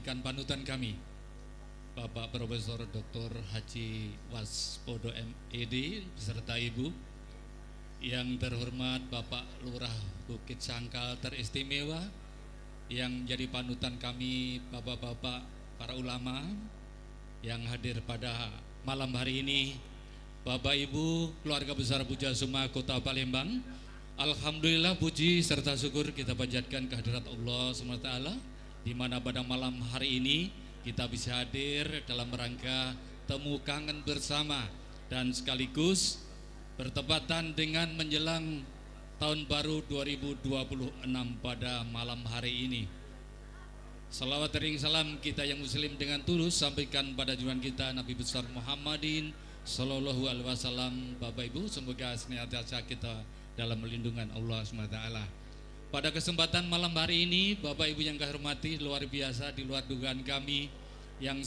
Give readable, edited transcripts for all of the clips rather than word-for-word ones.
Dijadikan panutan kami, Bapak Profesor Dr. Haji Waspodo MED beserta Ibu, yang terhormat Bapak Lurah Bukit Sangkal teristimewa, yang menjadi panutan kami bapak-bapak para ulama yang hadir pada malam hari ini, Bapak Ibu keluarga besar Pujasuma Kota Palembang. Alhamdulillah, puji serta syukur kita panjatkan kehadirat Allah SWT, di mana pada malam hari ini kita bisa hadir dalam rangka temu kangen bersama dan sekaligus bertepatan dengan menjelang tahun baru 2026 pada malam hari ini. Salawat ring salam kita yang muslim dengan tulus sampaikan pada junjungan kita Nabi besar Muhammadin Sallallahu Alaihi Wasallam. Bapak Ibu, semoga senantiasa kita dalam lindungan Allah SWT. Pada kesempatan malam hari ini, Bapak Ibu yang kami hormati, luar biasa, di luar dugaan kami yang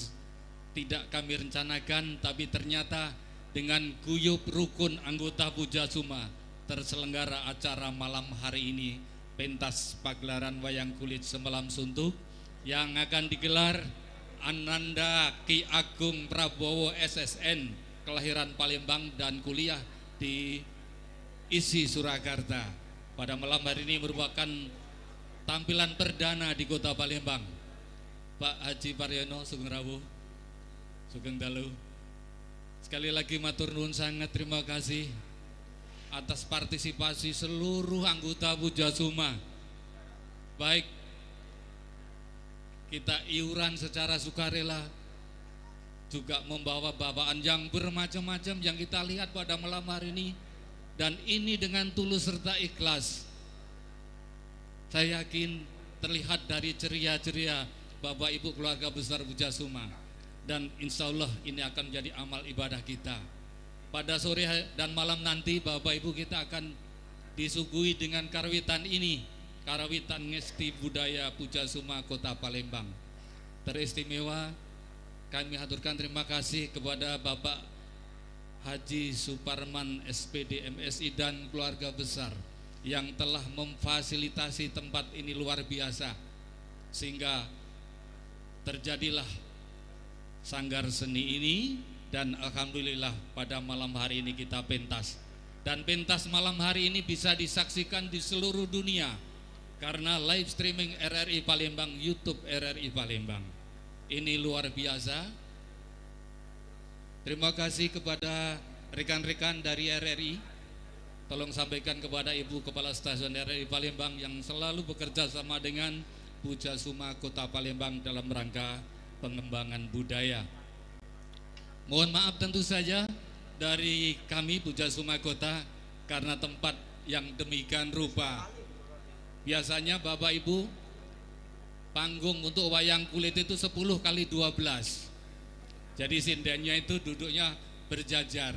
tidak kami rencanakan, tapi ternyata dengan guyup rukun anggota Pujasuma terselenggara acara malam hari ini, pentas pagelaran wayang kulit semalam suntuk yang akan digelar Ananda Ki Agung Prabowo SSN, kelahiran Palembang dan kuliah di ISI Surakarta. Pada malam hari ini merupakan tampilan perdana di Kota Palembang. Pak Haji Paryono, sugeng rawuh, sugeng dalu. Sekali lagi matur nuwun sangat, terima kasih atas partisipasi seluruh anggota Pujasuma. Baik kita iuran secara sukarela, juga membawa bawaan yang bermacam-macam yang kita lihat pada malam hari ini, dan ini dengan tulus serta ikhlas. Saya yakin terlihat dari ceria-ceria Bapak Ibu keluarga besar Pujasuma, dan insya Allah ini akan menjadi amal ibadah kita. Pada sore dan malam nanti, Bapak Ibu, kita akan disuguhi dengan karawitan ini, karawitan Ngesti Budaya Pujasuma Kota Palembang. Teristimewa kami aturkan terima kasih kepada Bapak Haji Suparman SPD MSI dan keluarga besar yang telah memfasilitasi tempat ini luar biasa sehingga terjadilah sanggar seni ini, dan alhamdulillah pada malam hari ini kita pentas, dan pentas malam hari ini bisa disaksikan di seluruh dunia karena live streaming RRI Palembang, YouTube RRI Palembang. Ini luar biasa. Terima kasih kepada rekan-rekan dari RRI. Tolong sampaikan kepada Ibu Kepala Stasiun RRI Palembang yang selalu bekerja sama dengan Pujasuma Kota Palembang dalam rangka pengembangan budaya. Mohon maaf tentu saja dari kami Pujasuma Kota karena tempat yang demikian rupa. Biasanya, Bapak Ibu, panggung untuk wayang kulit itu 10 kali 12. Jadi sindennya itu duduknya berjajar.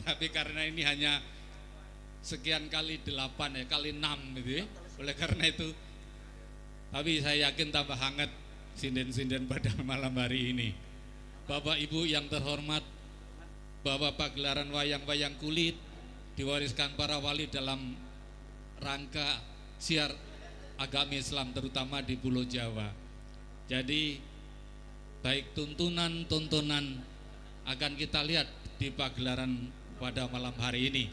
Tapi karena ini hanya sekian kali 8 ya, kali 6 gitu ya. Oleh karena itu, tapi saya yakin tambah hangat sinden-sinden pada malam hari ini. Bapak Ibu yang terhormat, bahwa pagelaran wayang-wayang kulit diwariskan para wali dalam rangka syiar agama Islam, terutama di Pulau Jawa. Jadi baik tuntunan-tuntunan akan kita lihat di pagelaran pada malam hari ini.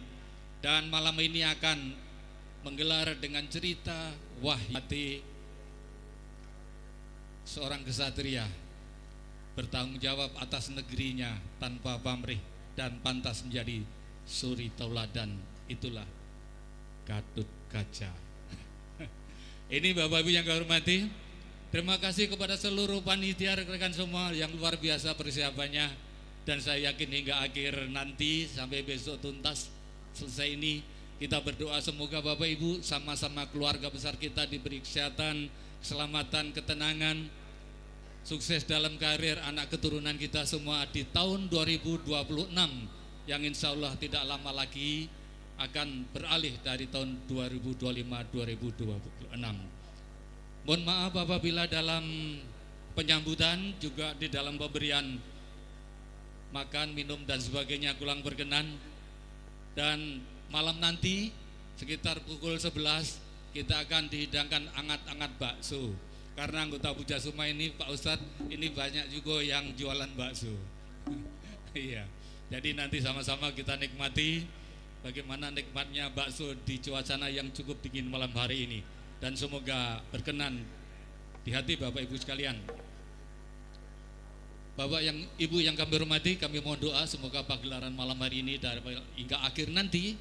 Dan malam ini akan menggelar dengan cerita wahyu seorang kesatria bertanggung jawab atas negerinya tanpa pamrih dan pantas menjadi suri tauladan, itulah Gatot Kaca. Ini, Bapak Ibu yang kami hormati, terima kasih kepada seluruh panitia, rekan-rekan semua yang luar biasa persiapannya, dan saya yakin hingga akhir nanti sampai besok tuntas selesai ini, kita berdoa semoga Bapak Ibu sama-sama keluarga besar kita diberi kesehatan, keselamatan, ketenangan, sukses dalam karir anak keturunan kita semua di tahun 2026 yang insya Allah tidak lama lagi akan beralih dari tahun 2025-2026. Mohon maaf apabila dalam penyambutan juga di dalam pemberian makan, minum dan sebagainya kurang berkenan. Dan malam nanti sekitar pukul 11 kita akan dihidangkan angat-angat bakso. Karena anggota Pujasuma ini Pak Ustadz, ini banyak juga yang jualan bakso. Iya. Jadi nanti sama-sama kita nikmati bagaimana nikmatnya bakso di cuaca yang cukup dingin malam hari ini. Dan semoga berkenan di hati Bapak Ibu sekalian. Bapak yang Ibu yang kami hormati, kami mohon doa semoga pagelaran malam hari ini dari hingga akhir nanti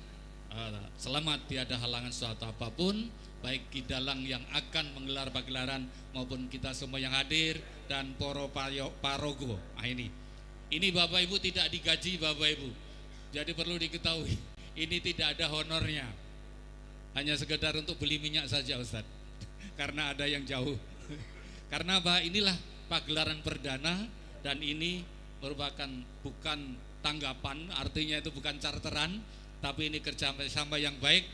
selamat, tiada halangan suatu apapun, baik Ki Dalang yang akan menggelar pagelaran maupun kita semua yang hadir dan poro parogo. Nah, ini Bapak Ibu tidak digaji Bapak Ibu. Jadi perlu diketahui, ini tidak ada honornya. Hanya sekedar untuk beli minyak saja Ustaz. Karena ada yang jauh. Karena apa? Inilah pagelaran perdana dan ini merupakan bukan tanggapan, artinya itu bukan charteran, tapi ini kerjasama yang baik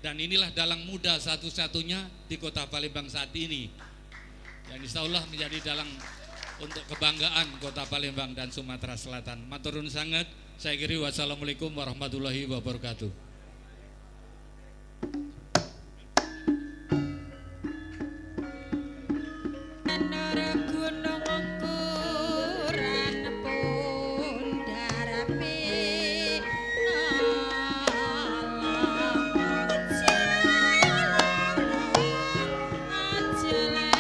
dan inilah dalang muda satu-satunya di Kota Palembang saat ini. Yang insya Allah menjadi dalang untuk kebanggaan Kota Palembang dan Sumatera Selatan. Matur nuwun sanget. Saya kira wassalamualaikum warahmatullahi wabarakatuh. Gunung ukuran pundar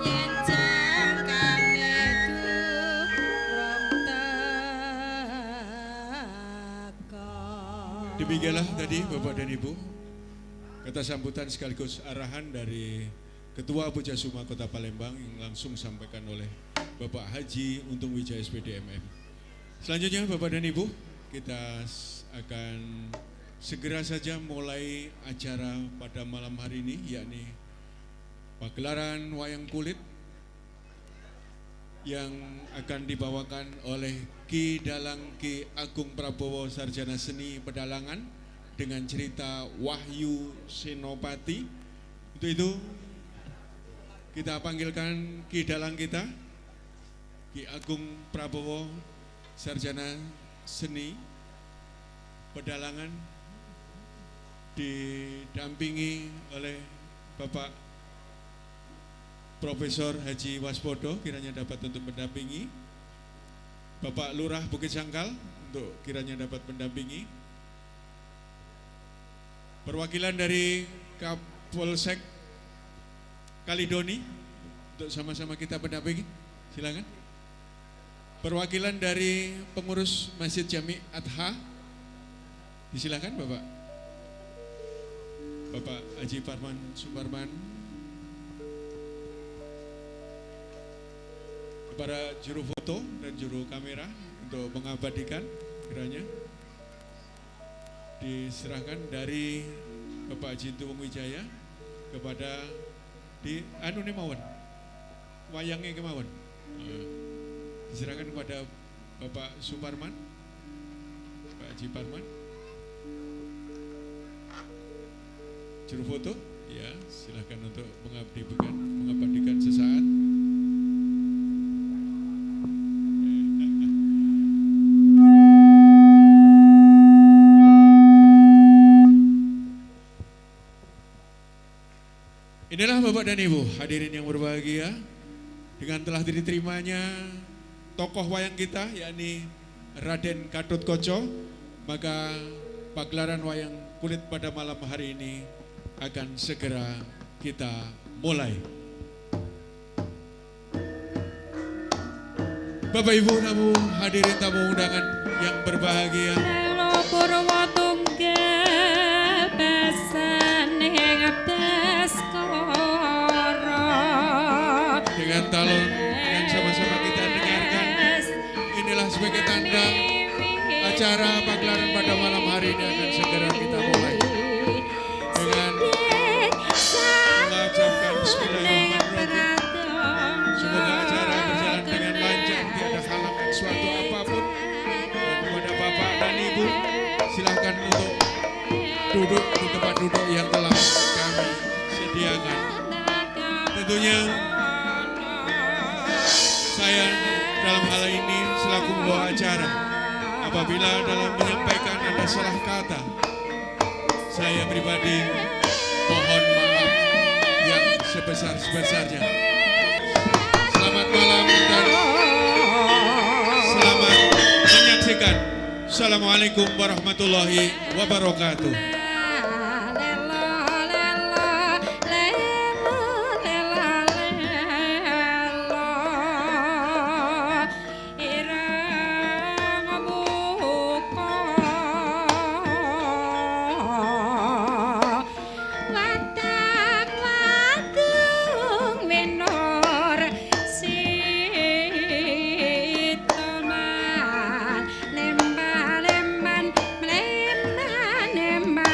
yen jangkane durung teka. Demikianlah tadi Bapak dan Ibu, kata sambutan sekaligus arahan dari Ketua Pujasuma Kota Palembang yang langsung disampaikan oleh Bapak Haji Untung Wijaya SPD MM. Selanjutnya Bapak dan Ibu, kita akan segera saja mulai acara pada malam hari ini, yakni pagelaran wayang kulit yang akan dibawakan oleh Ki Dalang Ki Agung Prabowo Sarjana Seni Pedalangan dengan cerita Wahyu Senopati. Untuk itu kita panggilkan Ki Dalang kita, Ki Agung Prabowo Sarjana Seni Pedalangan, didampingi oleh Bapak Profesor Haji Waspodo kiranya dapat untuk mendampingi, Bapak Lurah Bukit Sangkal untuk kiranya dapat mendampingi, perwakilan dari Kapolsek Kalidoni untuk sama-sama kita mendampingi, silakan. Perwakilan dari pengurus Masjid Jami Adha, disilakan Bapak. Bapak Haji Parman Suparman. Kepada juru foto dan juru kamera untuk mengabadikan kiranya diserahkan dari Bapak Haji Tuwung Wijaya kepada di anu mawon, wayangnya kemawon, diserahkan kepada Bapak Suparman, Pak Haji Parman, juru foto, ya silahkan untuk mengabdikan sesaat. Inilah Bapak dan Ibu hadirin yang berbahagia, dengan telah diterimanya tokoh wayang kita yakni Raden Gatotkaca, maka pagelaran wayang kulit pada malam hari ini akan segera kita mulai. Bapak Ibu tamu hadirin tamu undangan yang berbahagia, dengan talon yang sama-sama kita dengarkan, inilah sebagai tanda acara pagelaran pada malam hari ini akan segera kita mulai dengan mengucapkan bismillahirrahmanirrahim. Semoga acara berjalan dengan lancar, tiada halangan suatu apapun. Dan kepada Bapak dan Ibu, silakan untuk duduk di tempat duduk yang telah kami sediakan. Tentunya saya dalam hal ini selaku pembawa acara, apabila dalam menyampaikan ada salah kata, saya pribadi mohon maaf yang sebesar-besarnya. Selamat malam dan selamat menyaksikan. Assalamualaikum warahmatullahi wabarakatuh. Lelo lelo lelo lelo lelo ireng muka wadang wadung wenur sitoman lemba lemban lemban lemban.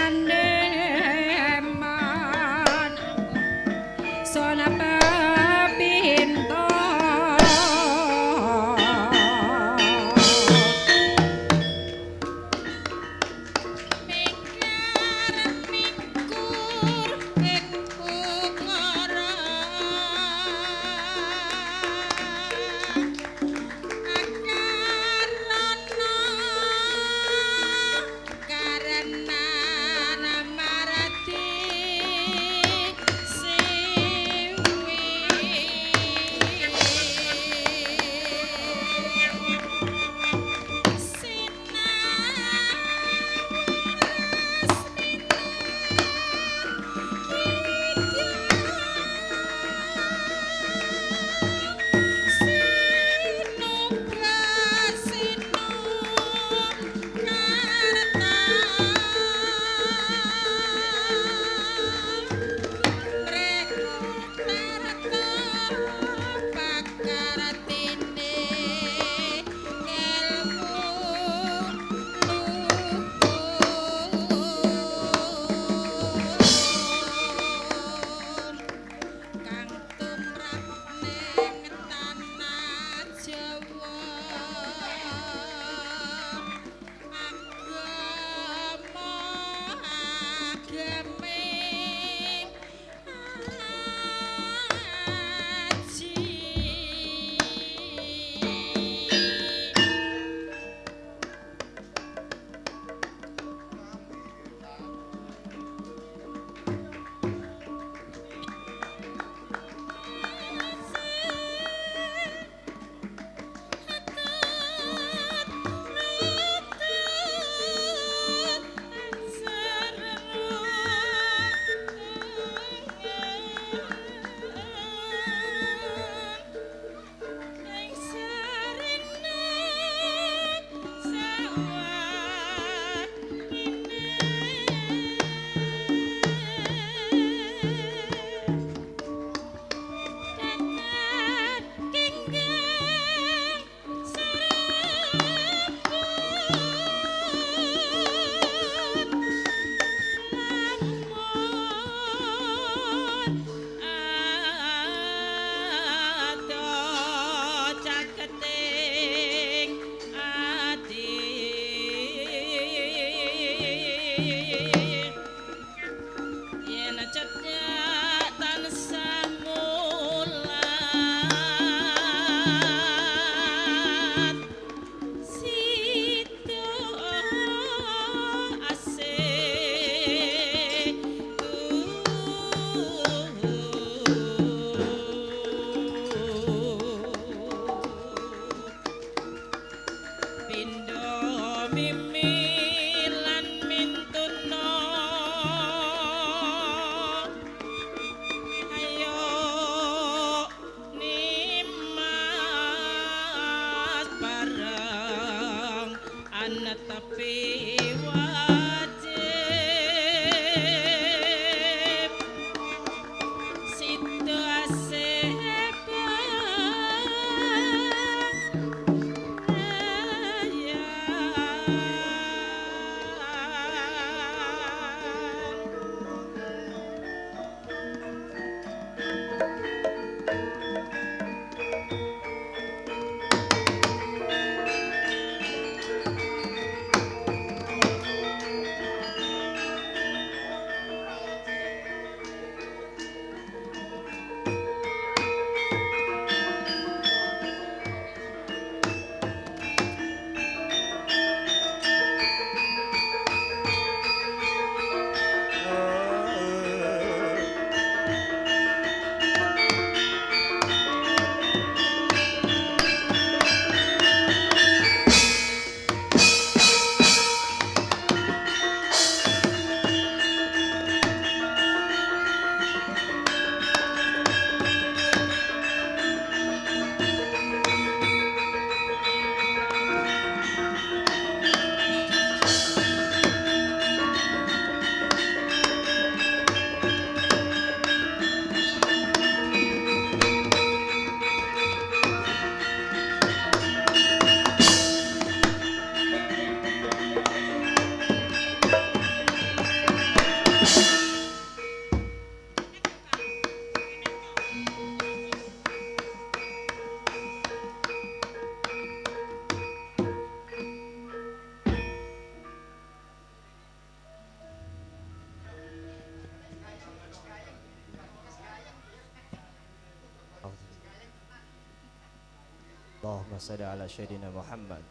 Allahumma shalli ala sayyidina Muhammad.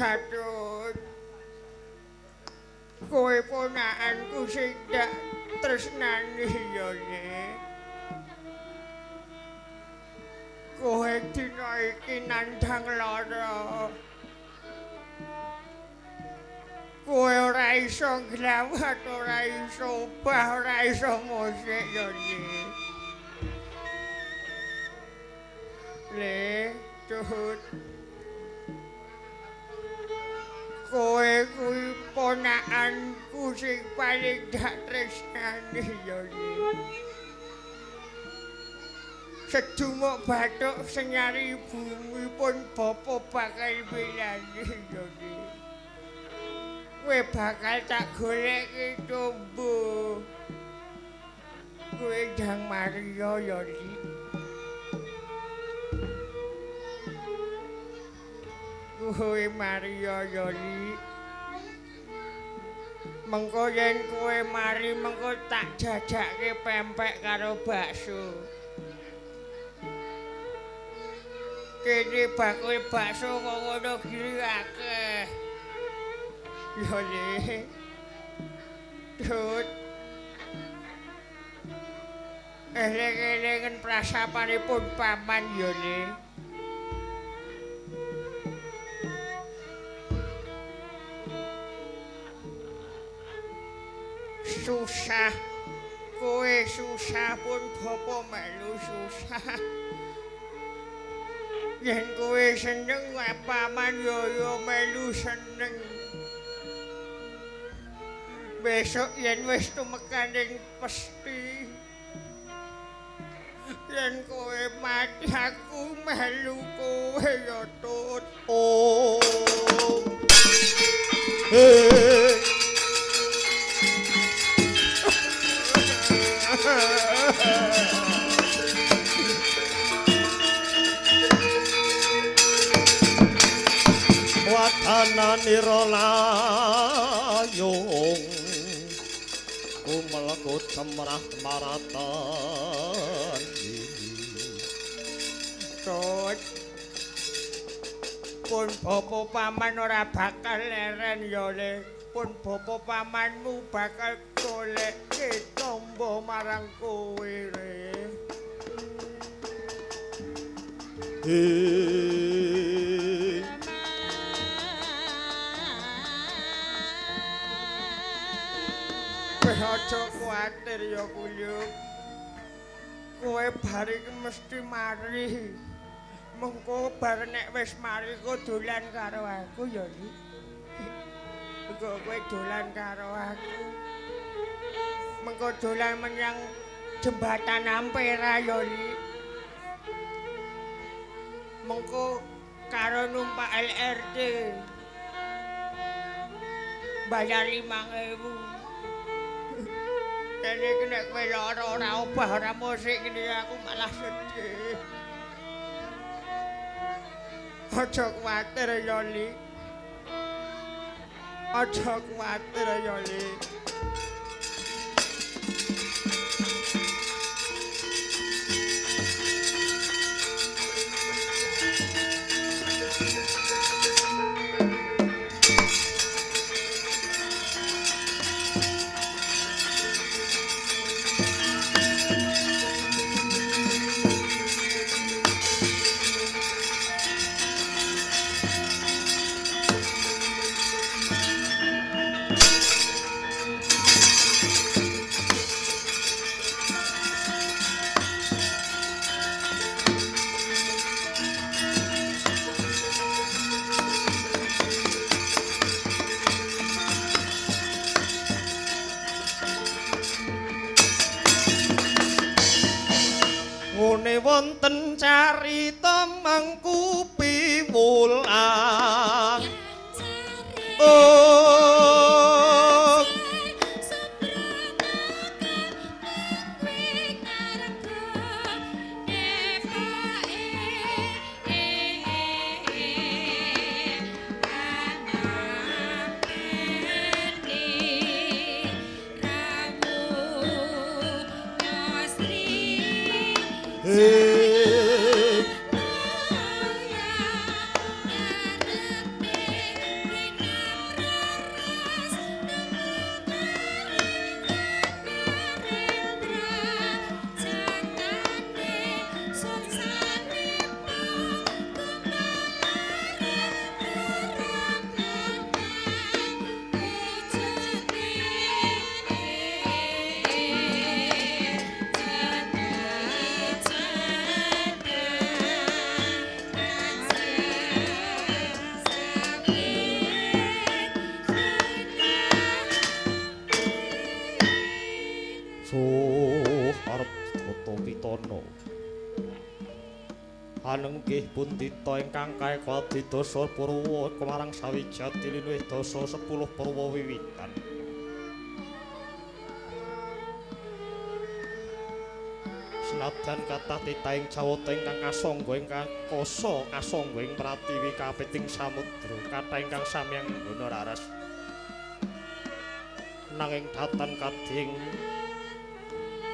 Gatut, kowe ponakanku sing tak tresnani ya Le. Kowe dina iki nandhang lara. Kowe ora iso nglawat, ora iso obah, ora iso musik ya Le. Le, Tut. Kowe kuwi ponakanku sing paling dak tresnani ya Le. Sedumuk bathuk sing nyari bumi pun bapa bakal milani ya Le. Kowe bakal tak goleki tombo. Kowe ndang mariya ya Le. Kowe mariya ya Le. Mengko yen kowe mari mengko tak jajake pempek karo bakso. Kene bakul bakso kok ngono giri akeh. Ya Le. Tut. Eling-elingan prasapanipun paman ya Le. Susah, kowe susah pun bapa melu susah. Yen kowe seneng paman yo melu seneng. Besok yen wis tumekaning pesti. Yen kowe mati aku melu kowe ya Tut. Oh. Hey. Watananira layung kumelekut cemrah maratan. Tut. Pun bapa paman ora bakal leren ya Le. Pun bapa pamanmu bakal goleke tombo marang kowe Le. Kowe aja kuwatir ya Kuyuk. Kowe bar iki mesti mari. Mengko bar nek wis mari kowe dolan karo aku ya Li. Engko kowe dolan karo aku. Mengko dolan menyang jembatan Ampera ya Li. Mengko karo numpak LRT. Bayar 5.000. Dene iki nek kowe lara ora obah ora musik ngene aku malah sedih. Aja kuwatir ya Li. Aja kuwatir ya Li. Ngene wonten carita mangku piwulang. Oh. Hey. Anenggih pundita ingkang kaeka dasa purwa kumarang sawijati linuwih dasa 10 purwa wiwitan. Senadyan kathah titahing jawata ingkang kasangga ingkang kasa kasangga ing pratiwi kapiting samudra kathah ingkang sami anggona raras. Nanging datan kadhing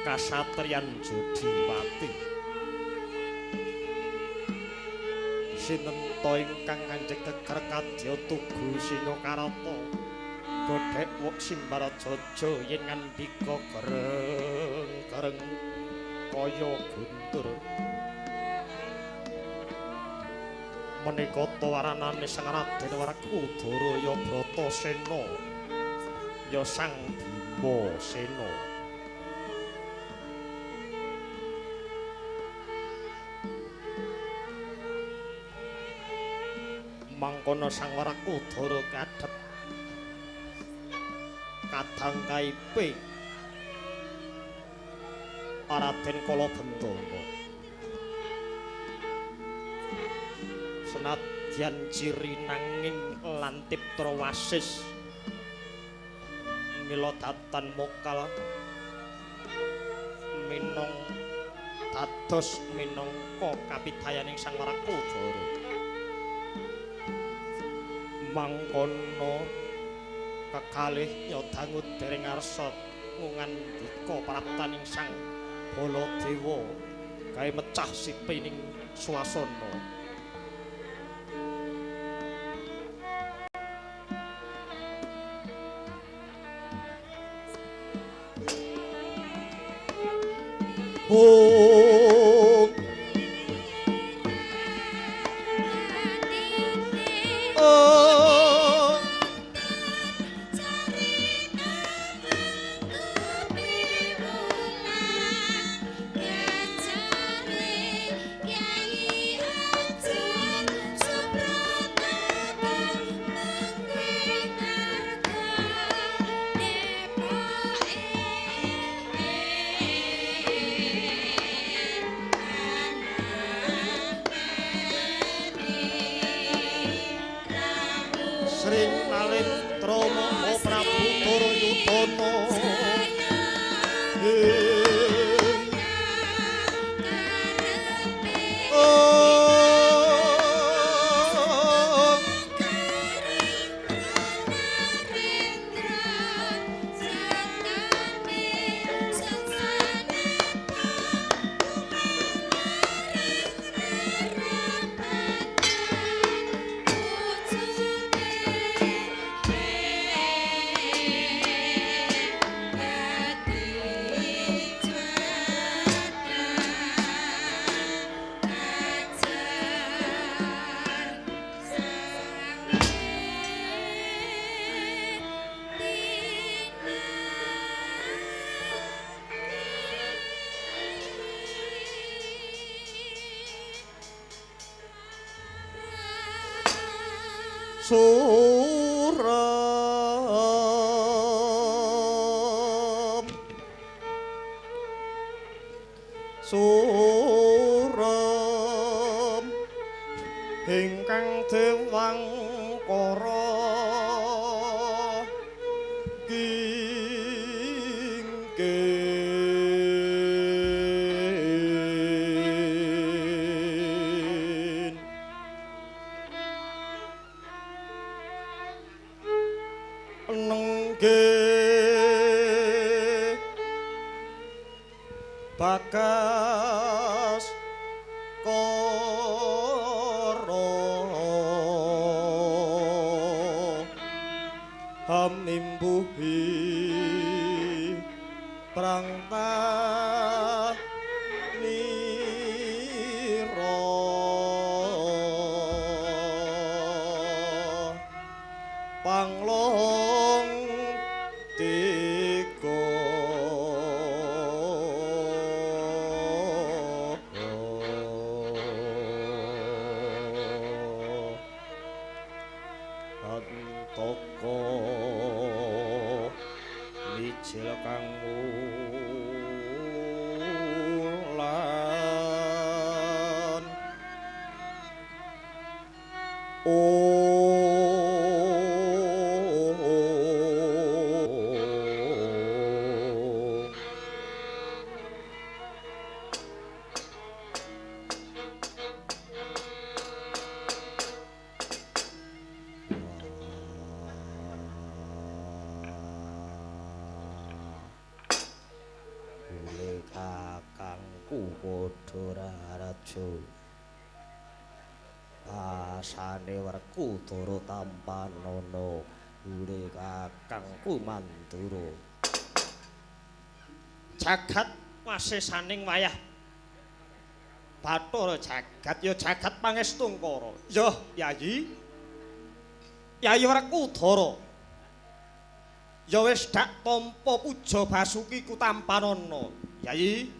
kasatriyan Jodiwati. Sinten ta ingkang anjeg geger kadya tugu Singakarata godhek wuk Simbarajaja yen ngandika gereng-gereng kaya guntur. Menika ta waranane Sang Raden Werkudara ya Bratasena ya Sang Bimasena. Mangkono Sang Werkudara kadhep kadang kaipe Raden Kalabendana. Senadyan ciri nanging lantip trawasis mila datan mokal minong dados minangka kapitayaning Sang Werkudara. Mangkono kekalih nyodangu dereng arsa ngandika praptaning Sang Baladewa gawe mecah sipining swasana. Oh, oh. Sri Nalendra Maha Prabu Duryudana. Oh. Suram Suram ingkang dewangkara kingkin nengge bagas kara hamimbuhi prangta nira panglong tiga Antaka mijil kang wulan. Oh. Bule kakangku padha raja basane Werkudara tampanana bule kakangku Mandura. Jagat wasesaning wayah Bathara jagat ya jagat pangestungkara. Ya Yayi. Yayi Werkudara. Ya wis dak tampa puja Basuki ku tampanana. Yayi.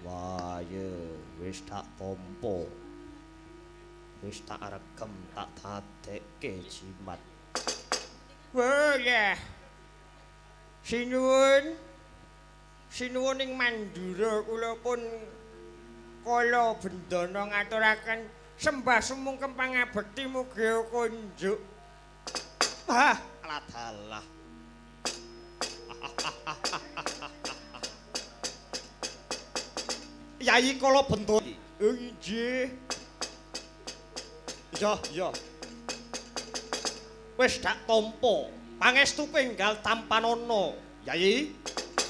Wah, ya wis dak tampa. Wis tak regem tak dadekke jimat. Boleh. Sinuwun. Sinuwun ing Mandura kula pun kala bendana ngaturaken sembah sumungkem pangabekti mugi kunjuk. Wah, ladalah. Yai kala bendana. Inggih. Ya, ya. Wis dak tampa. Pangestu enggal tampanana, Yai.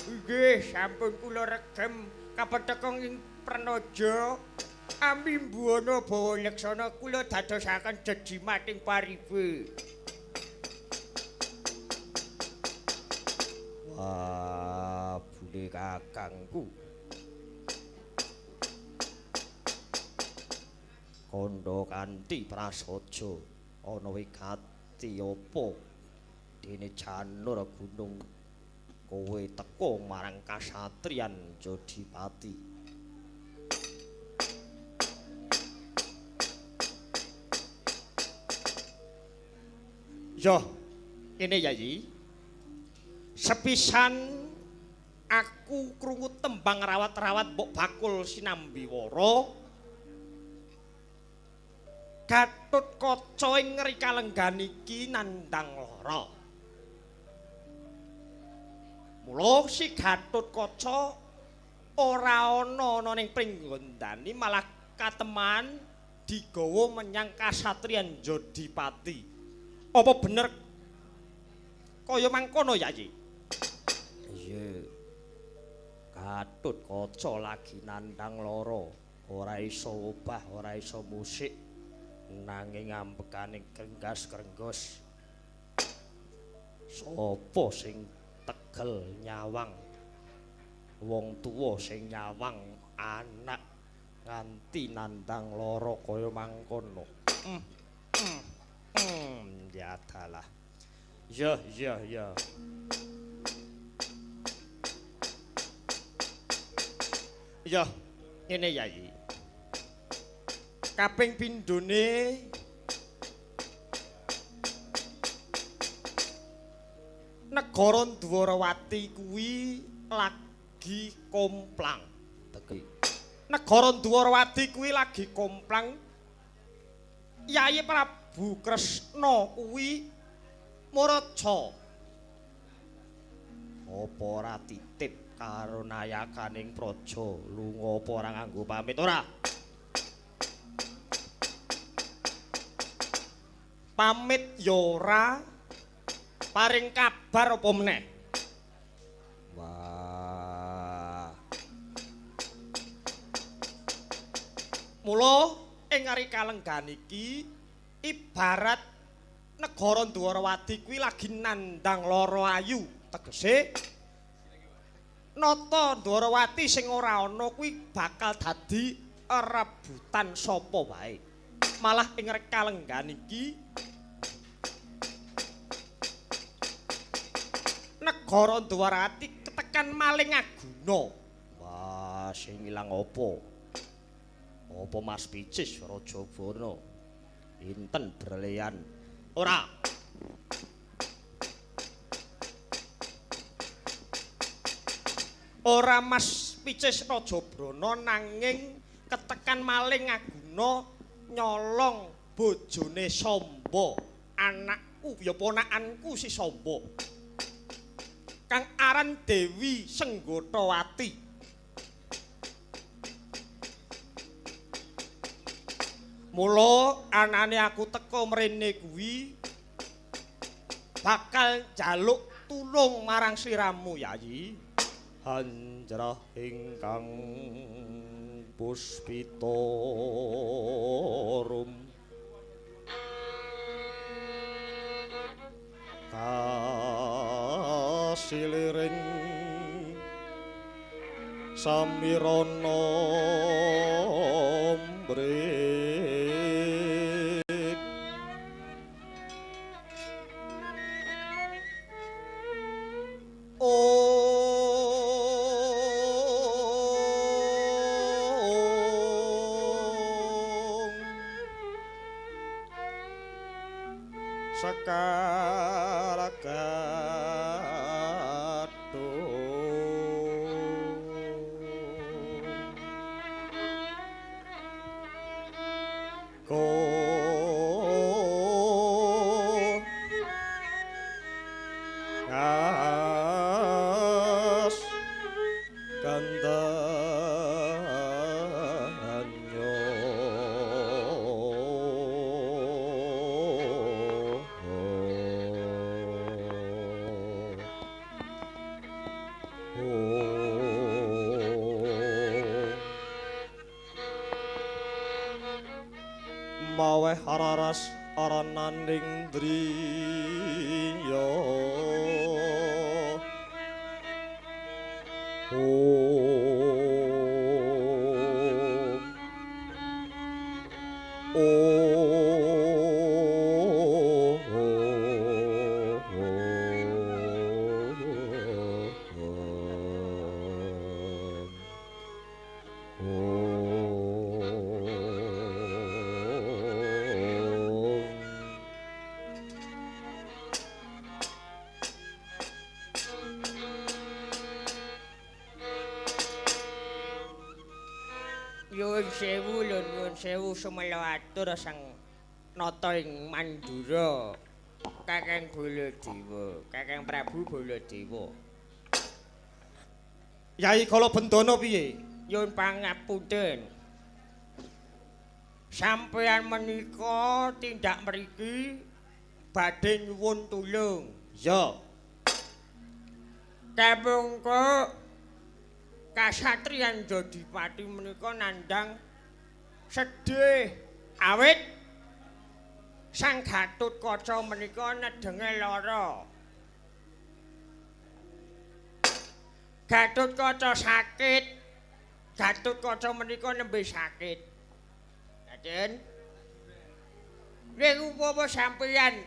Nggih, sampun kula regem kapetekung ing Pranaja. Amimbuana bawa leksana kula dadosaken jejimat ing paribe. Wah, bule kakangku. Kandha kanthi prasaja ana wigati apa dene janur gunung kowe teka marang kasatriyan Jodipati. Yo, kene Yayi. Sepisan aku krungu tembang rawat-rawat mbok bakul sinambi wara. Gatotkaca ing Rikalenggan iki nandhang lara. Mula si Gatotkaca ora ana ana ning pringgondani malah kateman digawa menyang kasatriyan Jodipati. Apa bener kaya mangkono, Yayi? Iya. Gatotkaca lagi nandhang lara, ora iso obah, ora iso musik. Nanging ambekane krenggas-krenggos. Sopo sing tegel nyawang wong tuwa sing nyawang anak nganti nandhang lara kaya mangkono. Ya dalah. Ya ya ya. Ya, ngene Yayi. Kaping pindhone negara Dwarawati kuwi lagi komplang. Negara Dwarawati kuwi lagi komplang. Yayi Prabu Kresna kuwi muraja. Apa ora titip karo nayakaning praja lunga apa ora nganggo pamit ora? Pamit ya ora, paring kabar apa meneh? Wah. Mula ing Rikalenggan iki ibarat negara Dwarawati kuwi lagi nandhang lara ayu, tegese nata Dwarawati sing ora ana kuwi bakal dadi rebutan sapa wae. Malah ing Rikalenggan iki negara Dwarawati ketekan maling aguna. Wah, sing ilang apa? Apa Mas Picis Raja Bana? Inten berlian? Ora. Ora Mas Picis Raja Brana nanging ketekan maling aguna nyolong bojone Samba, anakku ya ponakanku si Samba. Kang aran Dewi Senggotawati. Mula anane aku teka mrene kuwi bakal njaluk tulung marang sliramu, Yayi. Hanjrah ingkang puspita rum kasiliring samirana mrik ong Sekar Gadung Go Gas Gandanyo Maweh raras arananing driya. Om Om Om. Nyuwun sewu lho, nyuwun sewu sumela atur sang nata ing Mandura. Kakang Baladewa, Kakang Prabu Baladewa. Yai Kalabendana piye? Nyuwun pangapunten. Sampeyan menika tindak mriki badhe nyuwun tulung. Ya. Kamangka kasatriyan Jodipati menika nandhang sedih awit Sang Gatotkaca menika nedenge lara. Gatotkaca sakit. Gatotkaca menika nembe sakit. Raden. Nek upama sampeyan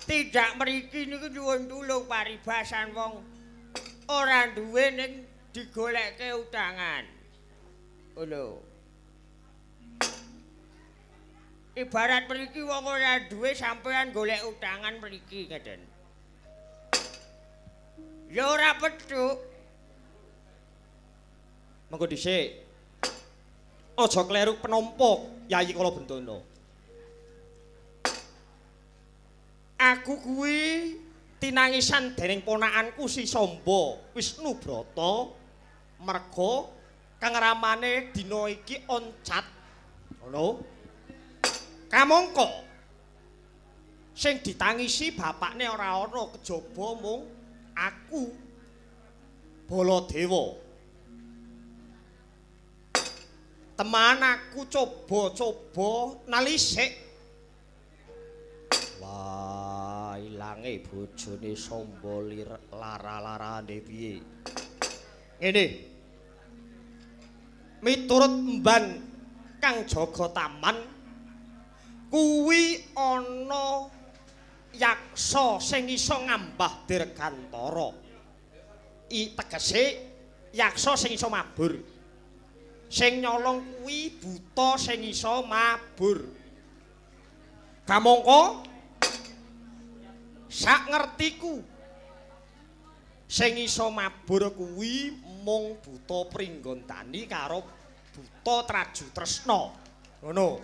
tindak mriki niku nyuwun tulung paribasan wong ora duwe ning digolekke utangan. Lho. Ibarat mriki wong ora duwe sampeyan golek utangan mriki ngeten. Ya ora petuk. Mengko dhisik. Aja kleru penampa Yayi Kalabendana. Aku kuwi tinangisan dening ponakanku Si Samba Wisnu Brata merga kang ramane dina iki oncat. Ngono. Kamangka sing ditangisi bapakne ora ana kejaba mung aku Baladewa. Teman aku coba-coba nalisik. Wah, ilange bojone Samba lara-larane piye? Ngene. Miturut emban kang jaga taman kuwi ana yaksa sing iso ngambah dirgantara. I tegese yaksa sing iso mabur. Sing nyolong kuwi buta sing iso mabur. Kamangka sak ngertiku sing iso mabur kuwi mung buta Pringgondani karo buta Traju Tresna. Ngono.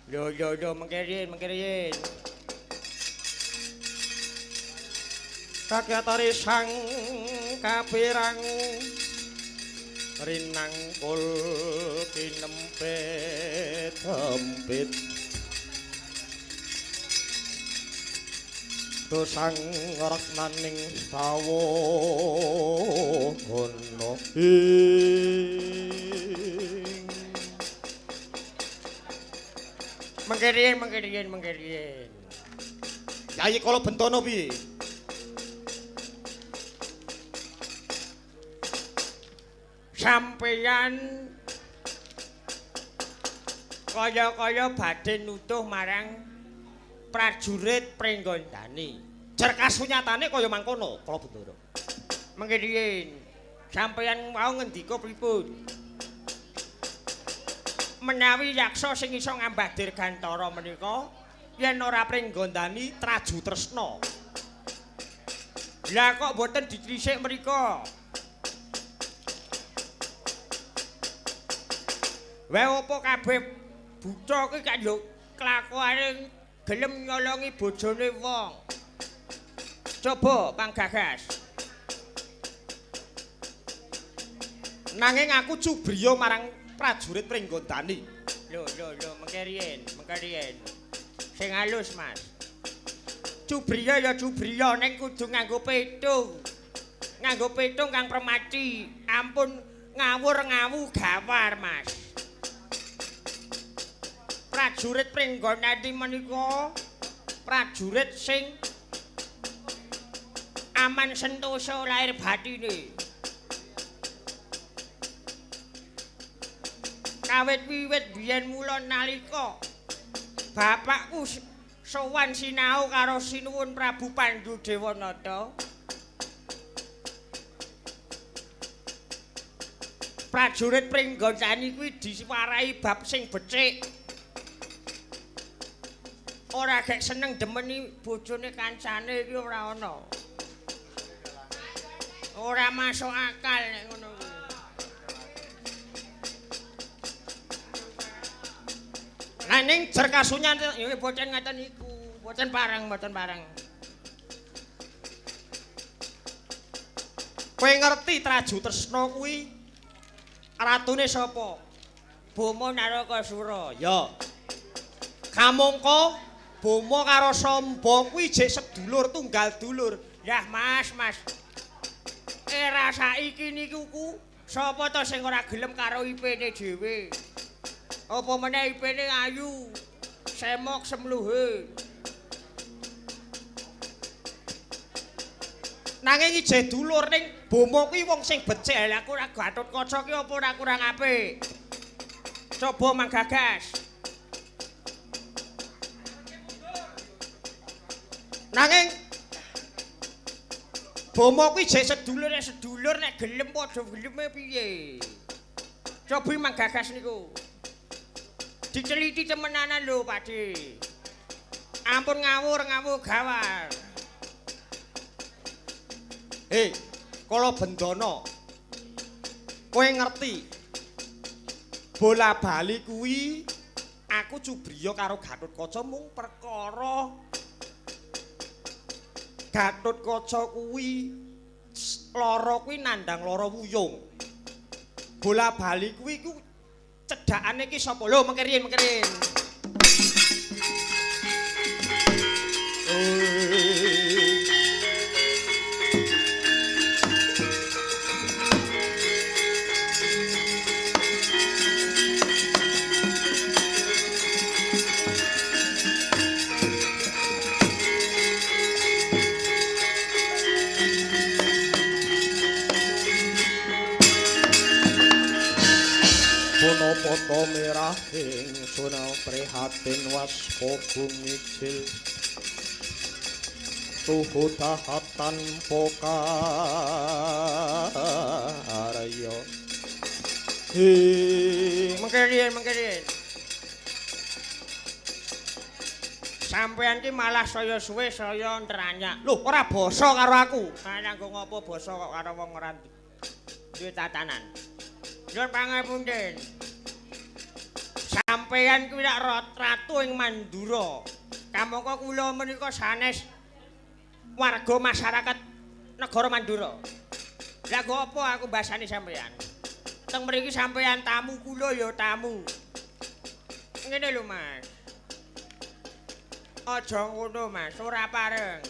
Lho lho lho mengke riyin, mengke riyin. Kakyatare sang kapirang rinangkul kinempet tempit dosang reknaning sawono ing. Mengke riyin, mengke riyin, mengke riyin. Yayi Kalabendana piye? Sampeyan kaya-kaya badhe nuduh marang prajurit Pringgondani. Jar kasunyatane kaya mangkono, Kalabendana. Mengke riyin, sampeyan mau ngendika pripun? Menawi yaksa sing iso ngambah dirgantara menika Yen ora Pringgondani Traju Tresna. Lah kok mboten ditrisik mriko? Wae opo kabeh buta kuwi kan yo kelakuane gelem nyolongi bojone wong. Coba panggagas. Nanging aku cubriya marang prajurit Pringgondani. Lho lho lho, mengke riyen, mengke riyen. Sing halus, Mas. Cubriya ya cubriya ning kudu nganggo petung. Nganggo petung kang permati. Ampun ngawur ngawu gawar, Mas. Prajurit Pringgondani menika prajurit sing aman sentosa lahir batine. Kawit wiwit biyen mula nalika bapakku sowan sinau karo Sinuwun Prabu Pandu Dewanata. Prajurit Pringgondani kuwi diwarahi bab sing becik. Ora gek seneng demeni bojone kancane iki ora ana. Ora masuk akal nek ngono kuwi. Nanging jer kasunyan ya boten ngaten iku, boten pareng, boten pareng. Kowe ngerti Traju Tresna kuwi ratune sapa? Boma Narakasura. Ya. Kamangka Boma karo Samba kuwi jek sedulur tunggal dulur. Yah Mas, Mas. Era saiki niku ku sapa to sing ora gelem karo IP-ne dhewe? Apa meneh IP-ne ayu, semok semluhe. Nanging ijeh dulur ning Boma kuwi wong sing becik. Lah aku ora Gatotkaca ki apa ora kurang apik? Coba manggagas. Nanging Boma kuwi jek sedulur nek sedulur nek gelem padha geleme piye? Coba manggagas niku. Diceliti temenanan lho, Pakde. Ampun ngawur-ngawur gawar. Hei, Kala Bendana. Kowe ngerti? Bola bali kuwi aku cubriya karo Gatotkaca mung perkara Gatotkaca kuwi lara kuwi nandhang lara wuyung. Bola bali kuwi ku cedhakane iki sapa? Lho, mengke riyen, mengke riyen. Punapa merah ingsun prihatin waspada gumijil tuhu dahatan pokarya. Mengke riyen, mengke riyen. Sampeyan ki malah saya suwe saya nranyak. Lho, ora basa karo aku. Malah nggo ngopo basa kok karo wong ora duwe tatanan. Nyuwun pangapunten. Sampeyan kuwi lak ratu ing Mandura. Kamangka kula menika sanes warga masyarakat negara Mandura. Lah nggo apa aku mbasani sampeyan? Teng mriki sampeyan tamu, kula ya tamu. Ngene lho, Mas. Aja ngono, Mas, ora pareng.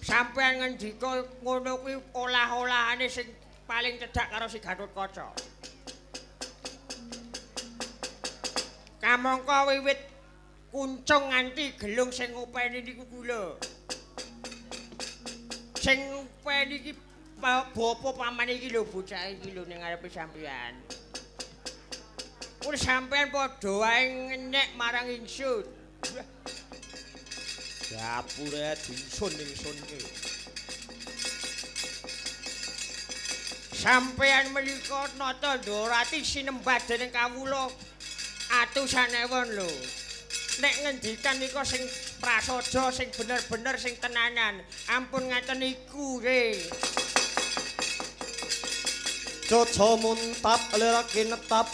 Sampeyan ngendika ngono kuwi olah-olahane sing paling cedhak karo si Gatotkaca. Kamangka wiwit kuncung nganti gelung sing ngopeni niku kula. Sing ngopeni iki bapa paman iki lho, bocah iki lho ning ngarepe sampeyan. Kuwi sampeyan padha wae ngenyek marang ingsun. Dapure dingsun ingsunke. Sampeyan menika nata ndorati sinembah dening kawula atusan ewon lho. Nek ngendikan nika sing prasaja, sing bener-bener, sing tenanan. Ampun ngaten iku, nggih. Jojo muntap lelaki netap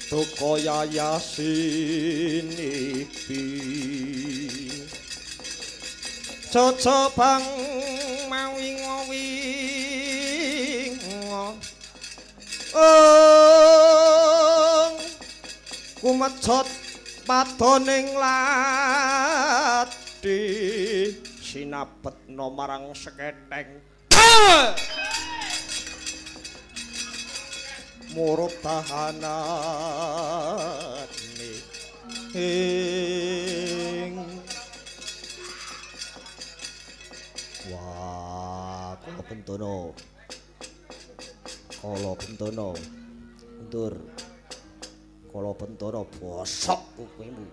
duka yayasinipi. Jojo bang mawi ngowi ong kumecot padoning lati sinabetna marang seketeng murup tahanane ing. Wah, kala bentana. Kala bentana. Mundur. Kala bentana bosok kukumu.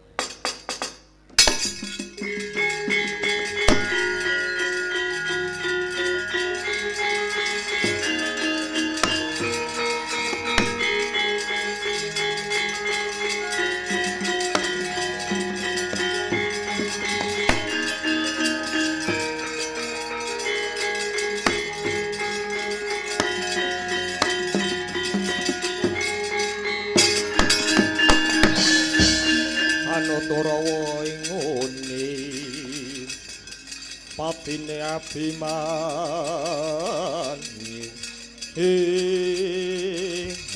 Anutarawa ing ngene patine Abimanyu.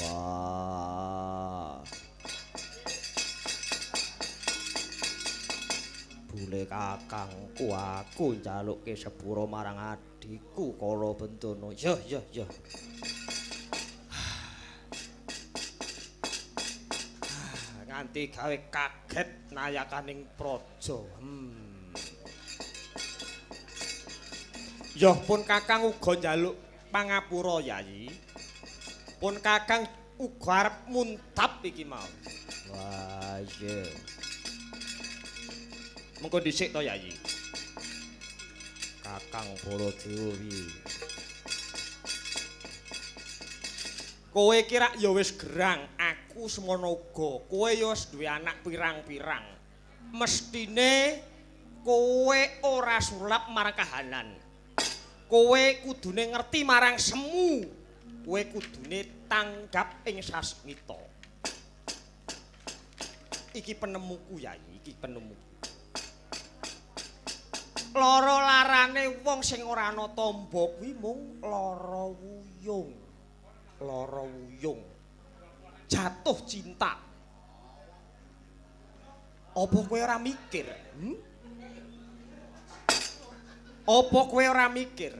Wah, bule kakangku aku njalukke sepura marang adhiku Kala Bentana. Yo yo yo. Nganti gawe kaget nayakaning praja. Yoh pun kakang uga njaluk pangapura Yayi. Pun kakang uga arep muntap iki mau. Wah iya. Mengko dhisik to Yayi. Kakang Baladewa piye? Kowe iki rak ya wis gerang, aku semono uga. Kowe ya wis duwe anak pirang-pirang. Mestine kowe ora sulap marang kahanan. Kowe kudune ngerti marang semu. Kowe kudune tanggap ing sasmita. Iki penemuku Yayi, iki penemuku. Lara larane wong sing ora ana tamba kuwi mung lara wuyung. Lara wuyung. Jatuh cinta. Apa kowe ora mikir? Apa kowe ora mikir?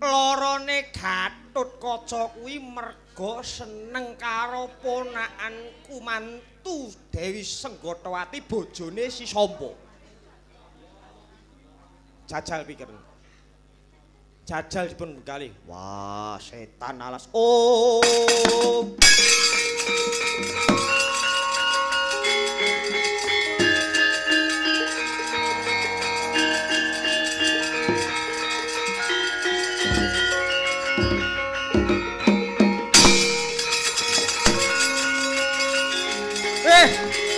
Larane Gatotkaca kuwi merga seneng karo ponakanku mantu Dewi Senggothawati bojone Si Samba. Jajal pikir. Jajal dipun bengkali. Wah, setan alas. Oh.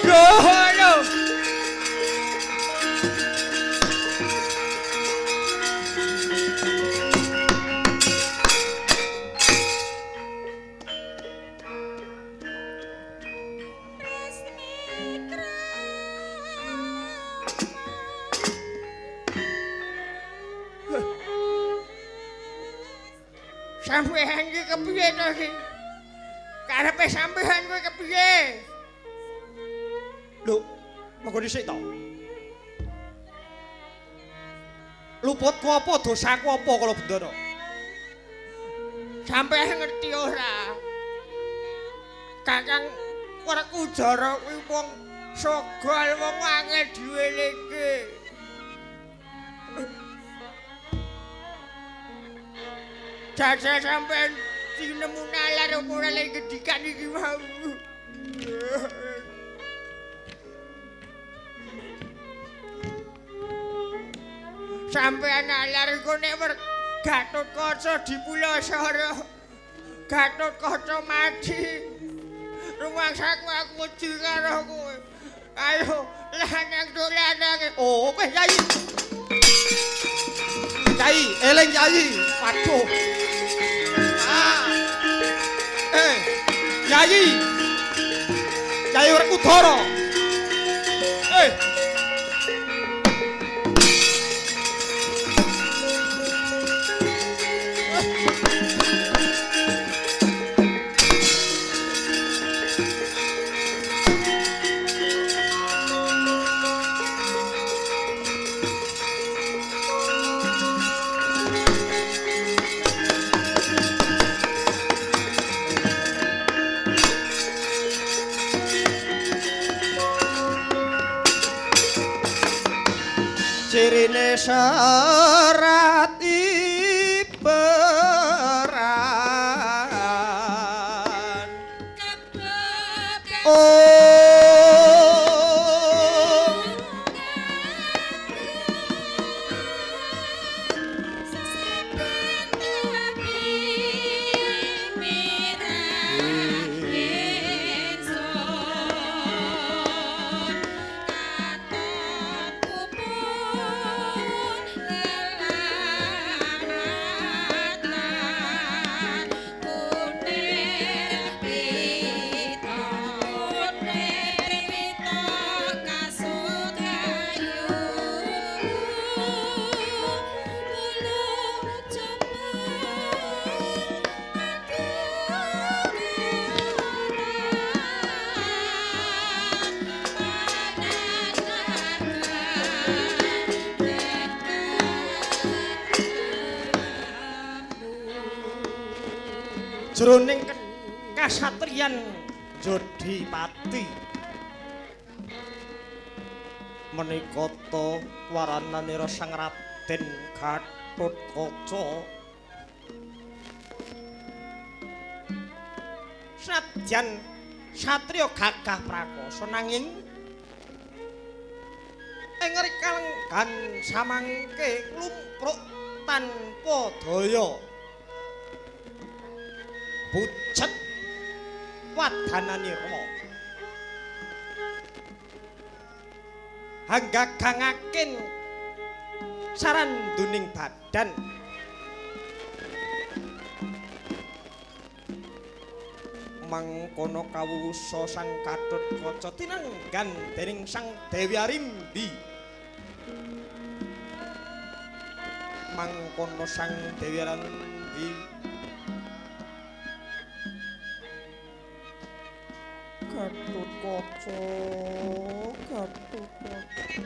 Lho, lho. Sampeyan iki kepiye to iki? Karepe sampeyan kuwi kepiye? Lho, monggo dhisik to. Luputku apa, dosaku apa kala bendana? Sampeyan ngerti ora? Kakang Werkudara kuwi wong sogol, wong angel diweleke. Jajal sampeyan tinemu nalar apa ora lek ngendikan iki mau. Sampeyan nalar iku nek Gatotkaca dipulasara. Gatotkaca mati. Rumangsaku aku wedi karo kowe. Ayo, lanang tok lanang. Oh, kowe Yai. Yai, eling Yai. Waduh. Ah. Eh, Yai. Yai Werkudara. Eh. Cirine serat iberan. Oh, jroning kasatriyan Jodipati menika ta warananira Sang Raden Gatotkaca. Senadyan satriya gagah prakasa nanging ing rikalenggan samangke lumpruk tanpa daya. Pucet wadananira hanggagangaken saranduning badan mangkono kawusa Sang Gatotkaca tinenggan dening Sang Dewi Arimbi. Mangkono Sang Dewi Arimbi Gatotkaca, Gatotkaca.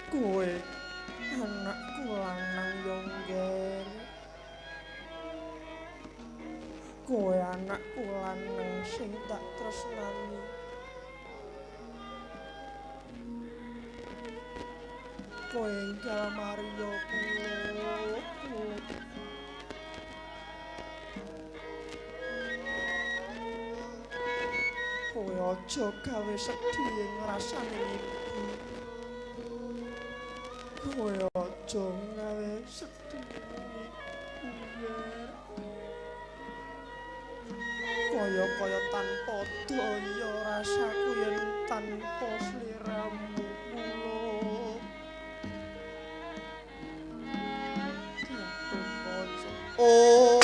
Kowe anakku lanang yo ngger. Kowe anakku lanang sing tak tresnani. Kowe enggal mariya kula. Kowe aja gawe sedih ing rasane ibu. Kowe aja gawe sedih ibu ya. Kaya-kaya tanpa daya rasaku yen tanpa sliramu kula. Oh.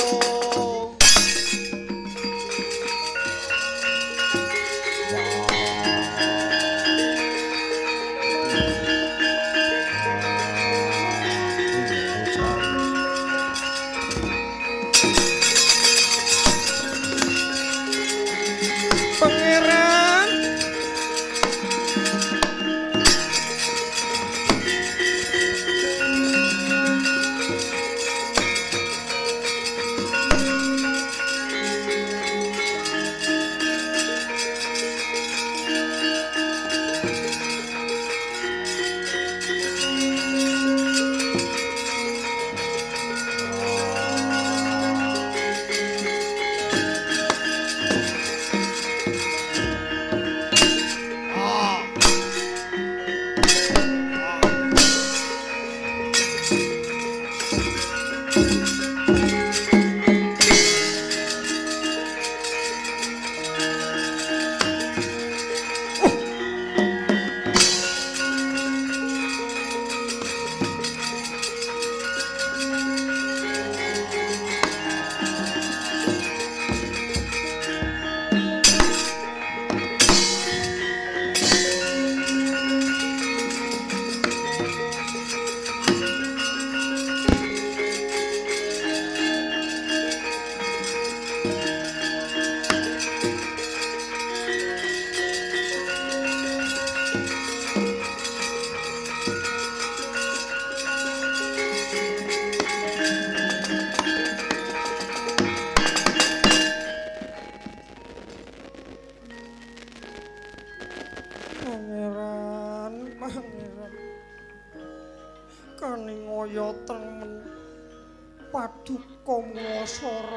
Pangeran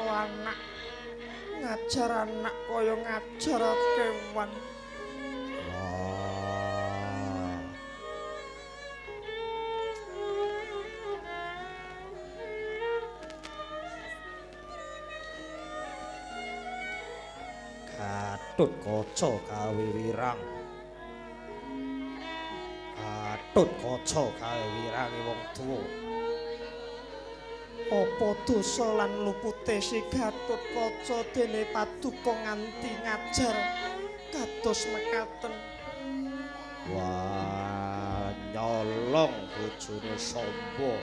karo anak. Ngajar anak kaya ngajar kewan. Wah. Gatut Kaca gawe wirang. Gatut Kaca gawe wirange wong tuwa. Apa dosa lan lupute si Gatut Kaca dene paduka nganti ngajar kados mekaten. Wah, nyolong bojone Samba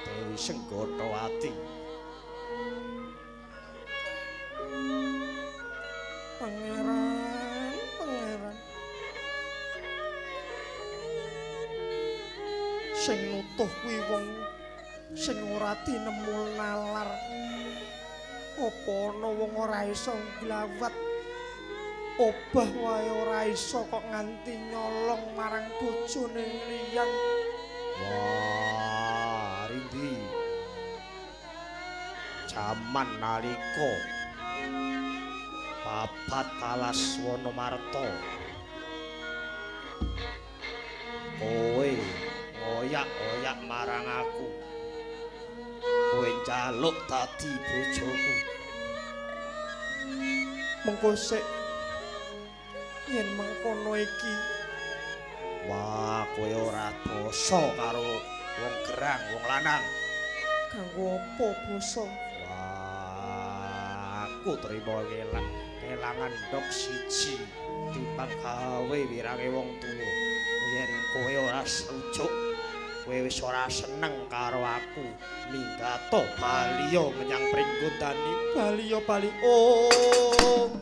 Dewi Senggothawati. Pangeran, pangeran. Sing nutuh kuwi wong sing ora tinemu nalar. Apa ana wong ora iso nglawat? Obah wae ora iso kok nganti nyolong marang bojone liyan. Wah, Rindi. Jaman nalika babat alas Wonomarta, kowe ngoyak-oyak marang aku. Kowe njaluk dadi bojoku. Mengko sik yen mengkono iki. Wah, kowe ora basa karo wong gerang, wong lanang. Kanggo apa basa? Wah, aku trimo kelangan ndok siji timbang gawe wirange wong tuwa. Yen kowe ora serujuk, kowe wis ora seneng karo aku, minggato baliya menyang Pringgondani. Baliya bali. Oh.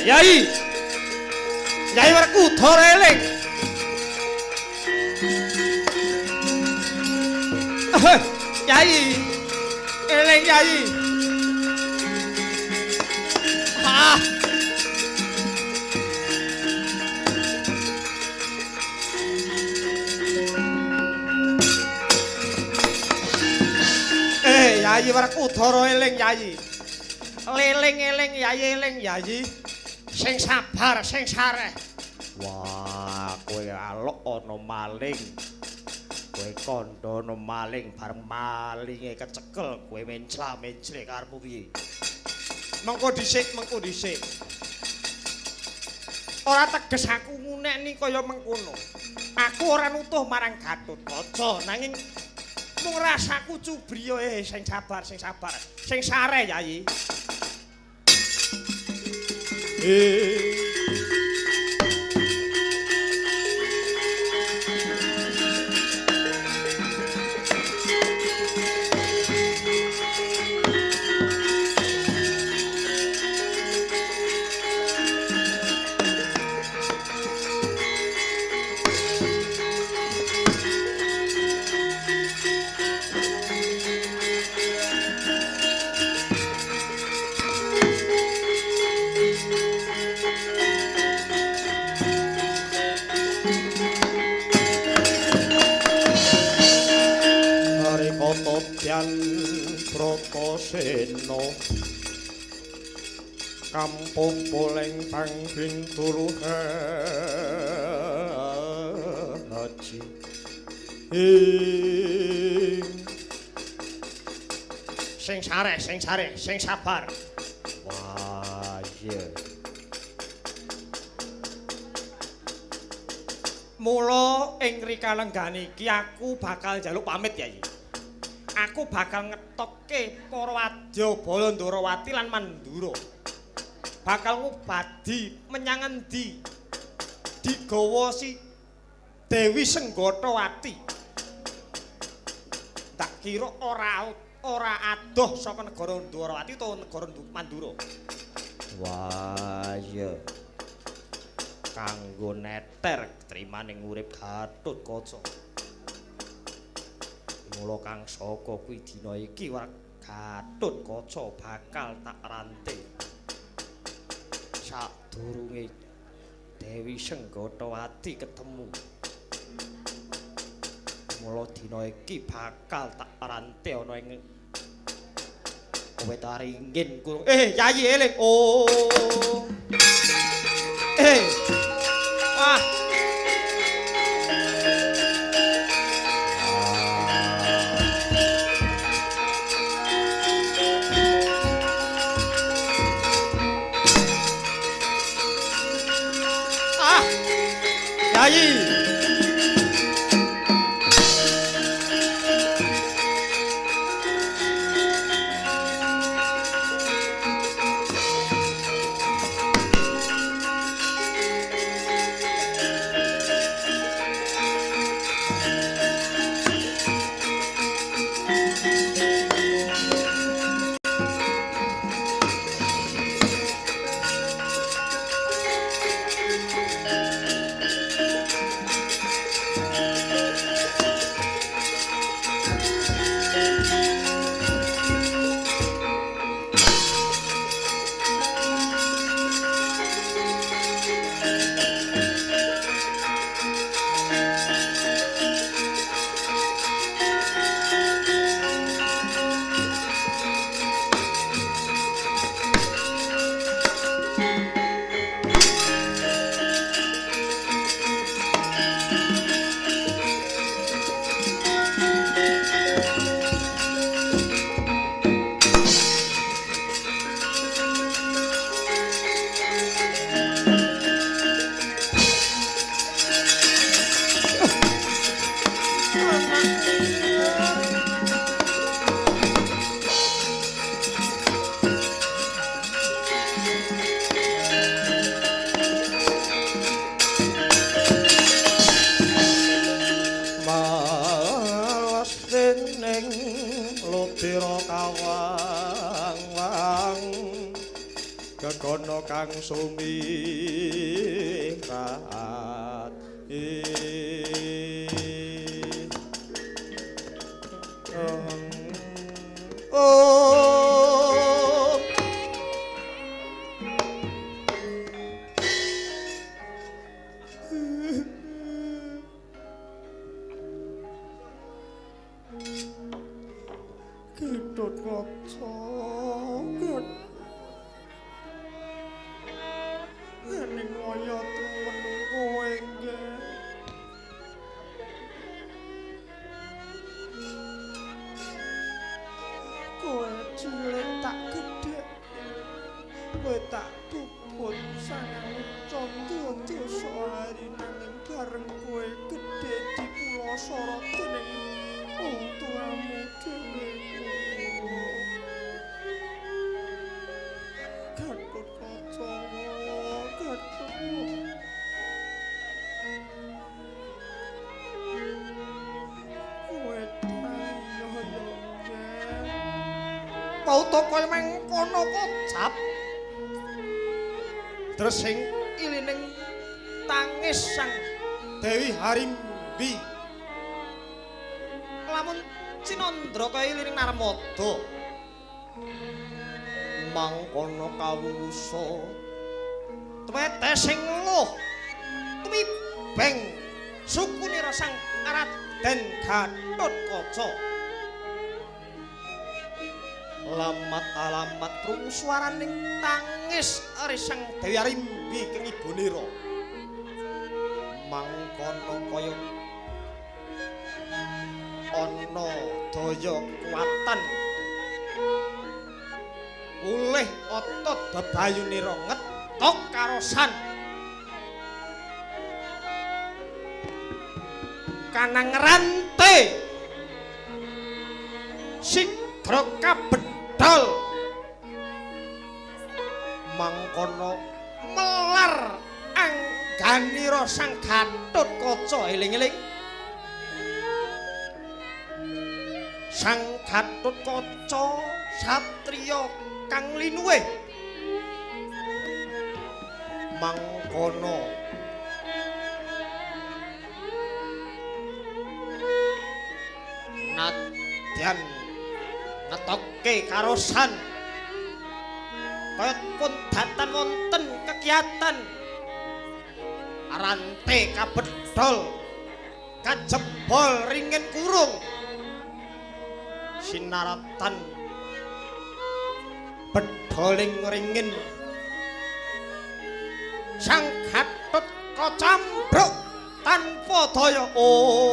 Yai. Yai Werkudara eling. Yai. Eling Yai. Ah. Yai Werkudara eling Yai. Leling-eling Yai eling Yai. Sing sabar, sing sareh. Wah, kowe alok ana maling. Kowe kandha ana maling, bareng malinge kecekel kowe mencla-mencle karepmu piye? Mengko dhisik, mengko dhisik. Ora teges aku ngunekni kaya mengkono. Aku ora nutuh marang Gatut Kaca, nanging mung rasaku cubriya sing sabar, sing sabar. Sing sareh Yai. Bratasena kampung Poleng Bintulu Haji. Sing sareh, sing sareh, sing sabar. Wah, iya. Mula ing rikalenggan iki aku bakal njaluk pamit, Yai. Aku bakal ngetokke para wadya Balandarawati lan Mandura. Bakal ngubadi menyang endi? Digawa si Dewi Senggothawati. Tak kira ora adoh saka negara Ndwarawati utawa negara Mandura. Wah, iya. Kanggo neter trimaning urip Gatotkaca. Mula kang saka kuwi dina iki Gatotkaca bakal tak rante. Sadurunge Dewi Senggothawati ketemu. Mula dina iki bakal tak rante ana ing Wetaringin kurung. Yayi eling. Oh. Wah. Ah. Yayi. Gegono kang sumirat. Oh. Gatotkaca, ning kaya temen kowe nggih. Kowe cilik tak gedhek, kowe tak bubut sangang candra dasa hari nanging bareng kowe gedhe dipulasara dening wong tuamu dhewe. Gatotkaca, Gatotkaca. Kowe tayo yo nggih. Pauta kaya mengkono kocap. Dresing ilining tangis sang Dewi Harimbi. Lamun cinandra kaya ilining Narmada. Mangkono kawusa twete sing luh tumibeng sukunira sang Raden Gatotkaca. Lamat alamat krungu swaraning tangis risang Dewi Arimbi keng ibunira. Mangkono kaya ana daya kekuatan pulih otot bebayunira ngetok karosan kanang rante sigra kabedhol mangkono melar angganira Sang Gatotkaca. Eling-eling Sang Gatotkaca satriya kang linuwih mangkono nadyan ngetokke karosan kaya pun datan wonten kegiatan rante kabedhol kajebol ringin kurung sinaratan bedholing ringin Sang Gatotkaca ambruk tanpa daya. Oh,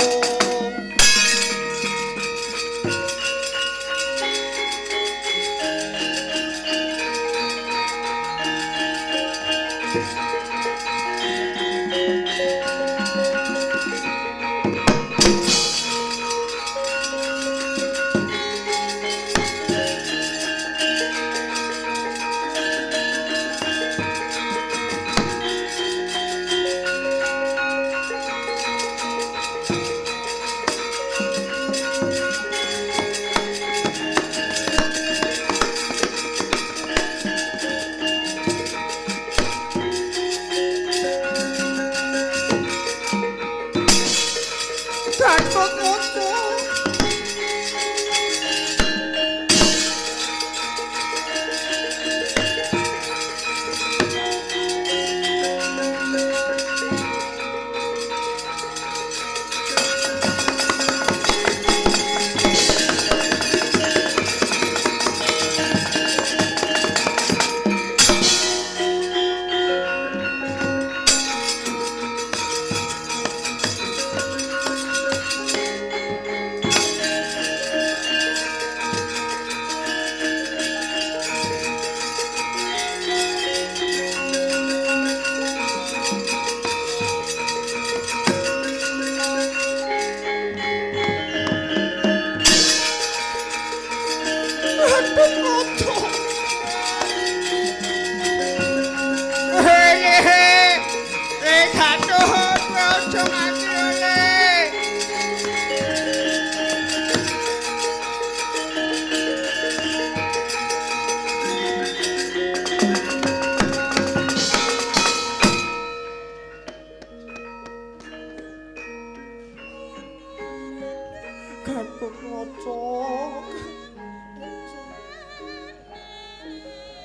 Gatotkaca,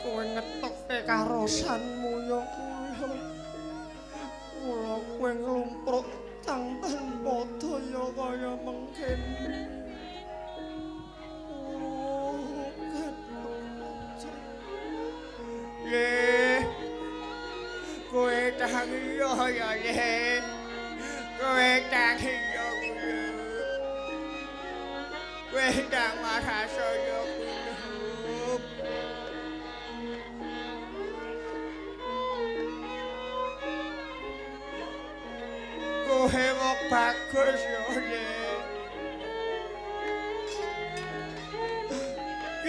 kowe ngetokke karosanmu ya kuwi. Mula kowe nglumpruk tang tanpa daya kaya mengkene. Oh, Gatotkaca. Le, kowe tangi ya ya le. Kowe tangi ya kuwi. Kowe ndang marasa ya kuwi. Kowe wong bagus ya le.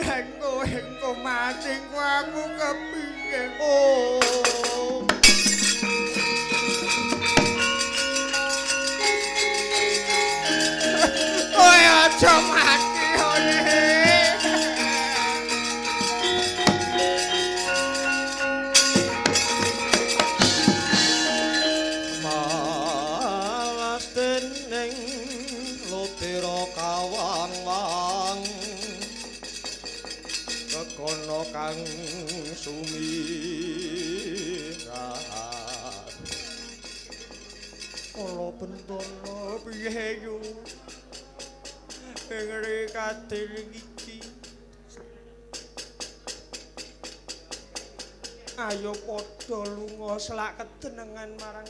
Yen kowe engko mati aku kepiye? Oh. Kowe aja mati le. Malas dening lutira kawang-wang kekono kang sumirat Kala bentana piye yu? Ing rikatil iki Ayo padha lunga selak kedenengan marang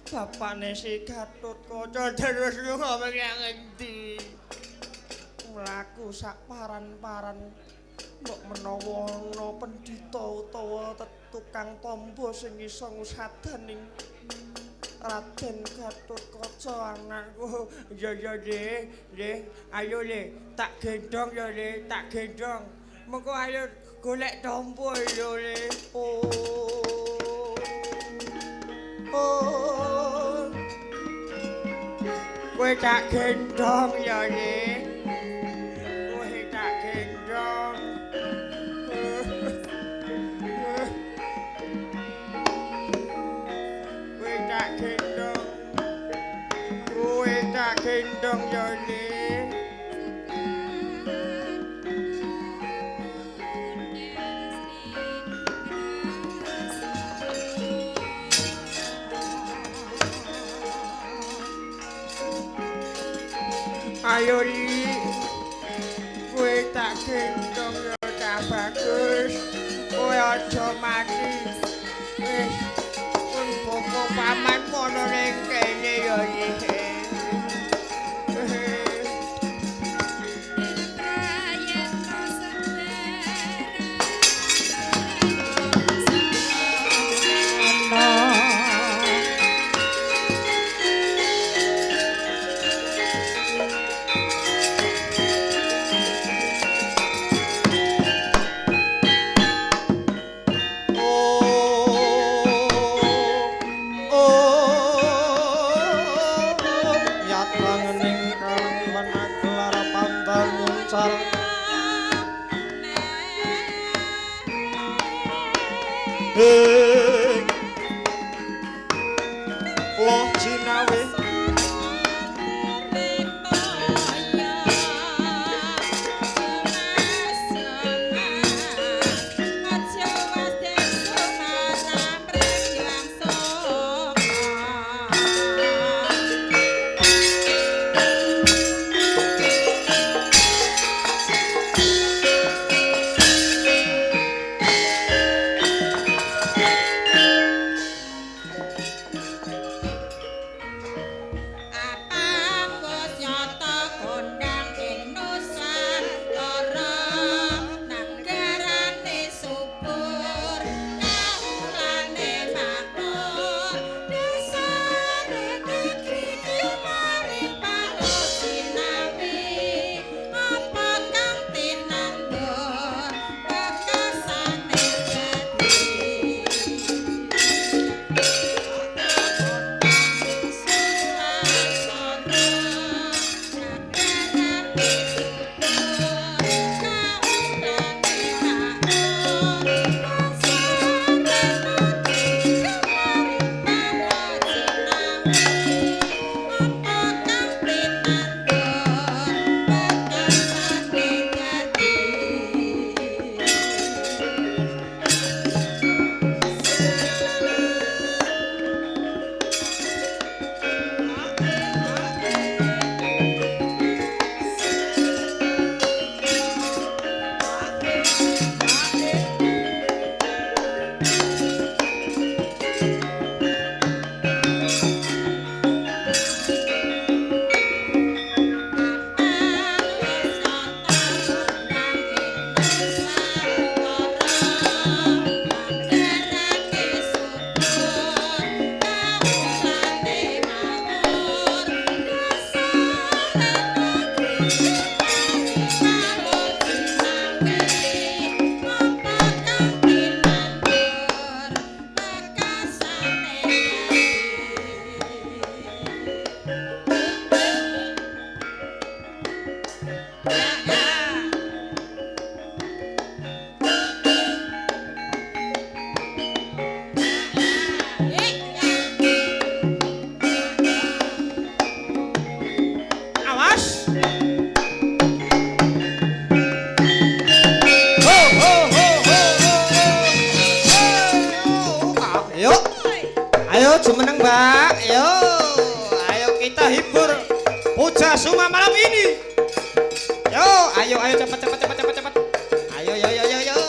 bapane si Gatotkaca terus lunga menyang endi? Mlaku sak paran-paran mbok menawa ana pendhita utawa tukang tombo sing iso ngusadaning Raden Gatotkaca anakku. Ya ya Le, Le, ayo Le, tak gendong ya Le, tak gendong. Mengko ayo golek tombo ya Le. Oh. Oh. Kowe tak gendong ya Le. Kowe tak gendong. Kowe tak gendong. Kowe tak gendong ya Le. Ayo Li, kowe tak gendong ya cah bagus. Kowe aja mati. Wis, pun bapa paman ana ning kene ya Li. Loh jinawe Awas. Ho ho ho ho ho ho. Ayo. Ayo jumeneng, Mbak. Ayo. Ayo kita hibur Puja Suma malam ini. Yo, ayo ayo cepat cepat cepat cepat cepat. Ayo yo yo yo yo.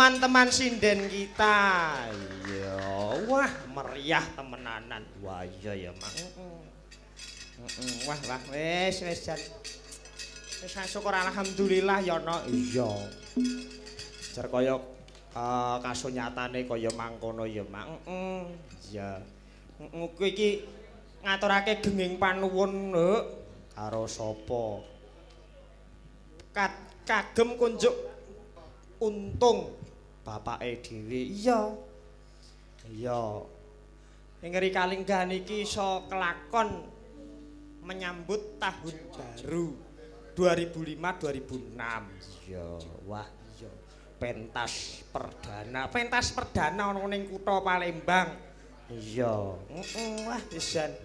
Teman-teman sinden kita. Iya, wah meriah temenanan. Wah iya ya, Mak. Heeh. Wah, wah wis wis jan. Wis syukur alhamdulillah ya no. Iya. Jar kaya kasunyatane kaya mangkono ya, Mak. Heeh. Iya. Heeh, kuwi iki ngaturake genging panuwun, Nduk. Karo sapa? Kagem kunjuk untung bapake dhewe. Iya. Iya. Ing kalinggahan iki iso kelakon menyambut tahun baru 2005 2006. Iya, wah iya. Pentas perdana, pentas perdana ana ning kutha Palembang. Iya. Heeh, wah pisan.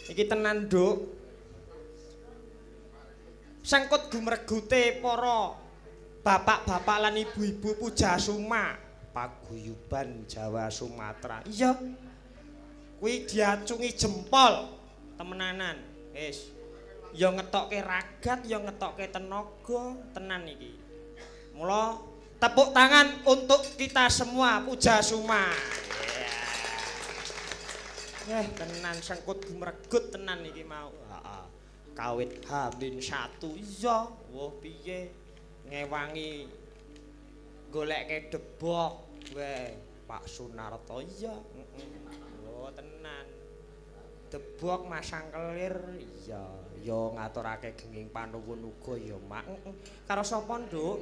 Iki tenan, Nduk. Sengkut gumregute para bapak-bapak lan ibu-ibu Pujasuma Paguyuban Jawa Sumatera. Iya. Kuwi diacungi jempol temenanan. Wis. Ya ngetokke ragat, ya ngetokke tenaga, tenan iki. Mula tepuk tangan untuk kita semua Pujasuma. Yeah. Tenan sengkut gumregut tenan iki mau. Heeh. Kawit H-1 iya, wah piye ngewangi golekke debok weh Pak Sunarto iya. Heeh. Oh tenan. Debok masang kelir iya, ya ngaturake genging panuwun uga ya, Mak. Heeh. Karo sapa, Nduk?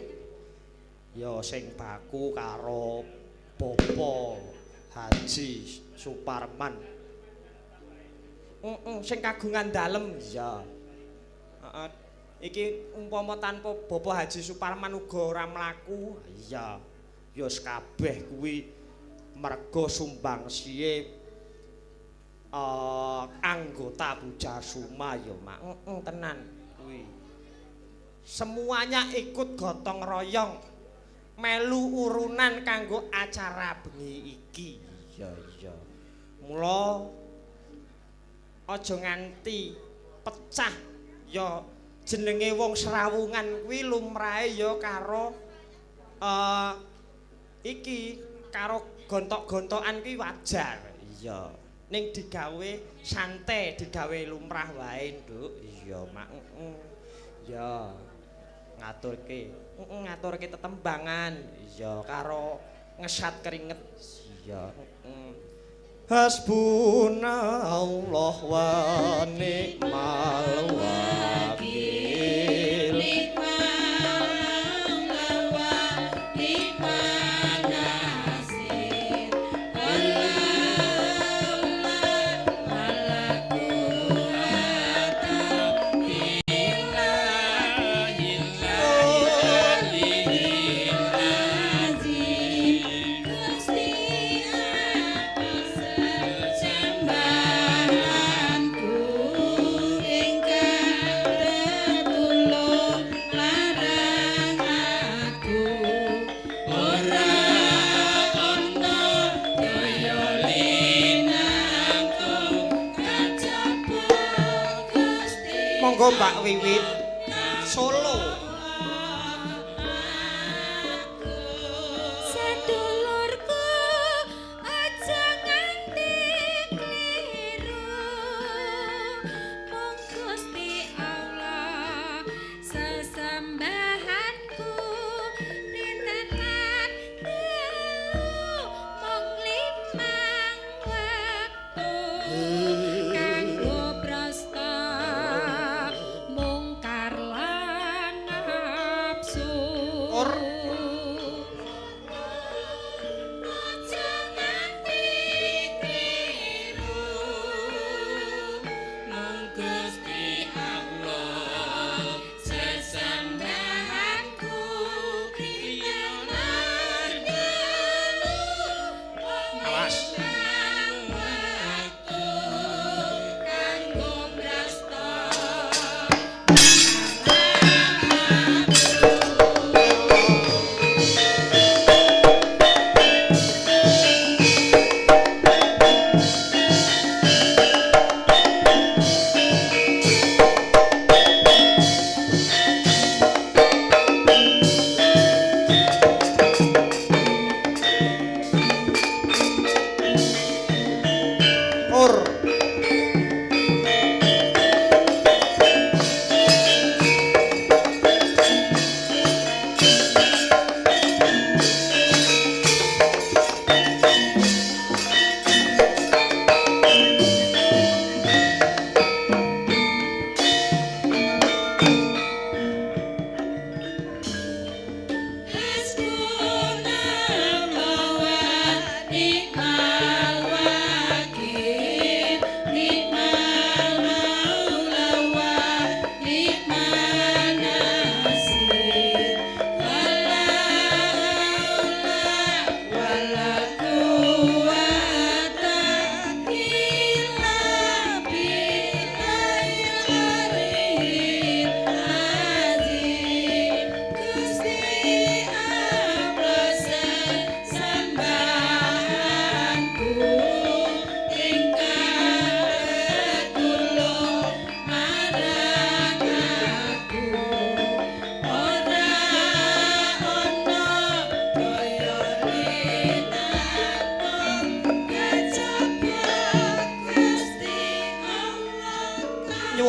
Ya sing baku karo Bapak Haji Suparman. Heeh, sing kagungan dalem iya. Heeh. Iki umpama tanpa Bapak Haji Suparman uga ora mlaku. Iya. Ya kabeh kuwi merga sumbangsihe anggota Pujasuma ya, Mak. Heeh, tenan kuwi. Semuanya ikut gotong royong melu urunan kanggo acara bengi iki. Iya, iya. Mula aja nganti pecah ya jenenge wong serawungan kuwi lumrahe ya karo iki karo gontok-gontokan kuwi wajar. Iya. Ning digawe santai, digawe lumrah wae, Nduk. Iya, Mak. Heeh. Ya. Ngaturke. Heeh, ngaturke tetembangan. Iya, karo ngesat keringet. Iya, heeh. Hasbunallah wa ni'mal wakil. Sembahanku ingkang tetulung marang aku ora ana daya linangkung kajaba Gusti. Monggo Mbak Wiwit Solo. Sedulurku aja nganti kliru mung Gusti Allah sesembahanku dinten lan dalu mung limang wektu kanggo prasta mung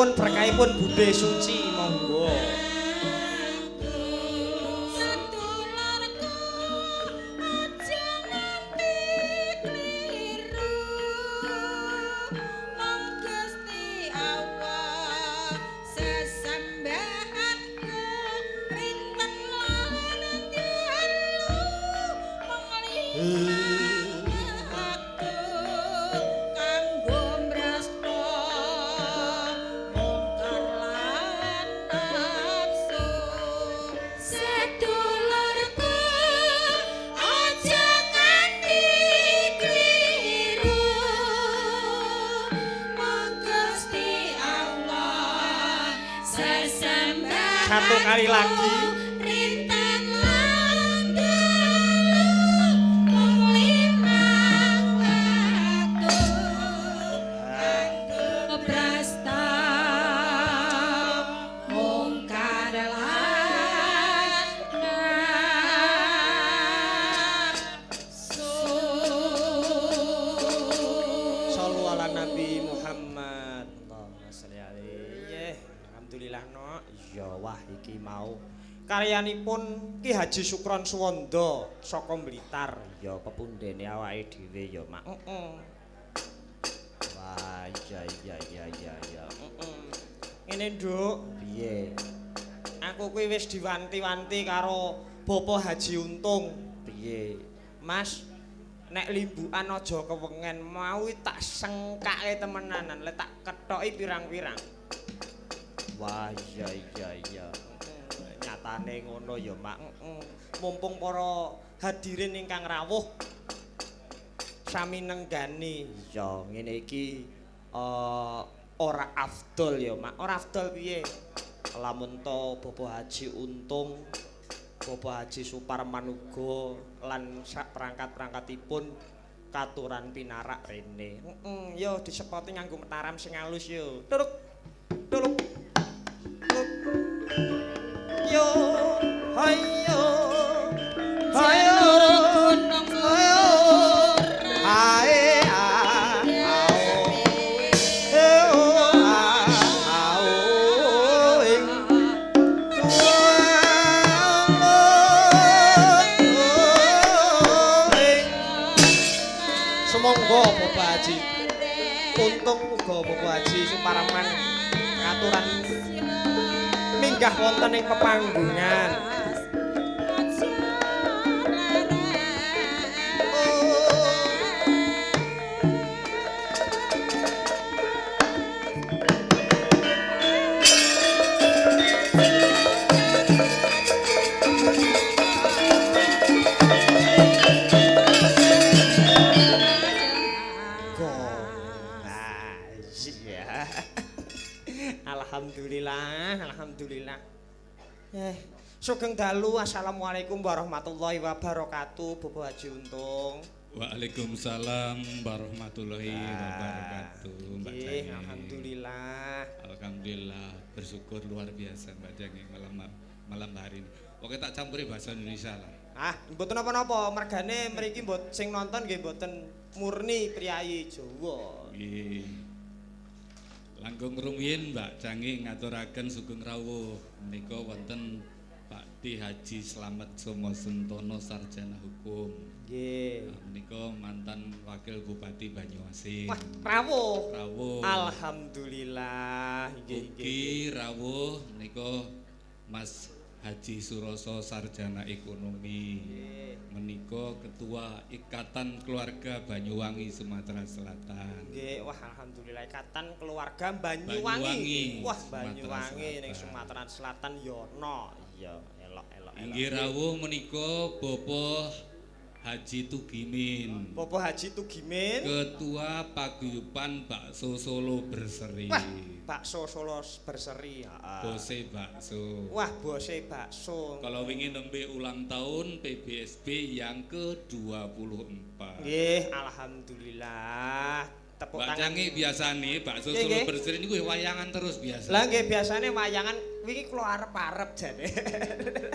Nyuwun berkahipun Budhe Suci, monggo. Sedulurku aja nganti kliru mung Gusti Allah sesembahanku rinten lan dalu mung limang waktu kanggo mrasta mungkar lan nafsu. Sedulurku aja nganti kliru mung Gusti Allah sesembahanku Satu kali lagi. rinten lan dalu mung limang waktu kanggo prasta mungkar lan nafsu. Shallu ala Nabi Muhammad. Allahumma sholli alaihi. Alhamdulillah no. Ya wah iki mau karyanipun Ki Haji Sukron Suwondo saka Blitar. Ya pepundhene awake dhewe ya, Mak. Heeh. Wah, iya iya iya iya iya. Heeh. Ngene, Nduk. Piye? Aku kuwi wis diwanti-wanti karo Bapak Haji Untung. Piye? Mas, nek limbukan aja kewengen, mau tak sengkake temenanan, lek tak kethoki pirang-pirang. Wah, iya iya iya. Nyatane ngono ya, Mak. Heeh. Mumpung para hadirin ingkang rawuh sami nenggani. Iya, ngene iki ora afdol ya, Mak. Ora afdol piye? Lamun to Bapak Haji Untung, Bapak Haji Suparman uga lan sak perangkat-perangkatipun katuran pinarak rene. Heeh, yo disepoti nganggo mataram sing alus yo. Turuk. Turuk. Turuk. Yo, hayo. Hayo. Gunung Ayo. Ae a ao. E o a ao ing. Sumangga Bapak Haji. Untung uga Bapak Haji Suparman katuran minggah wonten ing pepanggungan. Ah, iya. Alhamdulillah, alhamdulillah. Sugeng dalu, assalamualaikum warahmatullahi wabarakatuh, Bapak Haji Untung. Waalaikumsalam warahmatullahi wabarakatuh, Mbak Nggih, Jangeng. alhamdulillah. Alhamdulillah, bersyukur luar biasa Mbak Jangeng malam malam hari ini. Oke, tak campuri bahasa Indonesia lah. Ah, mboten napa-napa, mergane mriki mbot sing nonton nggih mboten murni priyayi Jawa. Nggih. Langkung rumiyin Mbak Jangeng ngaturaken sugeng rawuh menika wonten Pak D Haji Slamet Somo Sentono Sarjana Hukum. Nggih. Nah, menika mantan Wakil Bupati Banyuasin. Wah, rawuh. Rawuh. Alhamdulillah. Nggih, nggih. Ugi rawuh menika Mas Haji Suroso Sarjana Ekonomi. Nggih. Menika Ketua Ikatan Keluarga Banyuwangi Sumatera Selatan. Nggih, wah alhamdulillah ikatan keluarga Banyuwangi. Banyuwangi, Wah, Sumatera Banyuwangi ning Selatan. Sumatera Selatan ya ana. Iya, elok elok elok. Inggih rawuh menika Bapak Haji Tugimin, Bapak Haji Tugimin. Ketua Paguyuban Bakso Solo Berseri. Wah, bakso Solo berseri. Heeh. Bose bakso. Wah, bose bakso. Kalau wingi nembe ulang tahun PBSB yang ke-24. Nggih, alhamdulillah. Tepuk Mbak tangan. Cangi biasane bakso Nggih, Solo nggih. Berseri niku wayangan terus biasa. Lah nggih biasane wayangan wingi kula arep-arep jane.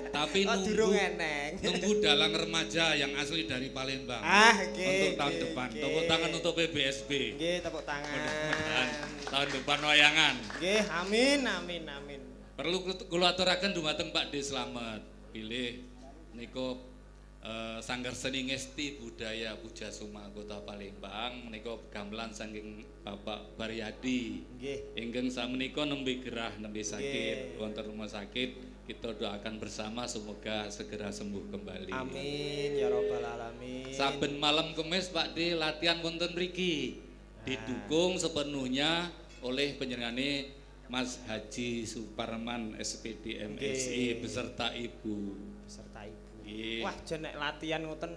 Tapi Oh, nunggu durung eneng. nunggu dalang remaja yang asli dari Palembang. Ah, nggih. Untuk tahun nggih, depan. nggih. Tepuk tangan untuk PBSB. Nggih, tepuk tangan. Mudah-mudahan tahun depan wayangan. Nggih, amin amin amin. Perlu kula aturaken dumateng Pak D Slamet. Bilih nika Sanggar Seni Ngesti Budaya Pujasuma Kota Palembang menika gamelan saking Bapak Baryadi. Nggih. Ingkang sakmenika nembe gerah, nembe sakit Nggih. wonten rumah sakit. Kita doakan bersama semoga segera sembuh kembali. Amin ya rabbal alamin. Saben malam Kemis Pak D latihan wonten mriki. Didukung sepenuhnya oleh panjenengane Mas Haji Suparman SPD MSI Nggih. beserta Ibu. Beserta ibu. Nggih. Wah, jen nek latihan ngoten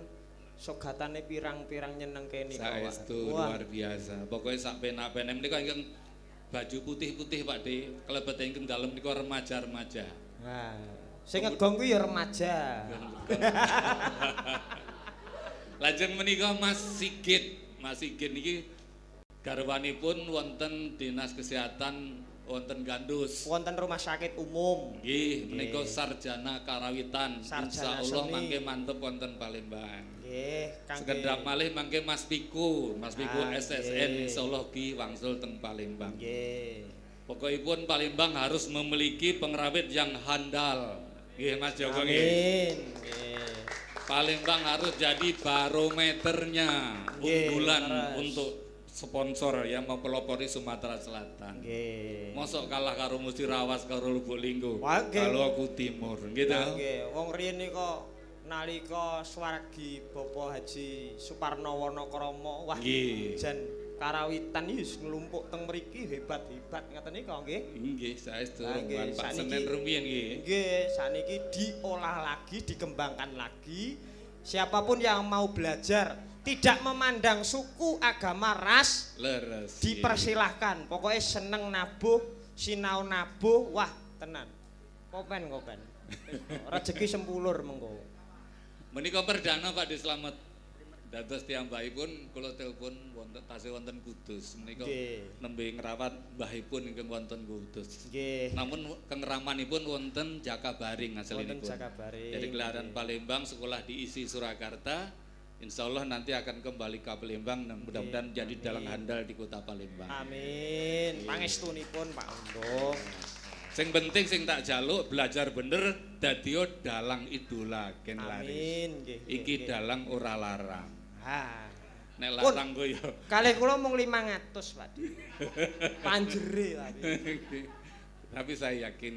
sogatane pirang-pirang nyenengke nika. Wak. Saestu Wah, luar biasa. Pokoknya sak penak-penak menika ingkang baju putih-putih Pak D, kelebet ingkang dalem menika remaja-remaja. Nah, sing ngegong kuwi ya remaja. Lajeng menika Mas Sigit, Mas Sigit niki garwanipun wonten Dinas Kesehatan wonten Gandus. Wonten rumah sakit umum. Nggih, menika sarjana karawitan. Sarjana Insyaallah seni. mangke mantep wonten Palembang. Nggih, kangge Sekedap malih mangke Mas Piku, Mas Piku Ah, SSN nggih. insyaallah ki wangsul teng Palembang. Nggih. Pokokipun Palembang harus memiliki pengrawit yang handal. Nggih Mas Joko nggih. Amin. Nggih. Palembang harus jadi barometernya Nggih, unggulan leres. untuk sponsor yang mempelopori Sumatera Selatan. Nggih. Mosok kalah karo Musi Rawas karo Lubuk Linggo. Wah, nggih. Kalau aku timur gitu. Lah, Nggih, wong riyen nika nalika swargi Bapak Haji Suparno Wanakrama, wah Nggih. jan karawitan iki wis nglumpuk teng mriki hebat-hebat ngaten nika nggih. Nggih, saestu Lah, nggih, Pak sakniki- Senen rumiyin nggih. Nggih, saniki diolah lagi, dikembangkan lagi. Siapapun yang mau belajar, tidak memandang suku, agama, ras, Leres. dipersilahkan. Pokoknya seneng nabuh, sinau nabuh, wah tenan. Kopen kopen. Rezeki sempulur mengko. Menika perdana Pak De Slamet. Dados piyambakipun kula telepon wonten tasih wonten Kudus. Menika Nggih. nembe ngrawat mbahipun ingkang wonten Kudus. Nggih. Namun kengramanipun wonten Jakabaring asalipun. Wonten Jakabaring. Jadi kelahiran Palembang, sekolah di ISI Surakarta. Insya Allah nanti akan kembali ke Palembang dan mudah-mudahan jadi dalang handal di kota Palembang. Amin. Pangestunipun Pak Untung. Sing penting sing tak jaluk belajar bener dadio dalang idola gen laris. Amin nggih. nggih, Iki nggih. dalang ora larang. Ha. Nek Pun. larang ku ya. Kalih kula mung 500, Pak. Panjere tapi. Tapi saya yakin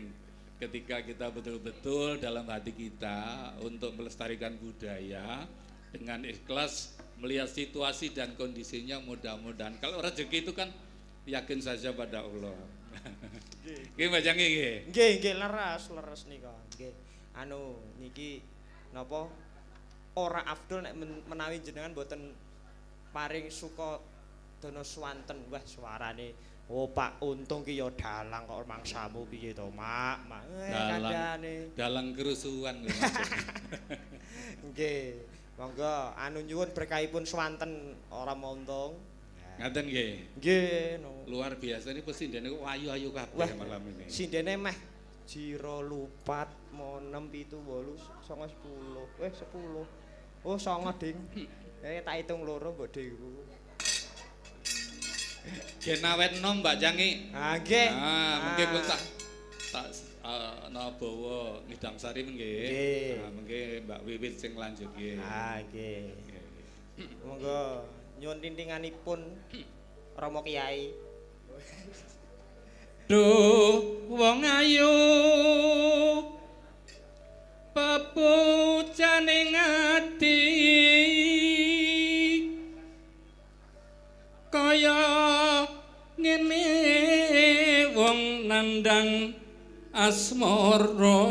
ketika kita betul-betul dalam hati kita untuk melestarikan budaya dengan ikhlas melihat situasi dan kondisinya, mudah-mudahan kalau rezeki itu kan yakin saja pada Allah. Nggih Mbak Jangi nggih. Nggih, nggih leres, leres nika. Nggih. Anu niki napa ora afdol nek menawi jenengan mboten paring suka dana swanten. Wah, suarane oh Pak Untung ki ya dalang kok mangsamu piye to, Mak? Mak Dalang kandhane. dalang kerusuhan lho, Mas. Nggih. Monggo anu nyuwun berkahipun swanten ora Untung. Ngaten nggih. Nggih, no. Luar biasa ini pesindene kok ayu-ayu kabeh Wah, malam ini. Sindene meh jiro lupat mo 6 7 8 9 10. 10. Oh, 9 ding. Tak hitung loro mbok dhewe. Gen awet nom Mbak Jangi. Ah, nggih. Ah, mungkin kula tak tak bawa ngidam sari nggih. Nggih. Ah, mungkin Mbak Wiwit sing lanjut nggih. Ah, nggih. Nggih. Monggo nyuwun tintinganipun Romo Kiai. Duh wong ayu pepujane ati kaya ngene wong nandang asmara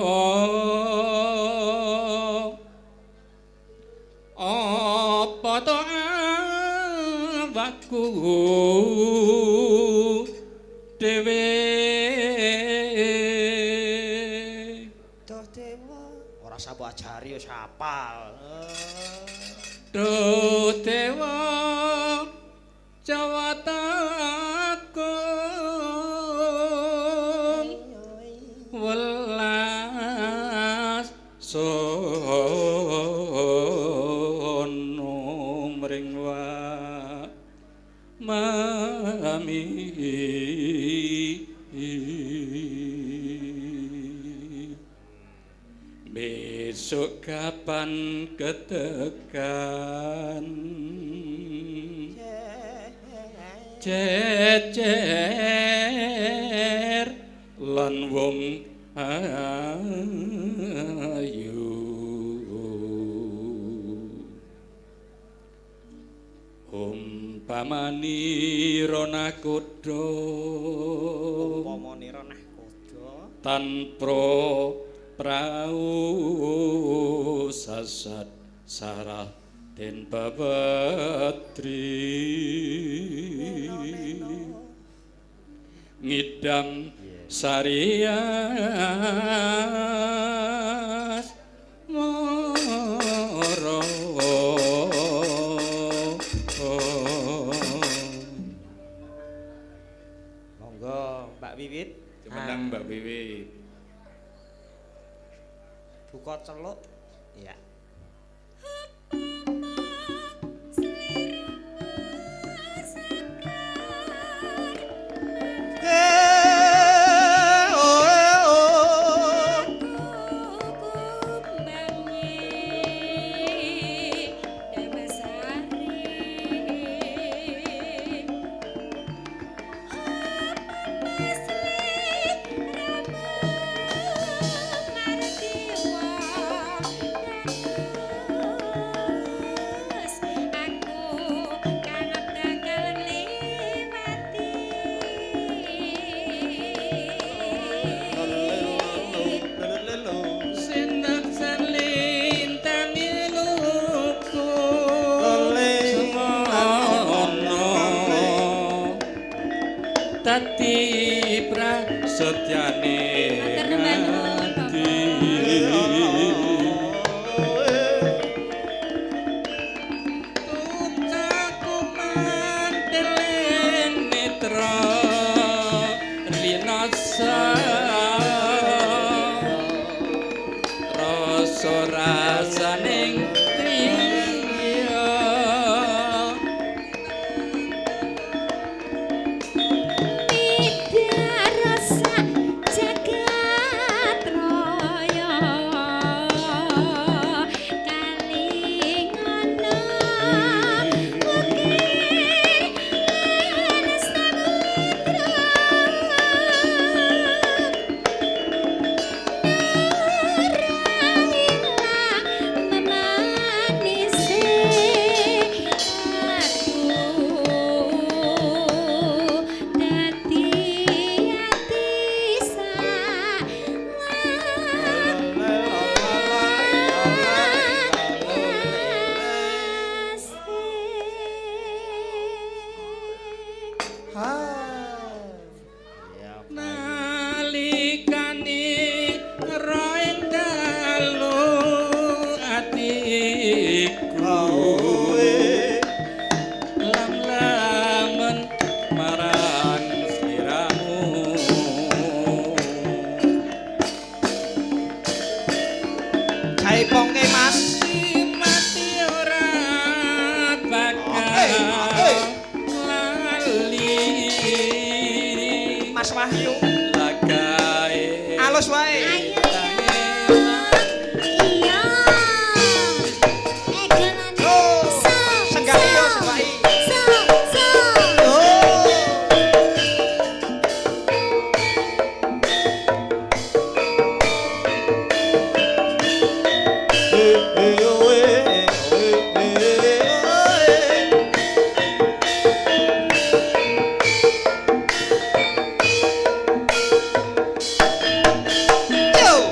apa to awakku dhewe. Duh dewa, ora sambok ajari wis hafal. Duh dewa Jawata sami. Besok kapan ketekan cecer lan wong ayu. Umpamani ronakodo, Umpamane ronakodo tanpa prau sasat sarah den babadri ngidam sarias moro. Monggo Mbak Wiwit. Cemenang Mbak Wiwit. Buka celuk. Iya. Tati prasetyane ati tucaku manteleng netra linasa rasa rasaning triya. Nalikane roing dalu atiku lam-lamen marang sliramu. Jaipongke Mas. Mati ora bakal lali. Mas Wahyu. Lagae Alus wae. Senggaki yo senggaki. Yo.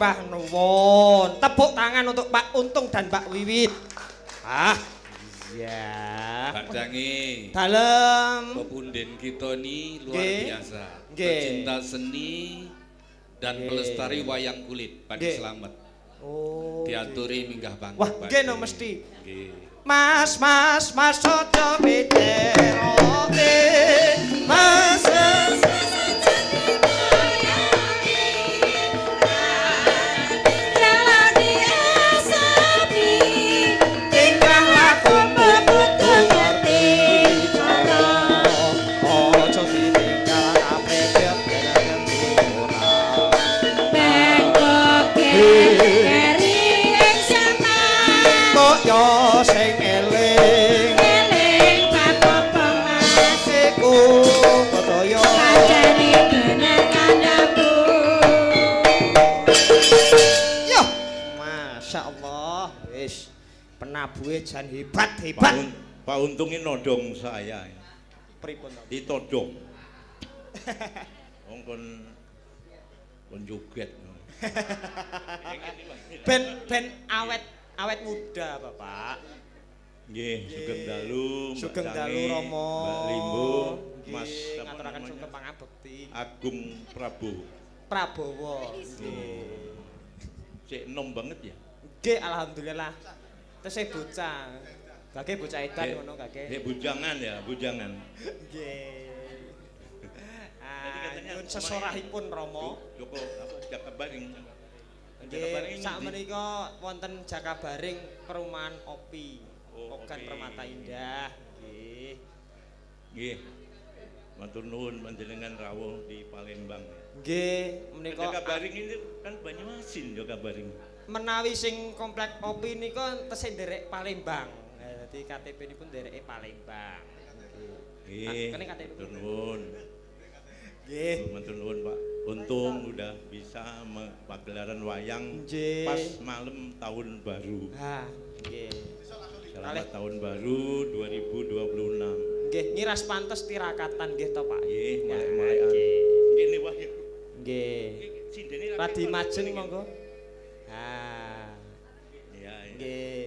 sembah nuwun. Tepuk tangan untuk Pak Untung dan Mbak Wiwit. Ah, iya. Pak Dangi. Dalem. Pepunden kita ini luar biasa. Pecinta seni dan pelestari wayang kulit, Pak Slamet. Oh. Diaturi minggah panggung. Wah, nggih no mesti. Nggih. Mas, mas, mas aja bederote. Mas, mas. Tingkah lakumu kudu ngerti cara. Aja ditinggal kabeh ngerti ora. Kok yo sing eling iku padaya. Yo, Masya Allah, wis penabuhe jan hebat hebat. Pak Untung ini nodong saya. Pripun to? Ditodong. Wong kon kon joget. Ben ben awet awet muda, Bapak. Nggih, sugeng dalu, Mbak Sugeng dalu Sange, Rama. Mbak Limbo, Nggih, Mas siapa ngaturaken namanya? sugeng pangabekti. Agung Prabowo. Prabowo. Nggih. Cek enom banget ya. Nggih, alhamdulillah. Tesih bocah. Gage bocah edan ngono gage. Bujangan ya, bujangan. Nggih. Tadi Ah, katanya nyuwun sesorahipun Rama. Joko apa Jakabaring. Nggih, sakmenika wonten Jakabaring Perumahan Opi. Oh, Ogan Opi. Permata Indah. Nggih. Nggih. Matur nuwun panjenengan rawuh di Palembang. Nggih, menika Jakabaring ini kan Banyuasin Jakabaring. Menawi sing komplek Opi nika tesih nderek Palembang. Dadi KTP nipun ndereke Palembang. Nggih. Nggih. Kene KTP. Matur nuwun. Nggih. Matur nuwun Pak. Untung udah bisa pagelaran wayang pas malam tahun baru. Ha, nggih. Selamat tahun baru 2026. Nggih, ngiras pantes tirakatan nggih to, Pak. Nggih, Nah, malek-malekan. nggih. Kene wae. Nggih. Sindene ra Radi ketok. majeng monggo. Ha. Iya, iya. Nggih.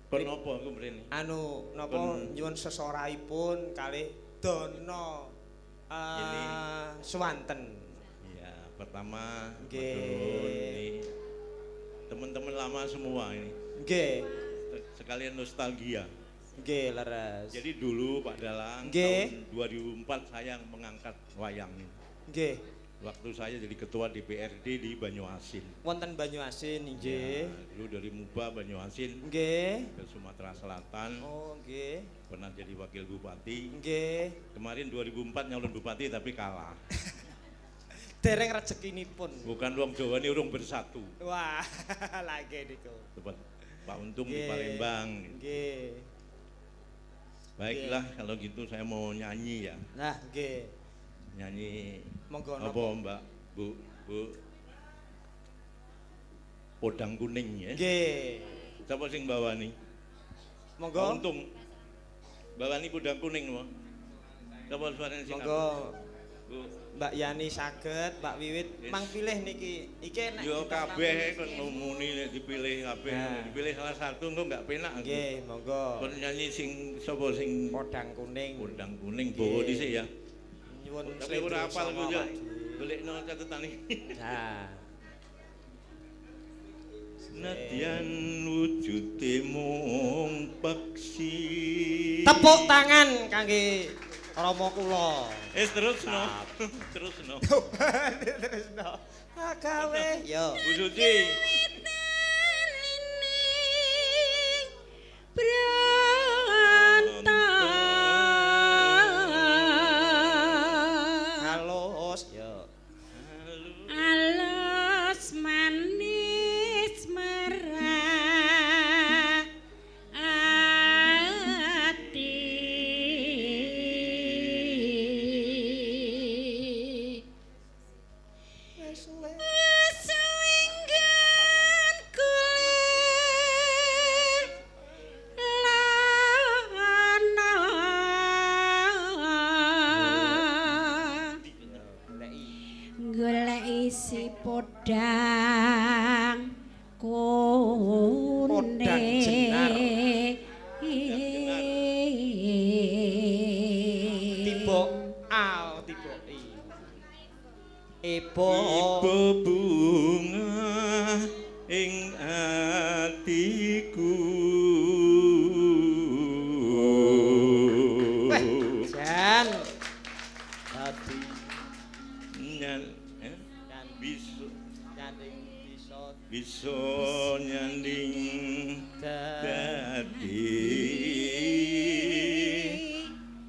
Kon apa aku mrene? Anu napa nyuwun sesorahipun kalih dana Ini. Swanten. Iya, pertama Nggih. matur nuwun ini teman-teman lama semua ini. Nggih. Sekalian nostalgia. Nggih, leres. Jadi dulu Pak Dalang Nggih. tahun 2004 saya mengangkat wayang ini. Nggih. Waktu saya jadi ketua DPRD di Banyuasin. Wonten Banyuasin nggih. Ya, dulu dari Muba Banyuasin Nggih. ke Sumatera Selatan. Oh, nggih. Pernah jadi wakil bupati. Nggih. Kemarin 2004 nyalon bupati tapi kalah. Dereng rezekinipun. Bukan wong Jawa ini urung bersatu. Wah, lagi niku. Tempat Pak Untung di Nggih. Palembang. Nggih. Baiklah kalau gitu saya mau nyanyi ya. Nah, nggih. Nyanyi Monggo apa napa? Mbak? Bu, Bu. Podang kuning ya. Nggih. Siapa sing bawani? Monggo. Pak Untung. Bawani podang kuning mo. Siapa suaranya sing Monggo. Bu. Mbak Yani saged, Mbak Wiwit Yes. mang pilih niki. Iki nek Yo kita kabeh kon ngomuni nek dipilih kabeh, Nah. dipilih salah satu engko enggak penak aku. Nggih, monggo. Kon nyanyi sing sapa sing Podang kuning. Podang kuning bawa Nggih. dhisik ya. Nyuwun Tapi ora slendro hafal sama ku yo. Pak Di. Golekno catetane. Nah. Nadyan wujude mung peksi. Tepuk tangan kangge Rama kula. Wis terusno. Terusno. Terusno. Gawe yo. Bu Suci. Halus yo. Alus manis merah ati. Suwingga Podang kuning. Podang jenar. Tiba A, tiba I. Ebo. Ibu bunga ing atiku. Weh, jan. Dadi Nyan, eh? Bisa nyanding bisa bisa nyanding dadi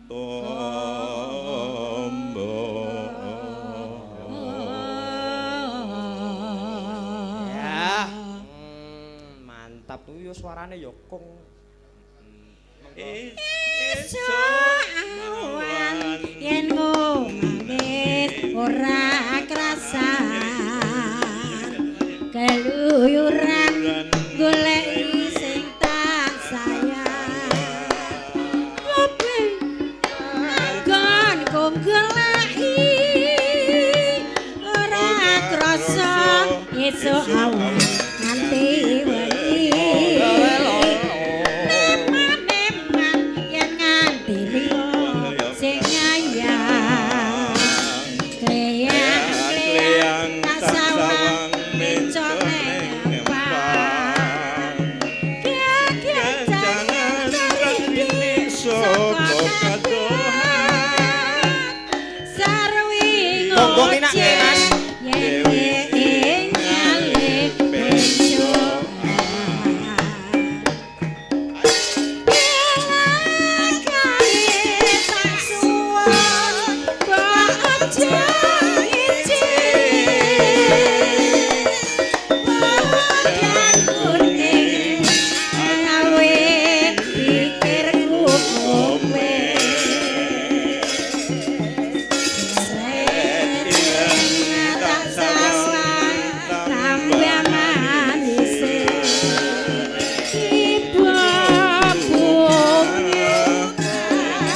tombo. Ya. Mantap tuh yo suarane yo kong. Esuk awan yen ngombe ora krasan keluyuran goleki sing tak sayang kowe nggon goleki ora krasa esuk awan nganti wengi. Neman-neman yen nganti liya sing ngayang kleyang-kleyang tak sawang mencong ngempang gegencangan rene saka kadohan sarwi Monggo minake, Mas. yen ing nyale benjoan. Tambah manis ibu bunga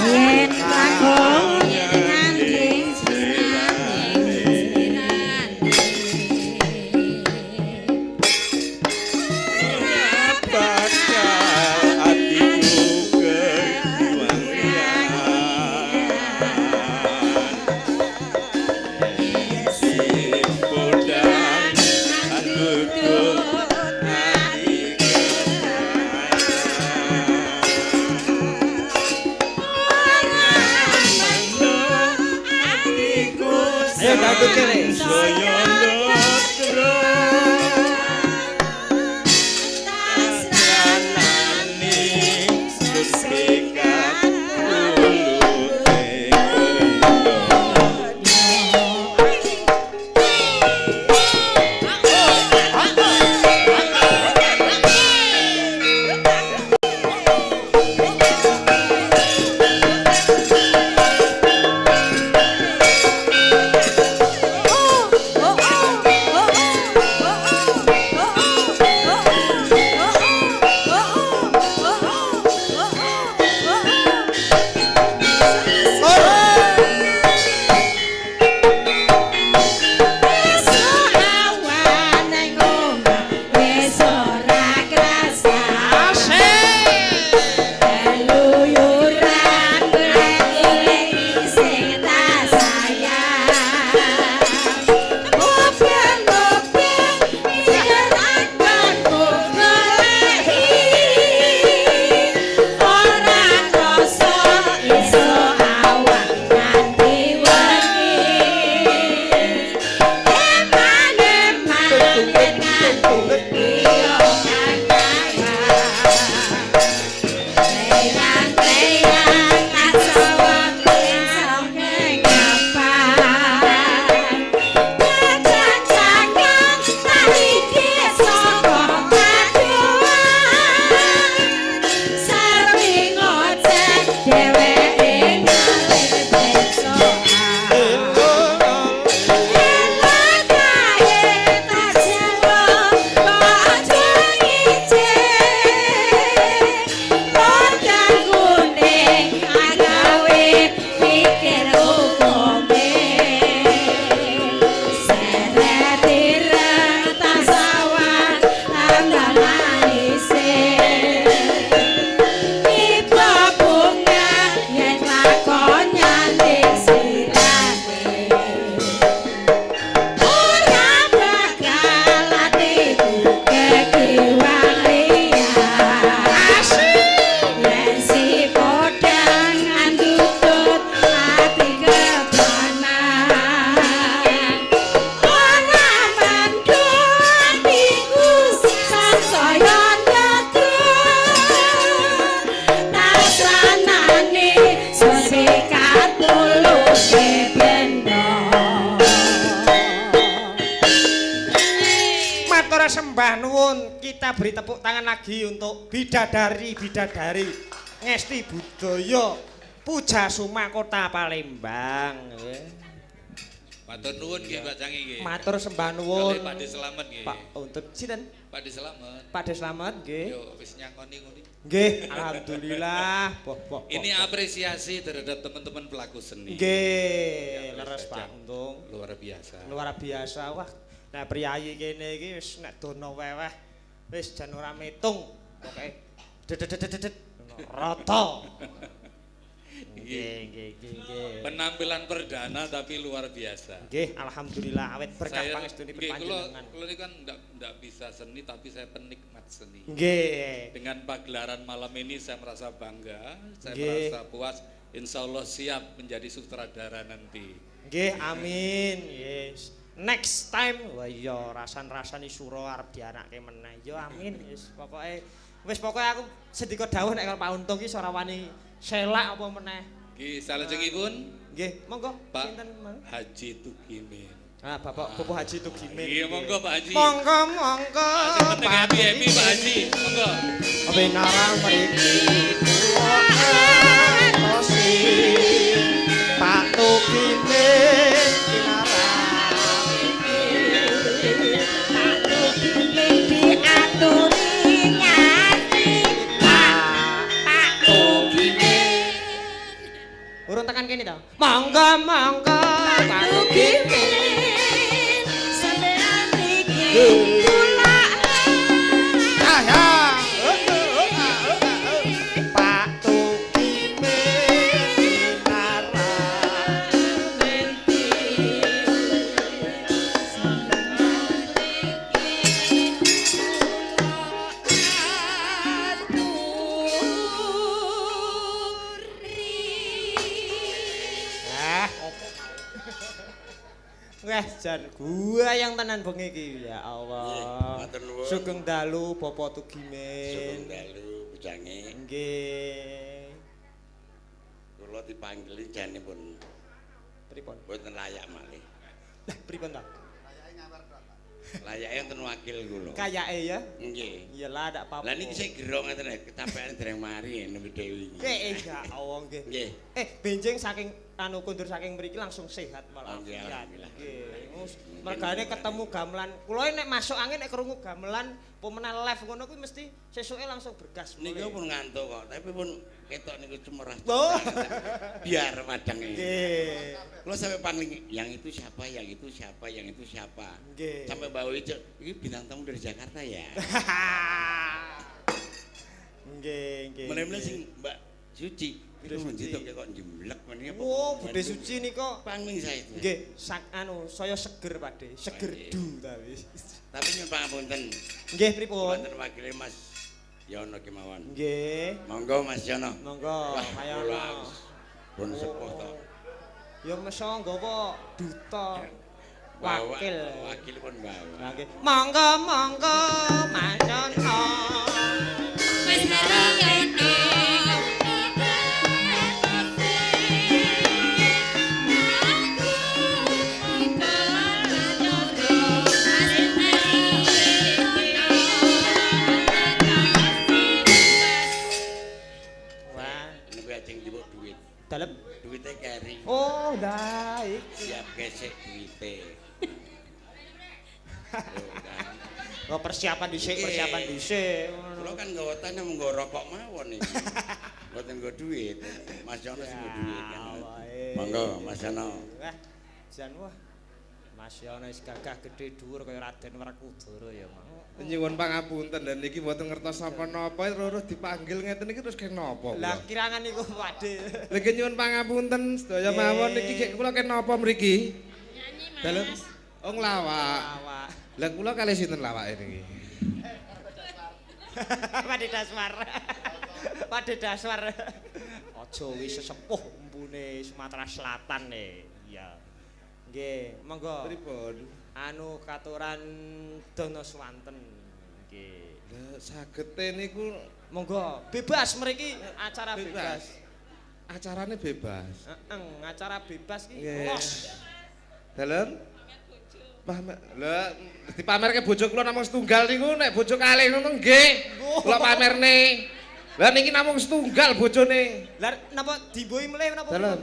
yen lakon nanding Bakal atiku kekiwangan si podang andutut ati atiku Ayo dangdut kene. saya ndotro tasranani susikat ulute Oh, oh, oh. nuwun. Kita beri tepuk tangan lagi untuk bidadari-bidadari Ngesti Budaya Pujasuma Kota Palembang. Nggih. Matur nuwun nggih Pak Cangi nggih. Matur sembah nuwun. Kalih Pak De Slamet nggih. Pak untuk sinten? Pak De Slamet. Pak De Slamet nggih. Yo wis nyangoni ngono. Nggih, alhamdulillah. Boh, boh, boh. Ini apresiasi terhadap teman-teman pelaku seni. Nggih, Ya, leres saja. Pak Untung. Luar biasa. Luar biasa. Wah, nek priyayi kene iki wis nek dono weweh wis jan ora metung. Pokoke dedet rata. Nggih, nggih, nggih, nggih. Penampilan perdana tapi luar biasa. Nggih, alhamdulillah awet berkah pangestunipun nggih, kula panjenengan. kula ini kan ndak bisa seni tapi saya penikmat seni. Nggih. Dengan pagelaran malam ini saya merasa bangga, saya Nggih. merasa puas. Insya Allah siap menjadi sutradara nanti. Nggih, amin. Yes. Next time, wah iya rasan-rasani sura arep dianake meneh. Ya amin. Wis pokoke wis pokoke aku sendika dawuh nek karo Pak Untung ki ora wani selak apa meneh. Nggih, salajengipun Nggih, monggo Pak sinten monggo? Haji Tugimin. Ah, Bapak Bapak Haji Tugimin. Nggih, monggo Pak Haji. Monggo, monggo. Sing penting happy-happy Pak Haji. Monggo. Winarang mriki kula antosi. Pak Tugimin pinarang Pak Tugimin diaturi ngati. Pak Pak Tugimin. Urung tekan kene to. Monggo, monggo. Pak Tugimin sampean iki kula. Ah, ya. Pak Tugimin pinarang. Ah, opo Wah, jan gua yang tenan bengi iki ya Allah. Nggih, matur nuwun. Sugeng dalu Bapak Sugeng Tugimin. dalu bujange. Nggih. Kula dipanggili janipun Pripun? mboten layak malih. Lah pripun ta? Layake wonten wakil kula. Kayake ya. Nggih. Iyalah ndak apa-apa. Lah niki sik gero ngeten lho, kecapean dereng mari nembe Dewi. Nggih, ya Allah nggih. Nggih. Benjing saking anu kundur saking mriki langsung sehat malah. Oh, nggih, alhamdulillah. Nggih. Mergane ketemu gamelan. Kula nek masuk angin nek krungu gamelan pemenang live ngono kuwi mesti sesuke langsung bergas Niku mulih. pun ngantuk kok, tapi pun ketok niku cemerah. Oh. Biar madange. Nggih. Kula sampai pangling, yang itu siapa, yang itu siapa, yang itu siapa. Nggih. Sampai bawa itu, ini bintang tamu dari Jakarta ya. Nggih, nggih. Mulai-mulai sing Mbak Suci, Bude itu Suci. menjitok kok njemlek meneh apa. Wo, Bude Suci nika Pangling saya itu. nggih sak anu saya seger Pakde, seger Nggih. du tapi. Tapi nyuwun pangapunten. Nggih pripun? Wonten wakile Mas Yono kemawon. Nggih. Monggo Mas Yono. Monggo, Wah, Mas kula Yono. pun sepuh to. Ya meso nggawa duta Bawa- wakil. Wakil pun bawa. Lah nggih. Monggo monggo Mas Yono. Mas Haryono. Wah, Niku ajeng njupuk duit. dalem. Duite keri. Oh, lah iki. Siap gesek duite. Lho, kan. Oh, persiapan dhisik, Nggih. persiapan dhisik. Kula kan nggawa tanah mung nggawa rokok mawon iki. Mboten nggo duit. Mas Yono sing nggo duit kan. wae. Monggo Mas Yono. Wah, jan wah. Mas Yono wis gagah gedhe dhuwur kaya Raden Werkudara ya, Mas. Nyuwun pangapunten lha niki mboten ngertos napa-napa terus dipanggil ngeten iki terus keng napa Lah kula. kirangan niku Pakde. Lha nggih nyuwun pangapunten sedaya Nggih. mawon niki gek kula keng napa mriki? Nyanyi Dalem Mas. oh nglawak. Lawak. Lah kula kalih sinten lawake niki? Pakde Daswar. Pakde Daswar. Aja wis sesepuh empune Sumatera Selatan e. Iya. Nggih, monggo. Pripun? Anu katuran Dono Swanten. Nggih. Lah sagete niku Monggo, bebas mriki acara bebas. bebas. Acarane bebas. Heeh, acara bebas ki Nggih. los. Dalem? Pamer. Lah dipamerke bojo kula namung setunggal niku, nek bojo kalih ngono nggih. Kula pamerne. Lah niki namung setunggal bojone. Lah napa dimbuhi melih napa? Dalem.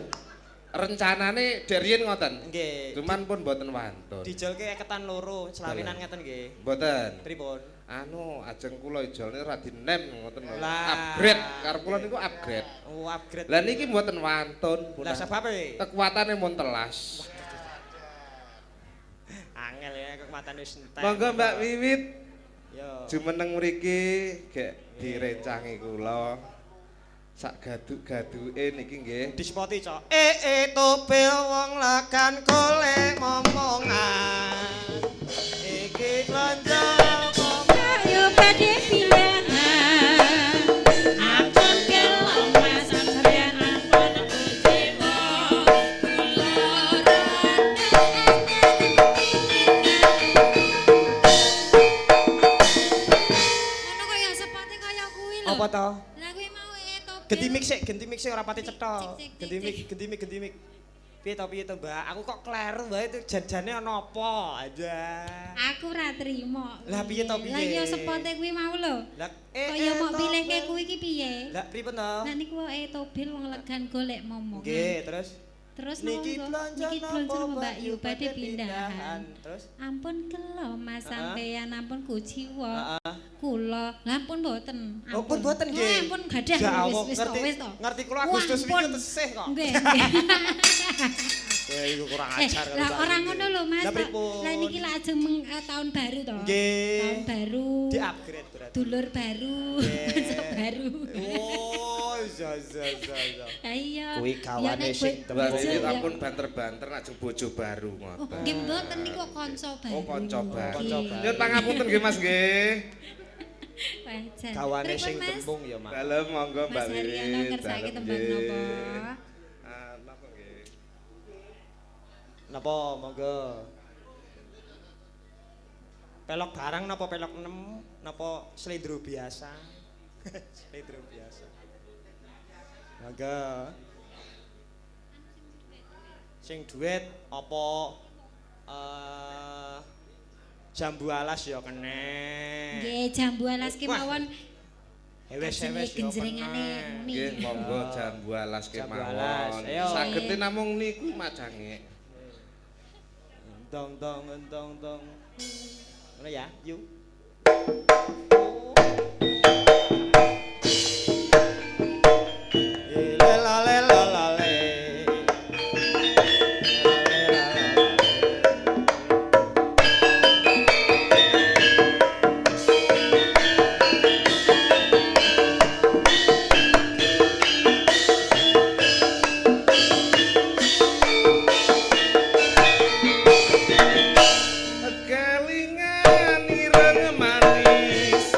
Rencanane dek riyin ngoten. Nggih. Cuman pun mboten wantun. Dijolke eketan loro, selawenan ngeten nggih. Mboten. Pripun? Anu ajeng kula ijolne ra dinem ngoten lho. Lah. Upgrade karo kula niku upgrade. Oh, upgrade. Lah niki mboten wantun. Lah sebabe? Kekuatane mun telas. Angel ya kekuatan wis entek. Monggo Mbak Wiwit. Yo. Jumeneng mriki gek direncangi kula. Sak gaduk-gaduke niki nggih. Dispoti, Cok. Topel wong legan golek momongan. Iki blonjo Ayo badhe pindahan. Ampun kelong Mas sampeyan ampun kuciwa. Kula rada Ngono kaya sepate kaya kuwi lho. Apa to? Lah kuwi mau topel. Ganti mix sik, ganti mix sik ora pati cetha. Cek, cek, Ganti mix, cek. ganti mix, ganti mix. Piye to Mbak? Aku kok kleru wae itu jan-jane ana apa aja. Aku ora trimo. Lah, piye to, piye? Lah iya sepote kuwi mau lho. Lah Kaya mok pilihke kuwi iki piye? Lah pripun to? Lah niku wae tobel wong legan golek momongan. Nggih, terus Terus niki napa blonjo niki napa blonjo Mbak Mbak Yu badhe pindahan. Terus Ampun kelo Mas Heeh. sampeyan ampun kuciwa. Heeh. Kula, lah ampun mboten. Oh, pun mboten nggih. Lah ampun gadah Ya wis Allah, wis to ngerti- wis to. ngerti kula Agustus Wah, ampun. wingi tesih kok. Nggih. nggih. Kowe iku kurang ajar karo Lah Mbak ora Yu. ngono lho Mas. Lah pripun? Lah niki lak ajeng tahun baru to. Nggih. Tahun baru. Di-upgrade berarti. Dulur baru, kanca baru. Oh, iya iya iya iya. Lah iya. Kuwi Ya, gawane nek sing Mbak bojo Wiwit ya. ampun banter-banter ajeng bojo baru Oh, ngoten. nggih mboten niku kanca baru. Oh, kanca baru. Kanca baru. Nyuwun pangapunten nggih Mas nggih. Wajar. Gawane Pripun, sing Mas? tembung ya, Mas. Dalem monggo Mbak Mas Haryono Wiwit. ngersake Dalem, tembang nggih. napa? Ah, napa nggih? Napa monggo. Pelok barang napa pelok 6 napa slendro biasa? Slendro biasa. Monggo. Sing duet apa jambu alas ya kene. Nggih, jambu alas kemawon Hewes-hewes ya genjrengane kene. muni. Nggih, monggo jambu alas Jambu alas, kemawon. ayo. Sagete namung niku macange. Dong dong dong dong. Ngono ya, yuk. Lela lela lale. Kelingan ireng manis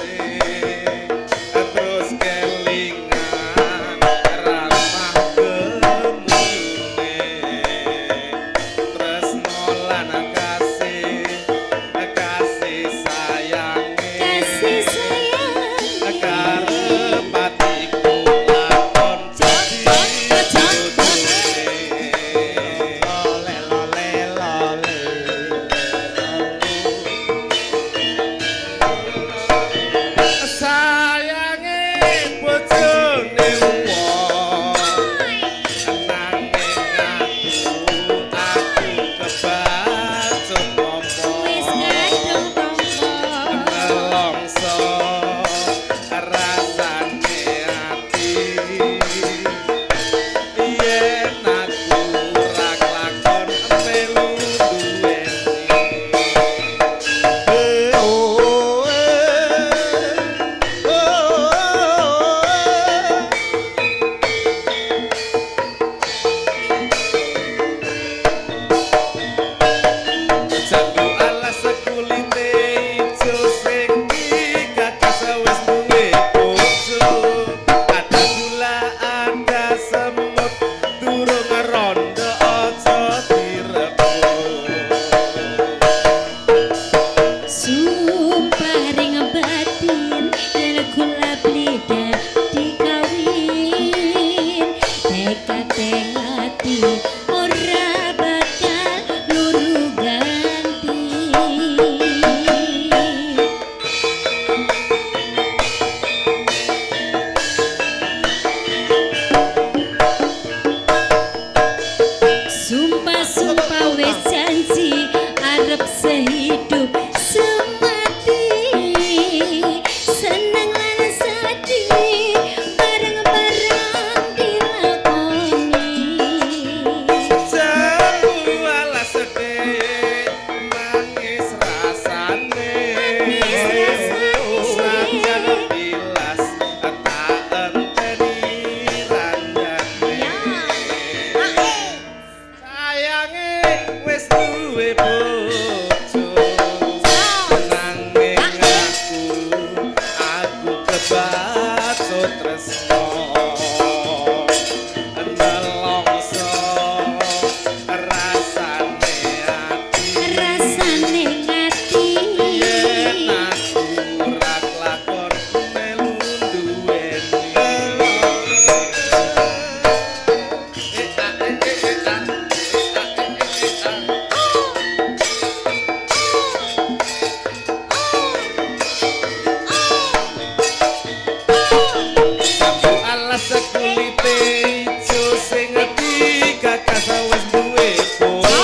Alas kulite ijo sing digagas wis duwe bojo.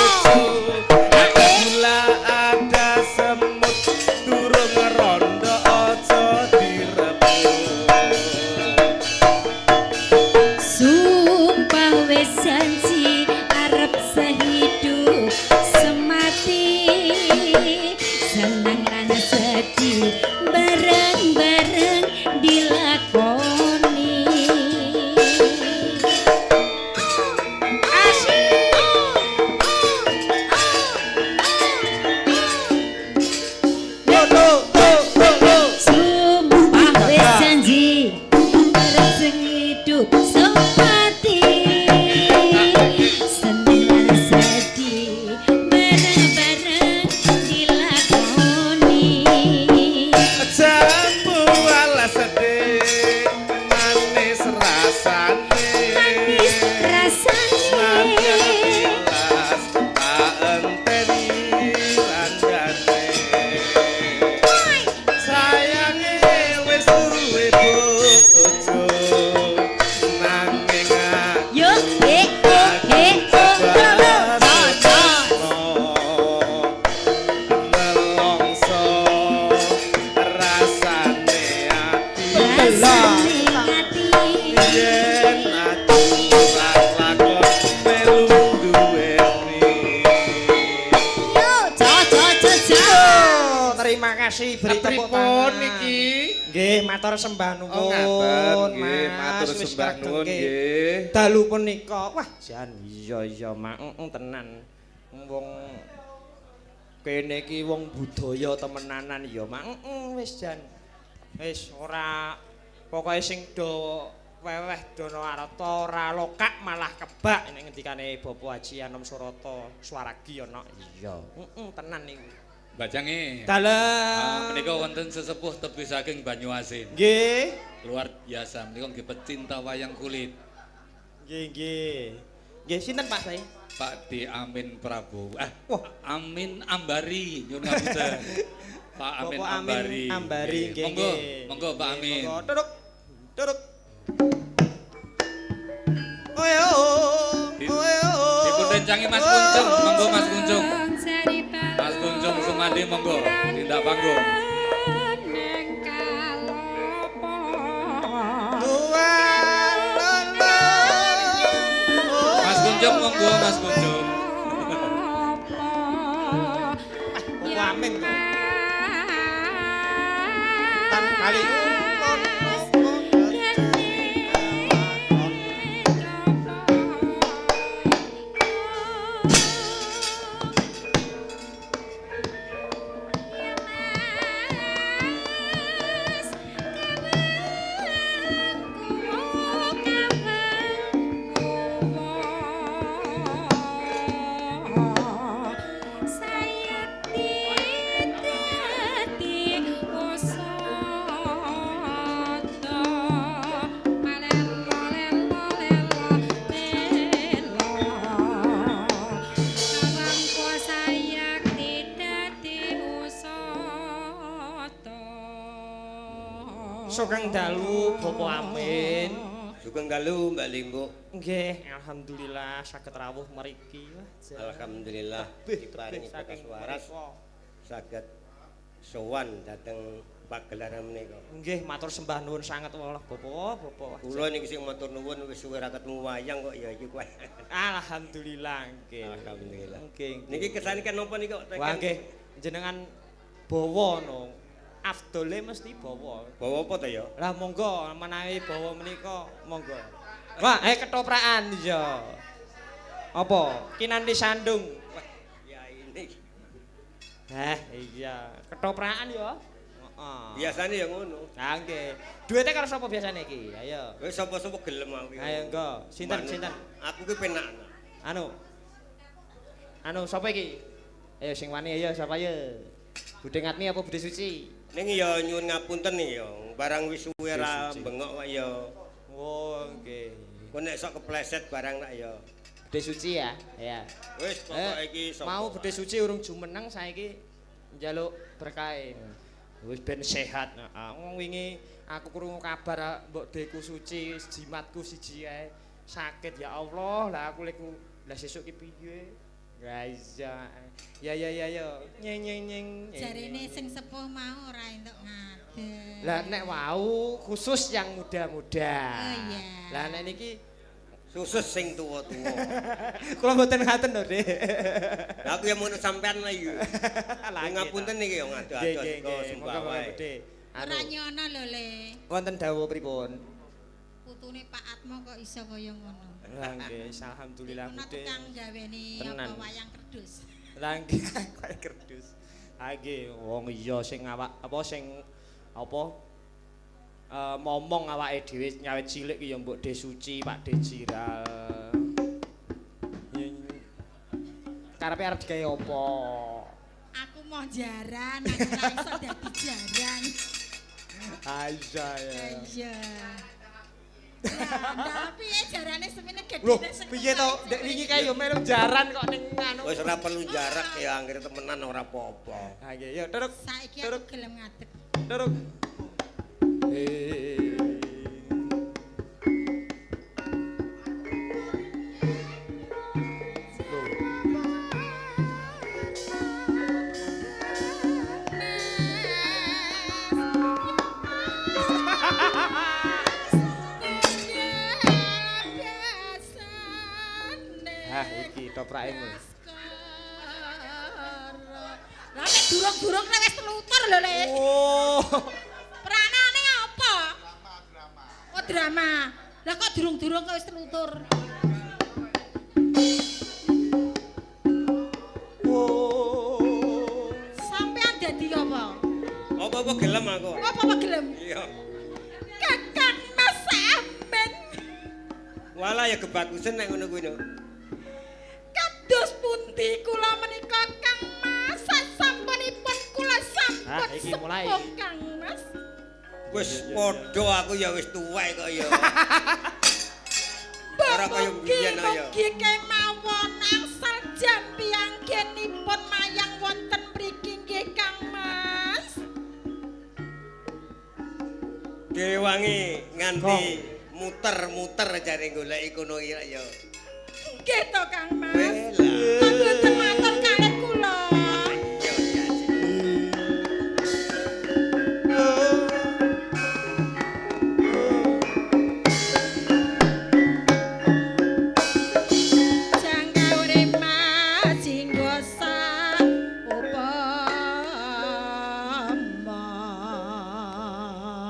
Gula ada semut durung rondo aja direbut. Sumpah wis janji arep sehidup semati, seneng lan sedih bareng-bareng dilakoni. Lo lo lo lo lo. Sumpah wis janji arep sehidup semati, seneng lan sedih bareng-bareng dilakoni. Jambu alas sedih manis rasane. Manis rasane. Senadyan tilas tak enteni randane. Sayange wis duwe bojo nanging aku Yo he o he o lo lo lo lo. Nelongso rasane ati. Rasane ati. Yen aku ora lakon melu duweni. Yo co co co co. Oh, terima kasih beri tepuk Pripun tangan. niki? Nggih, matur sembah nuwun. Oh ngaten nggih, Mas. matur Wis sembah nuwun kregengke. nggih. Dalu punika, wah jan iya iya mak tenan. Wong kene iki wong budaya temenanan ya mak wis jan. Wis ora pokoke sing do weweh dono arta ora lokak malah kebak nek ngendikane Bapak Haji Anom Surata Swaragi ana. Iya, tenan niku. Mbak Jange. Dalem. Ah, menika wonten sesepuh tebih saking Banyuasin. Nggih. Luar biasa menika nggih pecinta wayang kulit. Nggih, nggih. Nggih, sinten Pak saya? Pak D Amin Prabowo. Ah, Wah. Amin Ambari nyuwun ngapunten. Pak Amin Bapak Amin Ambari. Ambari, Nggih. nggih, Monggo, nggih. monggo Pak Nggih, Amin. Monggo, duduk. Duduk. Oyo. Oyo. Dipun rencangi Mas Kuncung, monggo Mas Kuncung. Mas Kuncung Sumandi monggo tindak panggung. Mas Kuncung monggo Mas Kuncung. Bapak Amin. Tan kali Sugeng dalu Bapak Amin. Sugeng dalu Mbak Limbuk. Nggih, alhamdulillah saged rawuh mriki. Wah, jan. Alhamdulillah Tebih, diparingi tebih saking bagas waras mriko. saged sowan dhateng pagelaran menika. Nggih, matur sembah nuwun sanget wallah Bapak, Bapak. Kula niki sing matur nuwun wis suwe ra ketemu wayang kok ya iki kuwi. Alhamdulillah nggih. Alhamdulillah. Nggih. nggih. Niki kersane kan napa niki kok Wah nggih, jenengan bawa no. Afdole mesti bawa. Bawa apa to ya? Lah monggo menawi bawa menika monggo. Wah, ketoprakan iya. Apa? Kinanti sandung. Wah, ya ini. Heh, iya. Ketoprakan ya. Heeh. Biasane ya ngono. Lah nggih. Duwite karo sapa biasane iki? Ayo. Wis sapa-sapa gelem aku. Ayo engko. Sinten sinten? Aku ki penak. Anu. Anu sapa iki? Ayo sing wani ayo sapa ayo? Budhe Ngatmi apa Budhe Suci? Ning ya nyuwun ngapunten ya, barang wis suwe ra bengok kok ya. Oh, nggih. Kok nek sok kepleset barang tak ya. Budhe Suci ya? Ya. Wis pokoke iki sapa. Mau Budhe Suci urung jumeneng saiki njaluk berkahe. Wis ben sehat. Heeh, wong wingi Aku krungu kabar mbok deku suci jimatku siji kae sakit ya Allah. Lah aku lek lah sesuk ki piye? Ya iya. Ya ya ya ya. Nyeng nyeng nyeng. Jarene sing sepuh mau ora entuk ngadeg. Lah nek wau khusus yang muda-muda. Oh iya. Lah nek niki khusus sing tuwa-tuwa. Kula mboten ngaten lho, Dik. Lah aku ya ngono sampean lah iki. Lah ngapunten iki ya ngado-ado saka sembah wae. Ora nyono lho, Le. Wonten dawuh pripun? Putune Pak Atmo kok iso kaya ngono. Lah nggih, alhamdulillah Budhe. Tukang gaweni apa wayang kerdus. Lah nggih, wayang kerdus. Ha nggih, wong iya sing awak apa sing apa momong awake dhewe nyawet cilik ki ya mbok De Suci, Pak De Jiral. Karepe arep digawe apa? Aku mau jaran, aku ora iso dadi jaran. Ha iya ya. Iya. Lah, piye jarane semene gedhe Loh, piye to? Dek wingi kae yo melu jaran kok ning anu. Wis ora perlu jarak ya anggere temenan ora apa-apa. Ha nggih, yo teruk. Saiki aku gelem ngadeg. Teruk. Hah, iki toprake ngono. Lah nek durung-durung nek wis telutur lho, Le. Oh. Peranane apa? Drama. Oh, drama. Lah kok durung-durung kok wis telutur. Oh. Sampean dadi apa? Apa-apa gelem aku. Apa-apa gelem? Iya. Kakang Mas Amin. Walah ya kebagusan nek ngono kuwi no. Kados pundi kula menika Kang Mas sasampunipun kula sampun iki mulai. sepuh Kang Mas. Wis padha aku ya wis tuwek kok ya. Ora kaya mbiyen ayo. Mugi kemawon angsal jampi anggenipun mayang wonten mriki nggih Kang Mas. Dewangi nganti muter-muter jare goleki kono iki ya. Nggih to Kang Mas. Lah. Kok mboten matur kalih kula. Iya iya. Jangkaure Mas jinggo sak upama.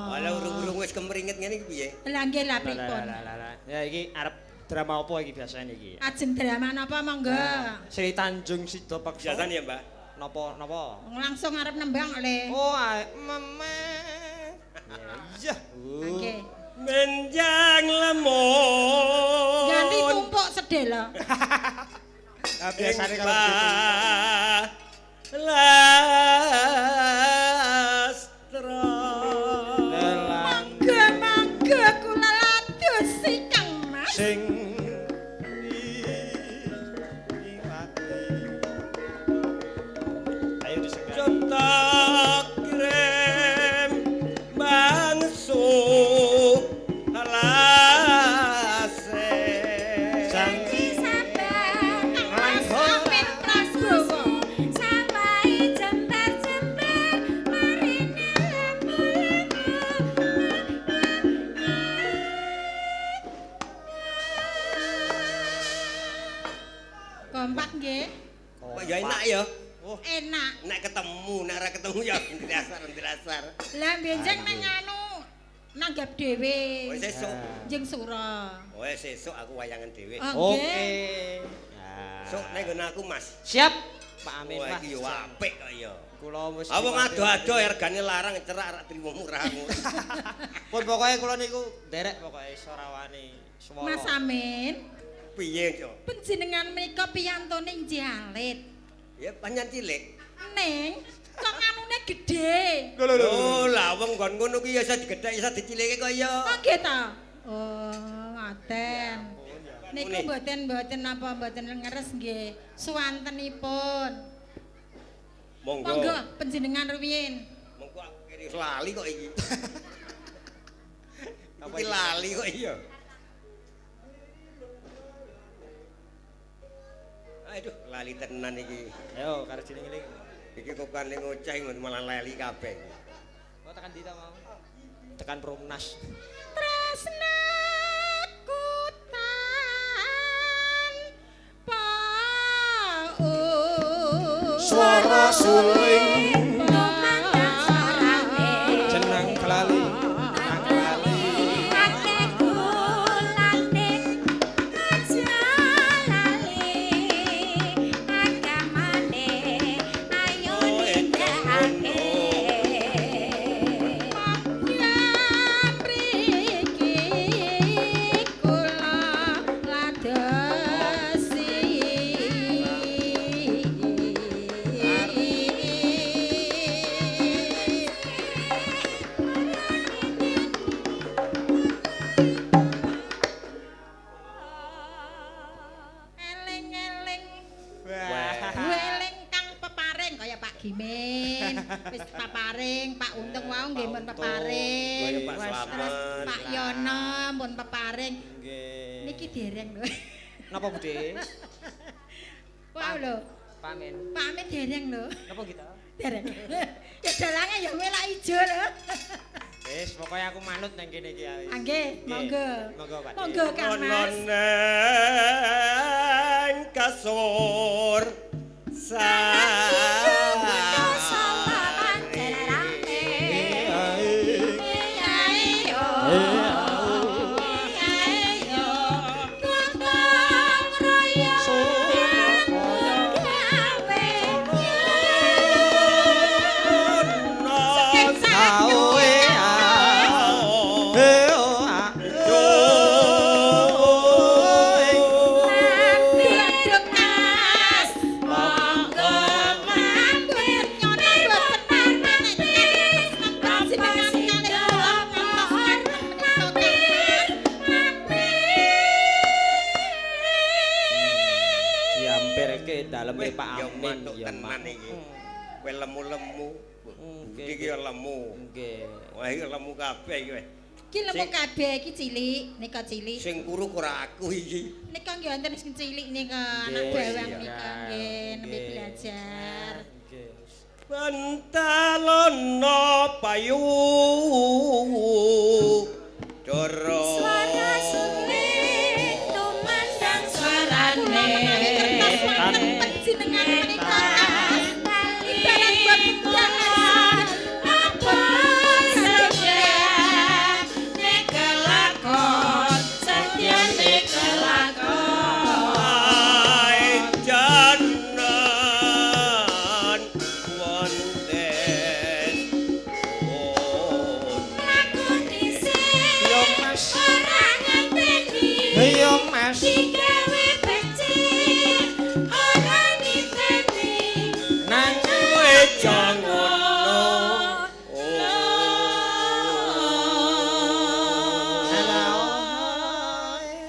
Walah urung-urung wis kemringet ngene iki piye? Lah nggih lah pripun? Lah. Ya iki arep drama apa iki biasane iki? Ajeng drama napa monggo? Sri Tanjung Sida Paksa. Biasane ya, Mbak. Napa napa? Wong langsung arep nembang le. Oh, meme. Ya iya. Oke. Menjang lemon. Ganti tumpuk sedela. Lah biasane kalau begitu. Lastra. Monggo monggo kula ladosi Kang Mas. Sing ayo disenggali. Cetak kirim bangsu alase. Janji sabar Kang Mas Amin Prabowo. Sampai jembar-jembar marine lembu-lembu. Kompak nggih. Kok ya enak ya. Enak. Nek ketemu, nek ora ketemu ya ndlasar-ndlasar. Lah benjang nang anu nanggap dhewe. Wis sesuk. Jeng Sura. Wis sesuk aku wayangan dhewe. Oh, Oke. nggih. Sok nek nggon aku, Mas. Siap, Pak Amin. Wah Wah, iki yo apik kok ya. Kula wis Ah wong ado-ado regane larang cerak rak trimo murah ngono. Pun pokoke kula niku nderek pokoke sorawani swara. Mas Amin, Piye, Cok? panjenengan menika piyantone injih alit. Ya pancen cilik. Ning kok nganune gedhe. Lho, lah wong nggon ngono ki ya iso digedhek iso dicilike kok ya. Oh nggih ta? Oh, ngoten. Niku mboten napa mboten ngeres nggih. Suwantenipun. Monggo. Monggo panjenengan rumiyin. Monggo aku kiri lali kok iki. Iki lali kok iya. Aduh, lali tenan iki. Ayo karo jeneng-eling. Iki kok kan ngoceh malah lali kabeh. Kok tekan ndi ta mau? Tekan Promnas. Tresnaku tanpa Swara suling jeneng klali nang klali. Eling-eling. Weling kang peparing kaya Pak Gimin, wis paparing, Pak Untung wau nggih mun peparing. Kaya Pak Slamet. Pak Yono mun peparing. Nggih. Niki dereng lho. Napa Bude? Wau lho, Pak Amin. Pak Amin dereng lho. Napa kita? Dereng. Ya dalange ya welak ijo lho. Wis, pokoke aku manut nang kene iki ae. Ah, nggih, monggo. Monggo, Pak. Monggo Kang Ono Mas. nang kasur Diampirke daleme Pak Ya Amin mantuk ya, tenan Mak. iki. Kowe lemu-lemu. Nggih. Budi iki ya lemu. Nggih. Wah iki lemu kabeh iki. Iki lemu kabeh iki cilik, nika cilik. Sing kuru ora aku iki. Nika nggih wonten sing cilik nika, anak Nggih, bawang iya. nika nggih nembe Nggih. belajar. Nggih. Pentalono payu Doro. Suara suling tumandang suarane. Kertas wonten panjenengan menika Kang. Ibarat buat penjahat. Apa saja nek kelakon, setyane kelakon. Ai janan wonten Laku dhisik Yo Mas. ora ngenteni. Yo Mas. Digawe becik ora niteni. Nang kowe jangono.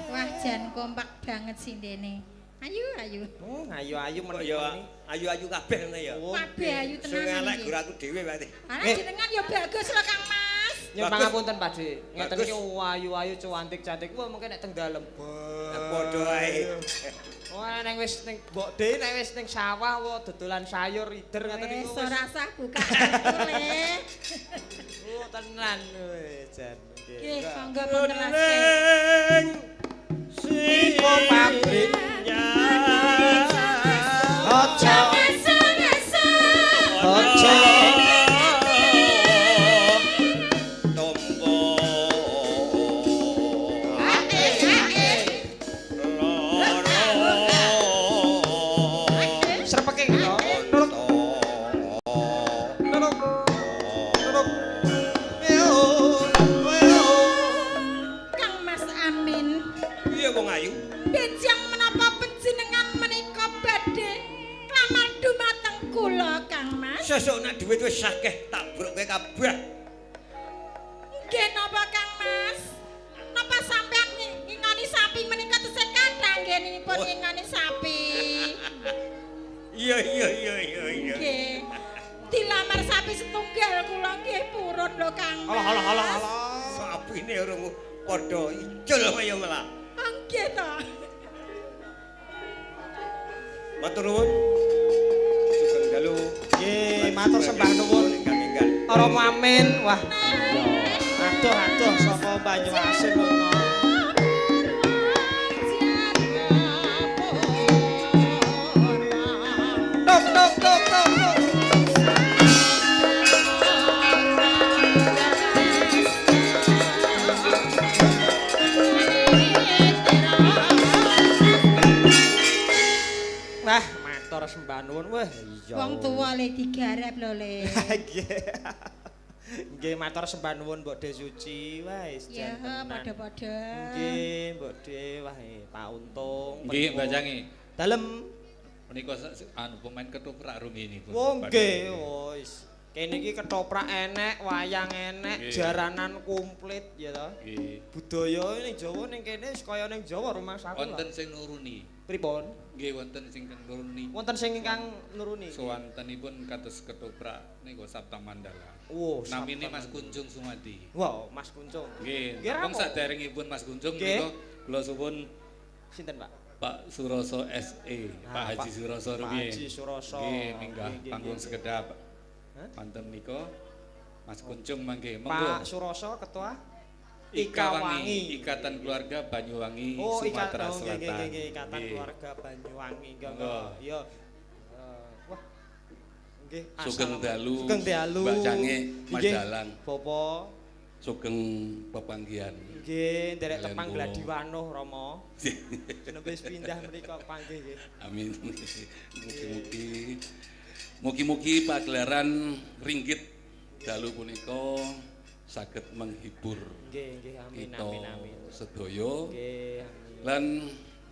Wah, jan kompak banget sindene. Ayu, ayu. Oh, ayu-ayu Kok ya ayu-ayu kabeh ngono ya. Kabeh ayu Sing tenan elek iki. gur aku dhewe berarti. Alah jenengan ya bagus lho Kang Mas. Nyuwun pangapunten Pak De. Ngeten Bagus. iki ayu-ayu cuantik-cantik. Wah, mungkin nek teng dalem. Padha ae. Wah, nek wis ning mbok De nek wis ning sawah wah dodolan sayur ider ngeten niku Wis ora usah buka kartu le. Oh, tenan wis jan. Nggih, monggo pun telaske. Ning Siko pabrik aja aja tombo loro srepeke lho. Nuruk nuruk nuruk. Yo yo. Kang Mas Amin. Piye wong ayu? Benjang menapa panjenengan menika badhe klamar dumateng kula Kang Mas? Sesuk nek dhuwit wis akeh tak brokke kabeh. Nggih napa Kang Mas? Napa sampean ngingoni sapi menika tesih kathah nggenipun ngingoni sapi? Iya iya iya iya iya. Nggih. Dilamar sapi setunggal kula nggih purun lho Kang Mas. Alah alah alah alah. Sapine urung Padha icul kaya malah. Nggih to. Matur nuwun. Sugeng dalu. Nggih, matur sembah nuwun. Ingkang enggal. Romo Amin. Wah. Aduh-aduh saka Banyuasin kono. Tok tok tok tok tok. Wah, matur sembah nuwun. Wah, iya. Wong tuwa le digarap lho le. Nggih. Nggih, matur sembah nuwun Mbok De Suci. Wah, wis Ya, jan tenan. padha-padha. Nggih, Mbok De, wah Pak Untung. Nggih, Mbak Jangi. Dalem. Menika anu pemain ketoprak rumiyin pun. Oh nggih, wis. Kene iki ketoprak enek, wayang enek, jaranan komplit ya to. Nggih. Budaya ning Jawa ning kene wis kaya ning Jawa rumangsaku. Wonten sing nuruni. Pripun? Nggih, wonten sing nuruni. Wonten sing ingkang nuruni. Sowantenipun kados ketoprak niku Sabta Mandala. Wow, namine Mas Kuncung Sumadi. Wow, Mas Kuncung. Nggih, namung saderengipun Mas Kuncung niku kula suwun sinten, Pak? Pak Suroso SE, Pak Haji Suroso rumiyin. Pak Haji Suroso. Nggih, minggah panggung sekedap. Manten nika Mas Kuncung mangke. Monggo. Pak Suroso ketua Ika Wangi, Ikatan Keluarga Banyuwangi, Sumatera Selatan. Nggih, Ikatan Keluarga Banyuwangi. Nggih. Iya. Wah. Nggih, sugeng dalu. Sugeng dalu. Mbak Cange, Mas Dalang. Bapak sugeng pepanggihan. Nggih, nderek tepang Gladiwanoh Rama. Nembe pindah mriko panggih nggih. Amin. Mugi-mugi mugi-mugi pagelaran ringgit dalu punika saged menghibur. Nggih, nggih, amin amin amin. Sedaya. Nggih, amin. Lan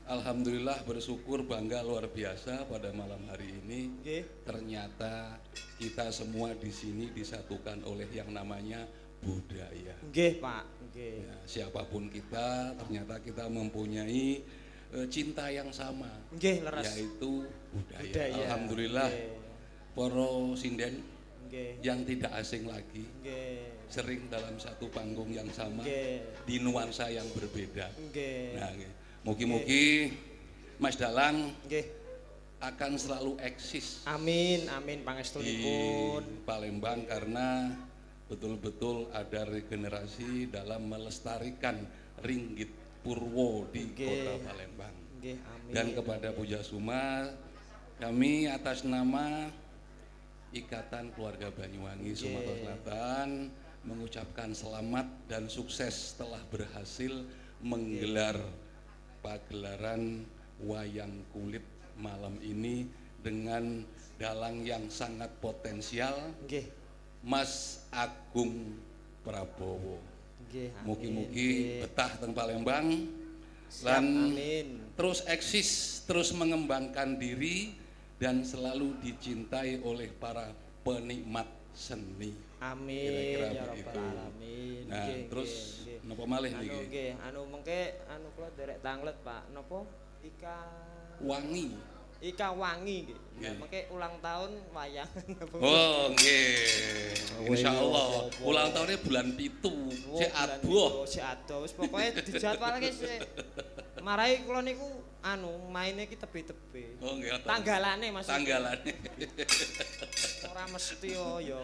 alhamdulillah bersyukur bangga luar biasa pada malam hari ini. Nggih. Ternyata kita semua di sini disatukan oleh yang namanya budaya. Nggih, Pak. Nggih. Ya, siapapun kita, ternyata kita mempunyai cinta yang sama. Nggih, leres. Yaitu budaya. Budaya. Alhamdulillah. Para sinden nggih, yang tidak asing lagi. Nggih. Sering dalam satu panggung yang sama. Nggih. Di nuansa yang berbeda. Nggih. Nah, nggih. Mugi-mugi Mas Dalang nggih akan selalu eksis. Amin, amin pangestunipun. Di Palembang karena betul-betul ada regenerasi dalam melestarikan ringgit purwo di Nggih. Kota Palembang. Nggih, amin. Dan kepada Pujasuma, kami atas nama Ikatan Keluarga Banyuwangi Sumatera Selatan mengucapkan selamat dan sukses telah berhasil menggelar pagelaran wayang kulit malam ini dengan dalang yang sangat potensial. Nggih. Mas Agung Prabowo. Nggih, mugi-mugi betah teng Palembang Siap, lan amin. terus eksis, terus mengembangkan diri dan selalu dicintai oleh para penikmat seni. Amin kira-kira ya begitu. rabbal alamin. Nah, nggih, terus nggih. napa malih Anu niki? nggih, anu mengke anu kula derek tanglet, Pak. Napa? Ika Wangi. Ika Wangi nggih. Nggih. Mengke ulang tahun wayang. Oh, nggih. Insyaallah ulang tahunnya bulan 7. Sik adoh. Sik adoh. Wis pokoke dijadwalke sik. Marai kula niku anu maine iki tebe-tebe. Oh, nggih. Tanggalane Mas. Tanggalane. Ora mesti oh ya.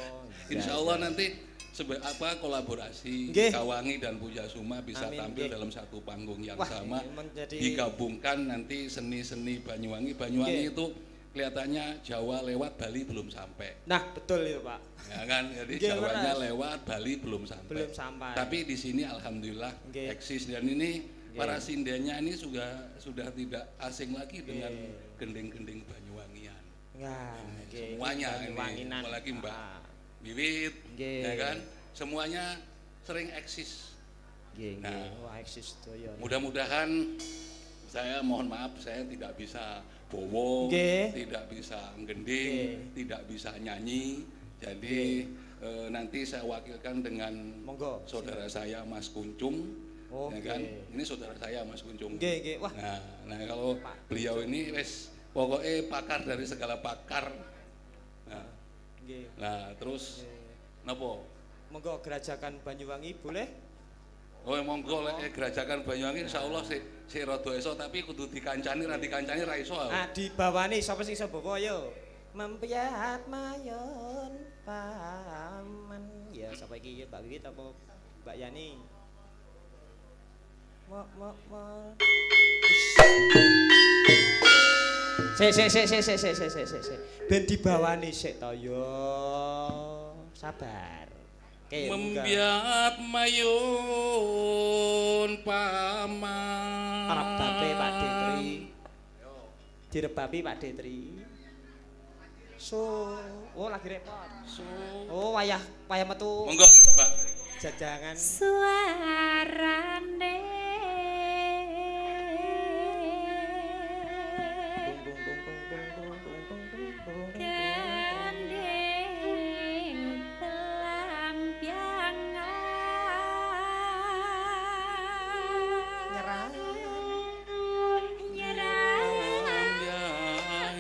Insyaallah nanti apa kolaborasi Nggih. Kawangi dan Pujasuma bisa Amin, tampil nggih. dalam satu panggung yang Wah, sama. ini menjadi Digabungkan nanti seni-seni Banyuwangi. Banyuwangi Nggih. itu kelihatannya Jawa lewat Bali belum sampai. Nah, betul itu, Pak. Ya kan? Jadi Nggih, Jawanya leres. lewat Bali belum sampai. Belum sampai. Tapi di sini alhamdulillah Nggih. eksis dan ini Nggih. para sindennya ini sudah tidak asing lagi dengan gending-gending Banyuwangian. Nah, nggih. Semuanya ini, Banyuwanginan. apalagi Mbak Ah. Wiwit, Nggih. ya kan? Semuanya sering eksis. Nggih, nggih. Nah. Wah, eksis sedaya. Mudah-mudahan saya mohon maaf saya tidak bisa bowo, Nggih. tidak bisa gending, tidak bisa nyanyi. Jadi nanti saya wakilkan dengan Monggo. saudara saya Mas Kuncung. Oh, ya kan? nggih. Ini saudara saya Mas Kuncung. Nggih, nggih. Wah. Nah, nah kalau beliau ini wes pokoknya pakar dari segala pakar. Nah, Nggih. nah terus napa? Monggo Gerajakan Banyuwangi boleh? Oh monggo lek Grajagan Banyuwangi insyaallah sik sik rada iso tapi kudu dikancani, ra dikancani ra iso aku. Ah, dibawani sapa sing iso bawa yo. Mempiat mayon paman. Ya sapa iki Mbak Wiwit apa Mbak Yani? Mo mo mo. Sik sik sik sik sik sik sik sik sik. Ben dibawani sik to yo. Sabar. Oke, Membiat mayun paman. Rebabe Pak Detri. Direbabi Pak Detri. So, oh lagi repot. So. Oh wayah wayah metu. Monggo, Mbak. Jajangan. Suarane gending pelampiangan Nyerah. Nyerah.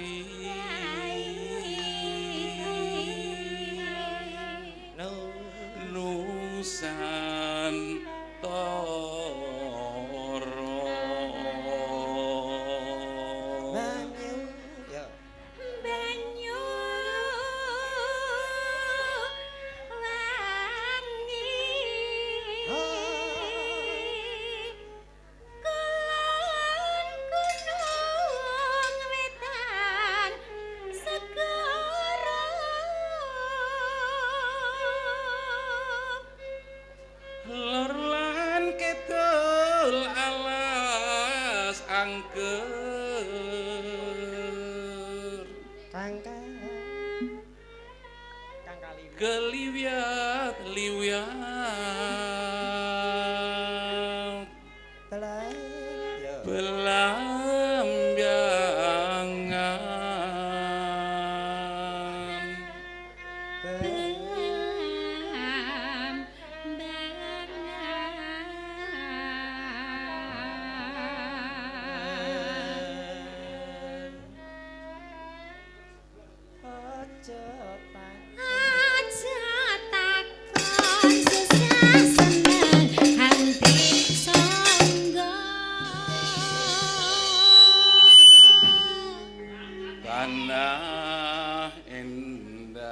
No. Nusantara. Banyu. Ya. Banyu wangi kulon gunung wetan segara Lor lan kidul alas angker. Kang kang. Kang kali. Keliwiat liwiat Telah. Ya. Belambangan. Belambangan. Aja tak. Aja takon susah seneng anti sangga. Tanah indah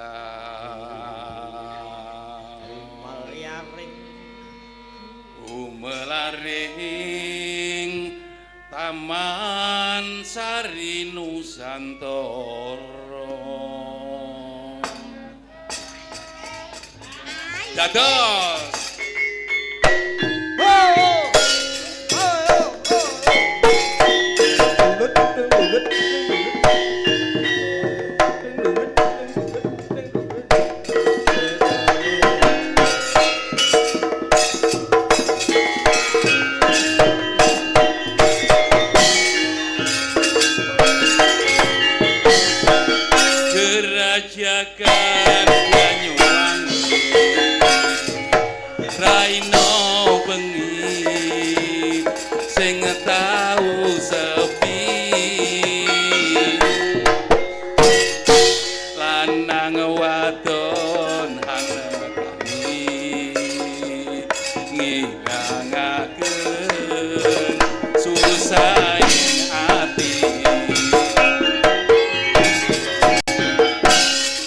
Meliaring. Umelaring Taman Sari Nusantara. Dados. Gerajakan Banyuwangi Raino bengi sing tau sepi lanang wadon hanekani ngilangaken susahing ati.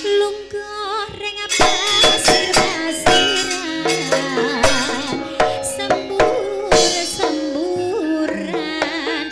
Lungguh ring pasir-pasiran sembur-semburan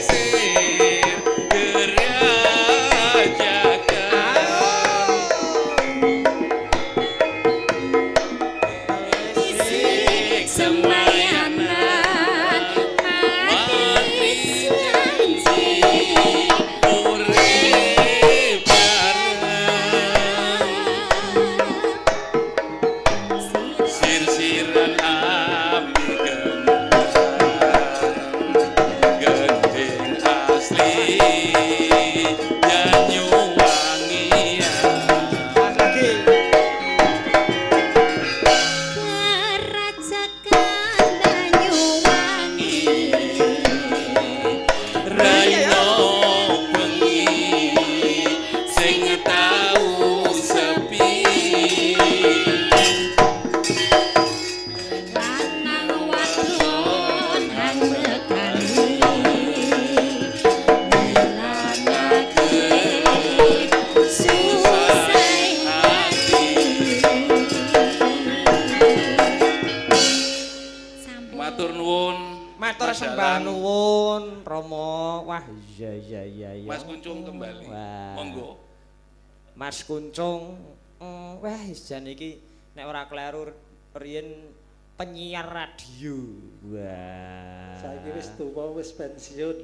Sisir gerajakan. Isik semayanan mati janji Urip bareng. Sir-siran api kencang, gending asli Banyuwangian. Lagi. Kerajakan Banyuwangi Raino bengi sing tau sepi. Lanang wadon hangrekani ngilanake susah ati. Sampun. Matur nuwun. Matur Mas sembah Dalang. nuwun Rama. Wah, iya iya iya iya. Mas Kuncung kembali. Wah. Monggo. Mas Kuncung, wah jan iki nek ora kleru riyen penyiar radio. Wah. Saiki wis tuwa, wis pensiun.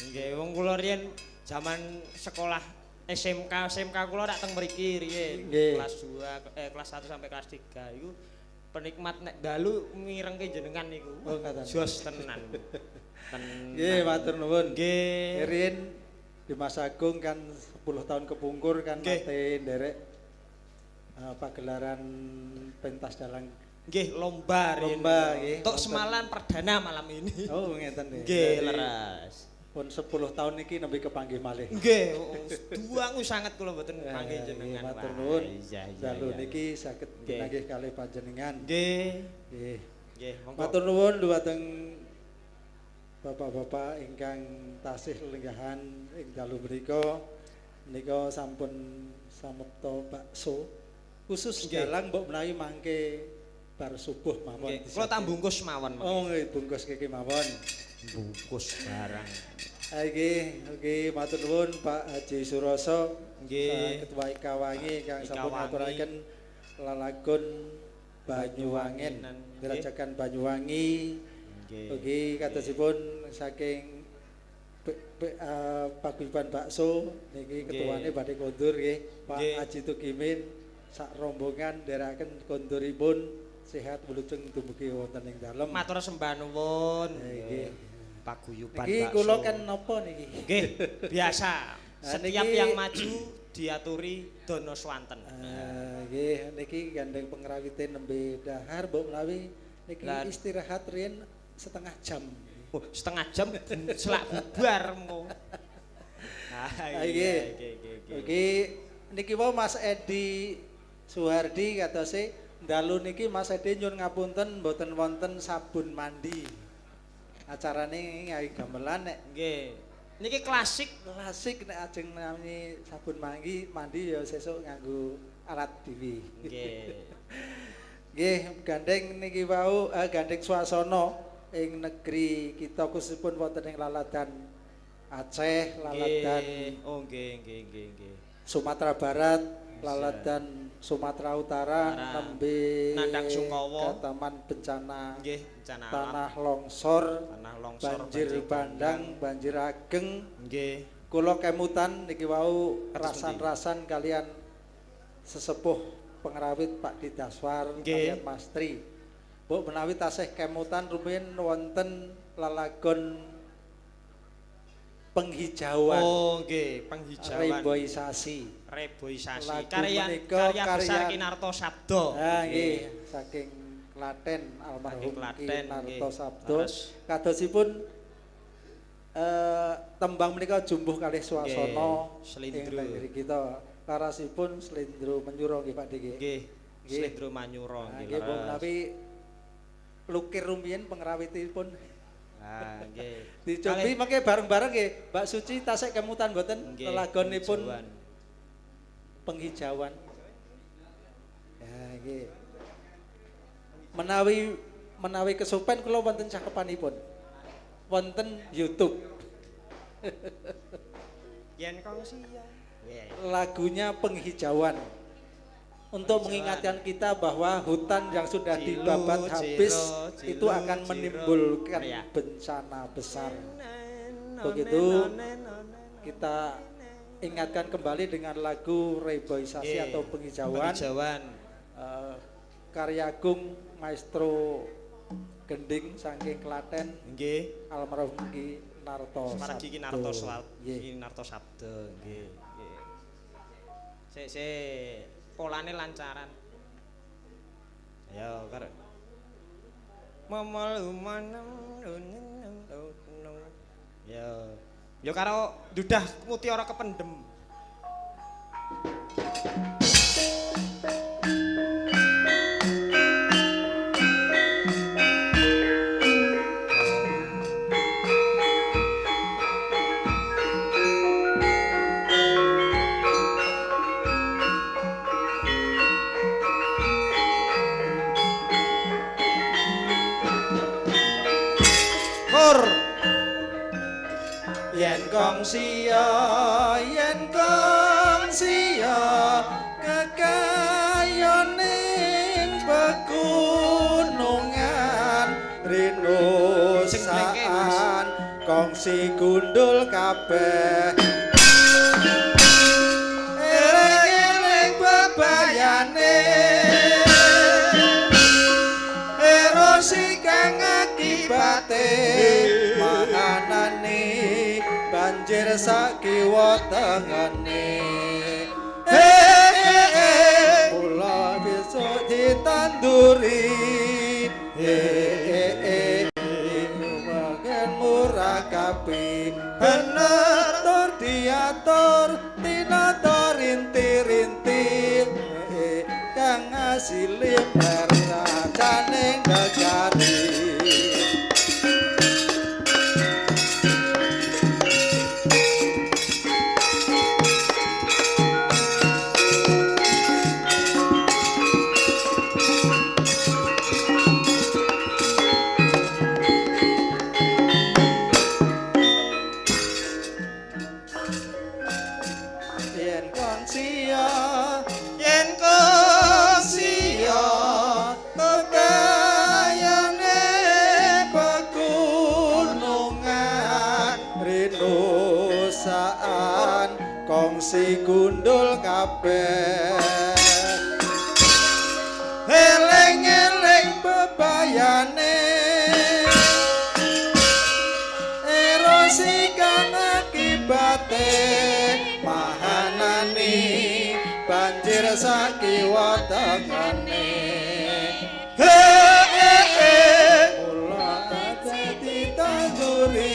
Nggih, wong kula riyen jaman sekolah SMK, SMK kula rak teng mriki riyen. Nggih. Kelas 2 kelas 1 sampai kelas 3 iku penikmat nek dalu mirengke jenengan niku. Oh, ngaten. Jos tenan. Tenan. Nggih, matur nuwun. Nggih. Riyen Dimas Agung kan 10 tahun kepungkur kan Nggih. nate nderek pagelaran pentas dalang. Nggih, lomba riyen. Lomba, nggih. Tok Wonten. semalan perdana malam ini. Oh, ngeten nggih. Nggih, Jadi, leres. Pun 10 tahun niki nembe kepanggih malih. Nggih, duangu sanget kula mboten panggih jenengan. Matur Wah, nuwun. iya, Dalu iya. niki saged Nggih. pinanggih kalih panjenengan. Nggih. Nggih. Nggih, monggo. Matur nuwun dhumateng bapak-bapak ingkang tasih lenggahan ing dalu menika. Menika sampun samekta bakso khusus Nggih. dalang mbok menawi mangke bar subuh mawon. Nggih, kula tak bungkus mawon. Oh nggih, bungkus kiki mawon. Bungkus barang. Ah, nggih, oke, matur nuwun Pak Haji Suroso. Nggih. Ketua Ikawangi ingkang Ika sampun Wangi. ngaturaken lalagon Banyuwangen, Banyuwangenan, nggih. Gerajakan Banyuwangi. Nggih. Ugi kadosipun saking paguyuban bakso niki Nggih. ketuane badhe kondur nggih, Pak Nggih. Haji Tukimin sak rombongan nderekaken konduripun sehat wilujeng dumugi wonten ing dalem. Matur sembah nuwun. Nggih. Paguyuban Niki bakso. kula kan napa niki? Nggih, biasa. Nah, Setiap niki yang maju diaturi dono swanten. Nggih, niki gandeng pengrawite nembe dahar mbok menawi niki istirahat riyen setengah jam. Oh, setengah jam selak bubar engko. Ah, Ah, nggih. nggih. Oke, niki wau Mas Edi Suhardi katose dalu niki Mas Edi nyuwun ngapunten mboten wonten sabun mandi. Acarane ngawi gamelan nek Nggih. Niki klasik. Klasik nek ajeng nami sabun mandi mandi ya sesuk nganggo alat dhewe. Nggih. Nggih, gandeng niki wau gandeng swasana ing negeri kita khususipun wonten ing Laladan Aceh, Laladan Nggih. Oh, nggih, nggih, nggih, nggih. Sumatera Barat, Laladan Sumatera Utara, Utara. nembe Nandang Sungkawa. Kataman bencana, Nggih, bencana alam. tanah longsor, Tanah longsor, banjir banjir bandang, banjir ageng. Nggih. Kula kemutan niki wau Kados pundi? rasan-rasan kalian sesepuh pengrawit Pak Didaswar Nggih. kalian Mas Tri. Mbok menawi tasih kemutan rumiyin wonten lalagon penghijauan. Oh, nggih, penghijauan. Reboisasi. Reboisasi. Lagu Karya menika karya besar Kinarto Sabdo. Ah, nggih, saking Klaten almarhum Saking Klaten, Kinarto nggih. Sabdo. Leres. Kadosipun tembang menika jumbuh kalih swasana Nggih, slendro. ing negeri kita. Larasipun slendro menyura nggih Pak Dik. Nggih, slendro manyura Nah, nggih. nggih, leres. menawi lukir rumiyin pengrawitipun. Ah, nggih. Dicobi mengke bareng-bareng nggih, Mbak Suci tasik kemutan mboten Nggih, lelagonipun penghijauan. penghijauan. Ya nggih. Menawi menawi kesupen kula wonten cakepanipun. wonten YouTube. Yen kongsi ya. Lagunya Penghijauan. Untuk mengingatkan kita bahwa hutan yang sudah dibabat habis itu akan menimbulkan bencana besar. Begitu kita ingatkan kembali dengan lagu reboisasi atau penghijauan. Penghijauan. Karya Agung Maestro Gending saking Klaten. Nggih. Almarhum Ki Narto Sabdo. Ki Narto Ki Narto Sabdo nggih. Nggih. Sik sik polane lancaran. Ayo karo. Momol umanem. Ya. Ya karo dudah mutiara kependem. Yen kongsiya kekayoning pegunungan rinusaan kongsi gundul kabeh eling-eling bebayane erosi kang akibate mahanane banjir sakiwa tengene mula besok ditanduri makin murah kapi bener tur diatur tinata rinti-rinti kang asile meracane negari. Yen kongsiya kekayane pegunungan rinusaan kongsi gundul kabeh eling-eling bebayane erosi kang akibate mahanani banjir sakiwa tengene mula dadi tanduri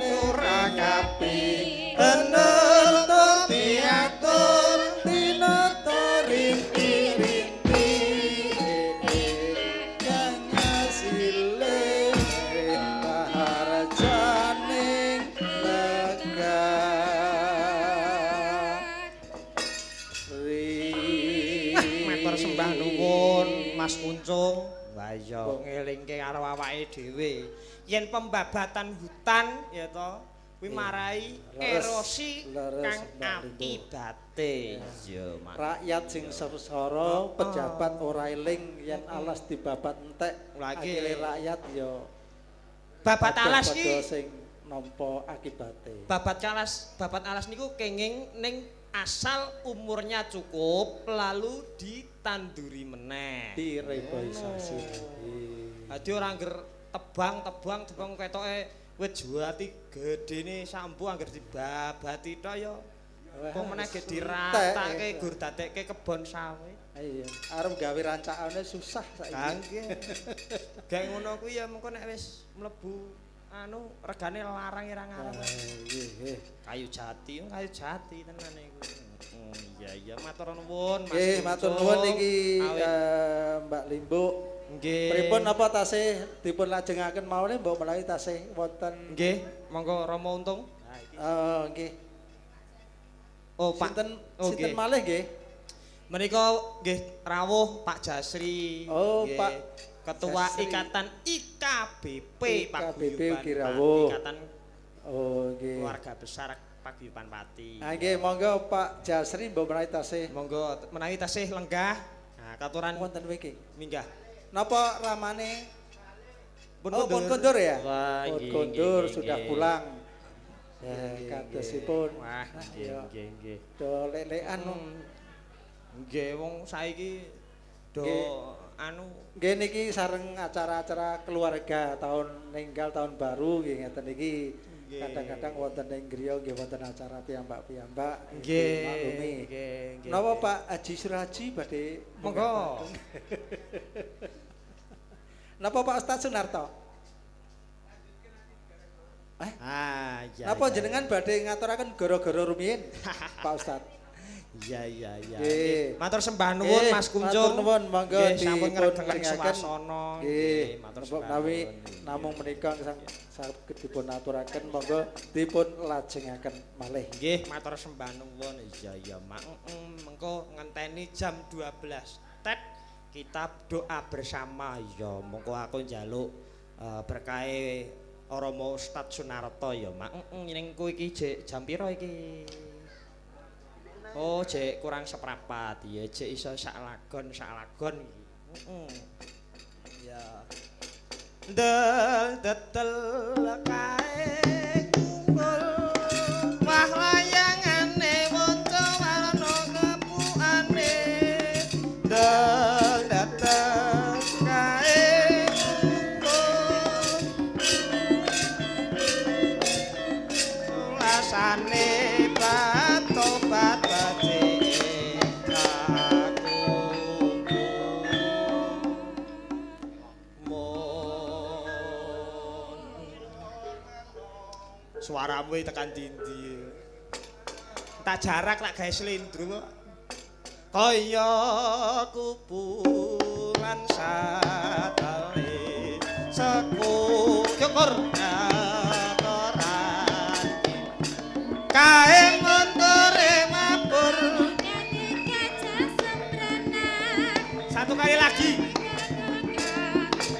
ora kapi bener diatur tinata rinti-rinti kang asile paharjaning Matur sembah nuwun Mas Kuncung. Wah iya ngelingke karo awake dhewe. Yen pembabatan hutan ya to, kuwi marai erosi kang akibate. Iya, rakyat sing sengsara, pejabat ora eling yen alas dibabat entek. Akhire rakyat ya babat alas ki sing nampa akibate. Babat alas niku kenging ning asal umurnya cukup lalu ditanduri meneh. Direboisasi. Dadi ora angger tebang ketoke wit jati gedene sambu angger dibabati tok ya. Apa meneh ge diratake gur dadekke kebon sawit. Iya, arep gawe rancakane susah saiki. Ha nggih. Gak ngono kuwi ya mengko nek wis mlebu anu regane larang ora ngarep. Nggih. Kayu jati tenan iku. Iya iya matur nuwun Mas. Nggih, matur nuwun iki Mbak Limbuk. Nggih. Pripun napa tasih dipun lajengaken mawon mbok menawi tasih wonten. Nggih, monggo Rama Untung. Oh, nggih. Oh, Pak. Sinten malih nggih? Menika nggih rawuh Pak Jasri. Oh, nggih. Pak Ketua Jasri. Ikatan IKBP IKBP Paguyuban ugi rawuh. Pati, Ikatan Oh, nggih. Keluarga Besar Paguyuban Pati. Ah nggih, monggo Pak Jasri mbok menawi tasih. Monggo menawi tasih lenggah. Nah, katuran wonten wingking. Minggah. Napa ramane? Pun oh, pun kondur ya? Wah, Pun nggih, kondur nggih, sudah nggih. pulang. Ya, Nggih, kadosipun. Wah, Nah, nggih, iya. nggih, nggih. Do lek-lekan. Nggih, wong saiki do Nggih. anu Nggih niki sareng acara-acara keluarga tahun ninggal tahun baru nggih ngeten niki. Nggih. Kadang-kadang wonten ing griya nggih wonten acara piyambak-piyambak. Nggih, maklumi. nggih, nggih. Napa Pak Haji Suraji badhe Monggo. Napa Pak Ustaz Sunarto? Ah, iya. Napa iya, jenengan badhe ngaturaken gara-gara rumiyin Pak Ustaz? Iya, iya, iya. Nggih. Matur sembah nuwun Nggih, Mas Kuncung. Matur nuwun monggo Nggih, sampun dipun ngregengaken lajengaken. swasana. Nggih, matur napa sembah menawi nuwun. namung menika saged dipun aturaken monggo dipun lajengaken malih. Nggih, matur sembah nuwun. Iya, iya, Mak. Mengko ngenteni jam 12. Tet kita doa bersama. Iya, mengko aku njaluk berkahe Rama Ustaz Sunarto ya, Mak. Ning ku iki jek jam pira iki? Oh, jek kurang seprapat. Ya, jek iso sak lagon, sak lagon iki. Heeh. Ya. Del tetel kae kumpul. Wah layangane waca warna kepukane. Del tetel kae kumpul. Sulasane batobat becike kakuku. Mun suaramu iki tekan dindi. Tak jarak tak gawe slendro kok. Kaya kuburan satale seku syukur atoran kae montore mabur. Satu kali lagi.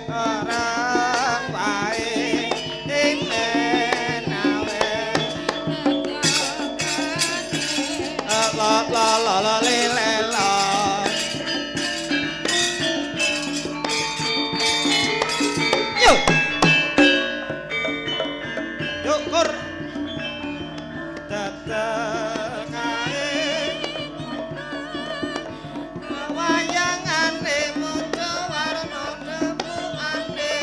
Orang wae ing menawe. La la la la le le la. Yo. Yo kur. Tetel kae wayangane maca warna tepukane.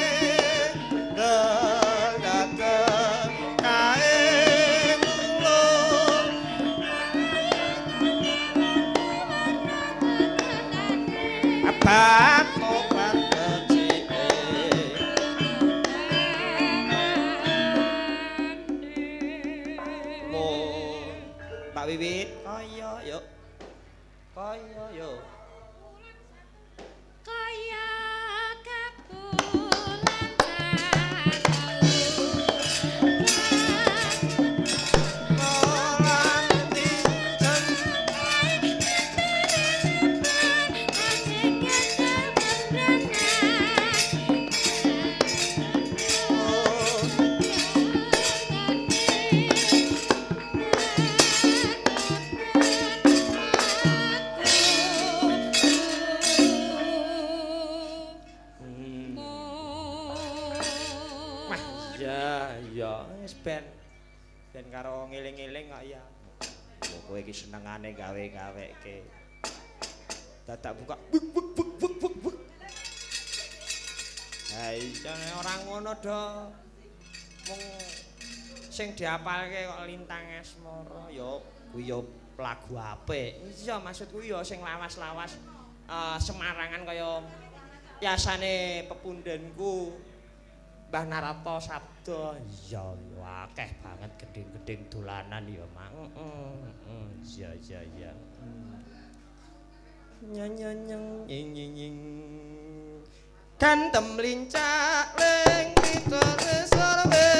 Del tetel kae mulung. Abang obat becike. Mun Mbak Wiwit kaya yo. Kaya yo. Kaya kapulan Kolam tinjem Wah, iya iya wis ben ben karo ngeling-eling kok ya. Lho kowe iki senengane gawe-gaweke. Dadak buka buk buk buk buk buk buk. Ha iya nek ora ngono do. Mung sing diapalke kok Lintang Asmara ya kuwi ya lagu apik. Iya maksudku ya sing lawas-lawas Semarangan kaya yasane pepundenku Mbah Narata Sabda. Iya, akeh banget gending-gending dolanan ya, Mang. Heeh, iya iya iya. Nyanyanyang nying nying nying. Gantem lincak ling pitore sorwe.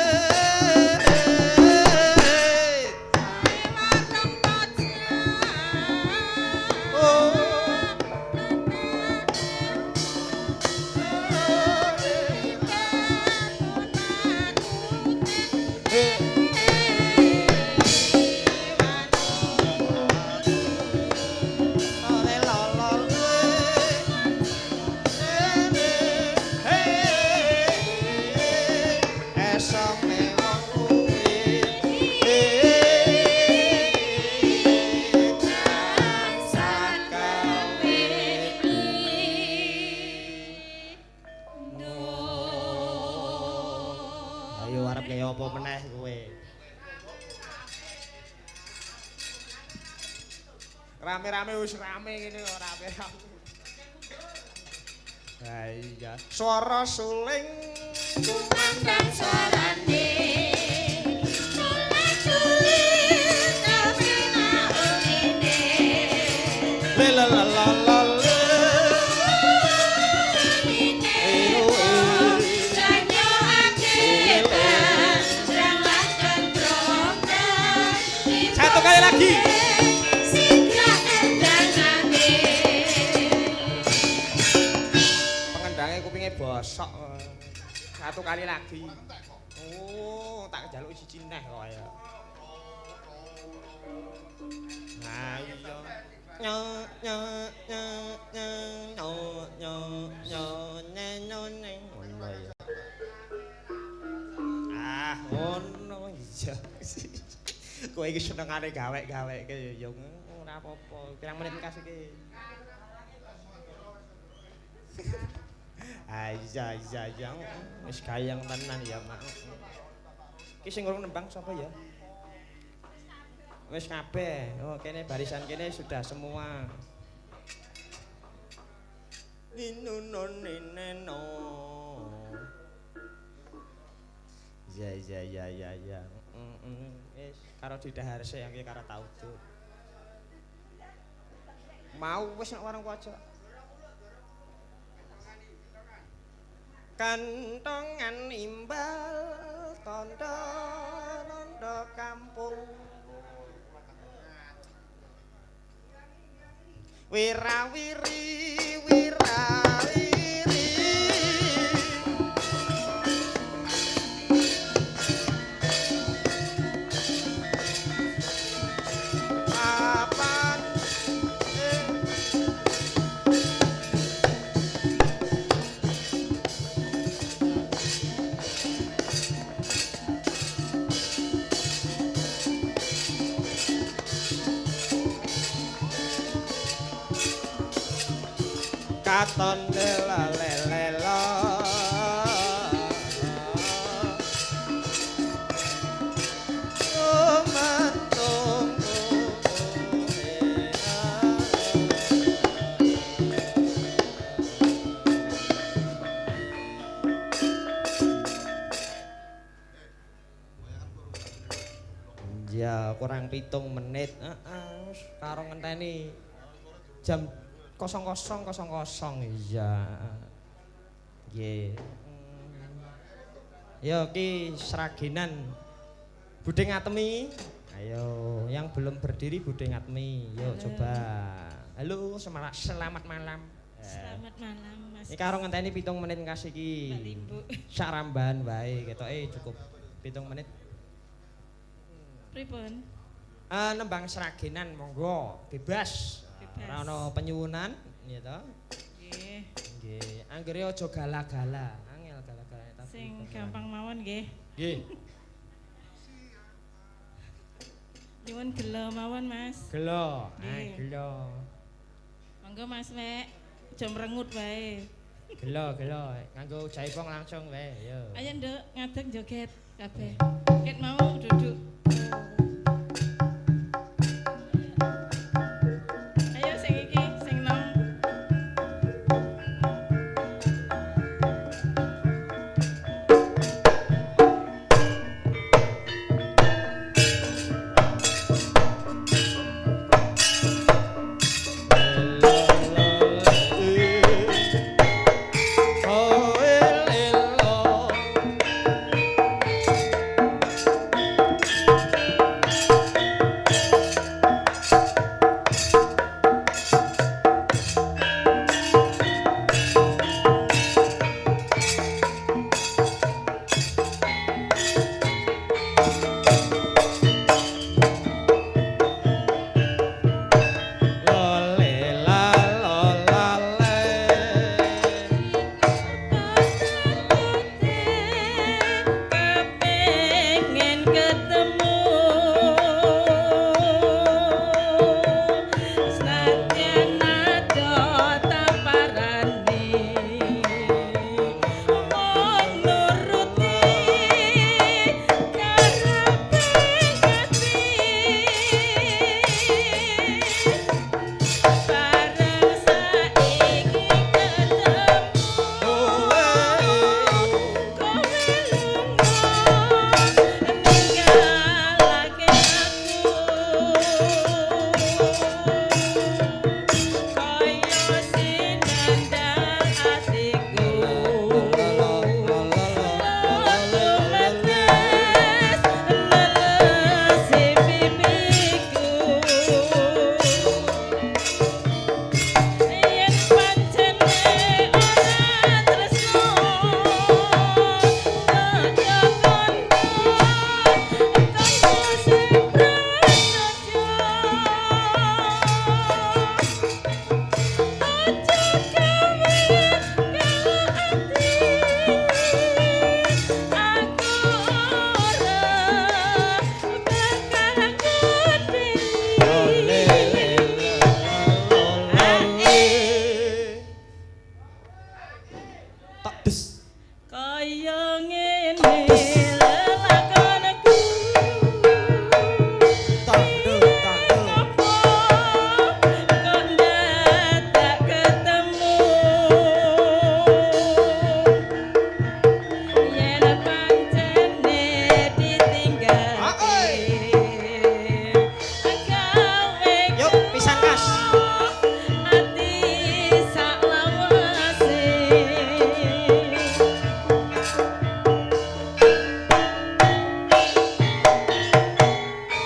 Oh. Ayo arep kaya apa meneh kowe. Rame-rame wis rame ngene kok rame-rame. Ha iya. Swara suling kumandang suarane. Suling tapi naunine. La la la la la. Satu kali lagi. Pengendangnya kupingnya bosok. Satu kali lagi. Oh, tak jaluk siji neh kok ya. Nah, iya. Nyo nyo nyo nyo nyo nyo nyo nyo nyo. Ngono ya. Ah, ngono iya. Kowe iki senengane gawek-gaweke ya ora apa-apa. Pirang menit kasih iki? Ah iya iya iya wis gayeng tenan ya, Mak. Iki sing urung nembang sapa ya? Wis kabeh. Oh, kene barisan kene sudah semua. Nino no nino. Ya ya ya ya ya. Wis karo didahar sik iki karo tauduk. Mau wis nang warung pojok. Kantongan imbal tondo rondo kampung. Wirawiri wirawiri. Papan katon lela lela lumantung. Ya kurang 7 menit. Heeh, karo ngenteni jam 00.00. Iya. Nggih. Yo ki Sragenan. Budhe Ngatemi. Ayo, yang belum berdiri Budhe Ngatemi. Yo coba. Halo, selamat malam. Selamat malam, Mas. Iki karo ngenteni 7 menit kasih iki. Sak rambahan wae ketoke cukup 7 menit. Pripun? Nembang Sragenan monggo, bebas. Ora ana penyuwunan, ya to? Nggih. Nggih, anggere aja gala-gala, angel gala-gala tapi. Sing gampang mawon nggih. Nggih. Nyuwun gelo mawon, Mas. Gelo, ah gelo. Monggo Mas Mek, aja mrengut wae. Gelo, gelo, nganggo jaipong langsung wae, yo. Ayo Nduk, ngadeg joget kabeh. Ket mau duduk. Ayo sing iki, sing nom. Oh, Kaya ngene lelakonku. Tandel, tandel. Kok dadak ketemu. Yen pancene ditinggalke. Gawe Yuk, pisan kas. ati saklawase.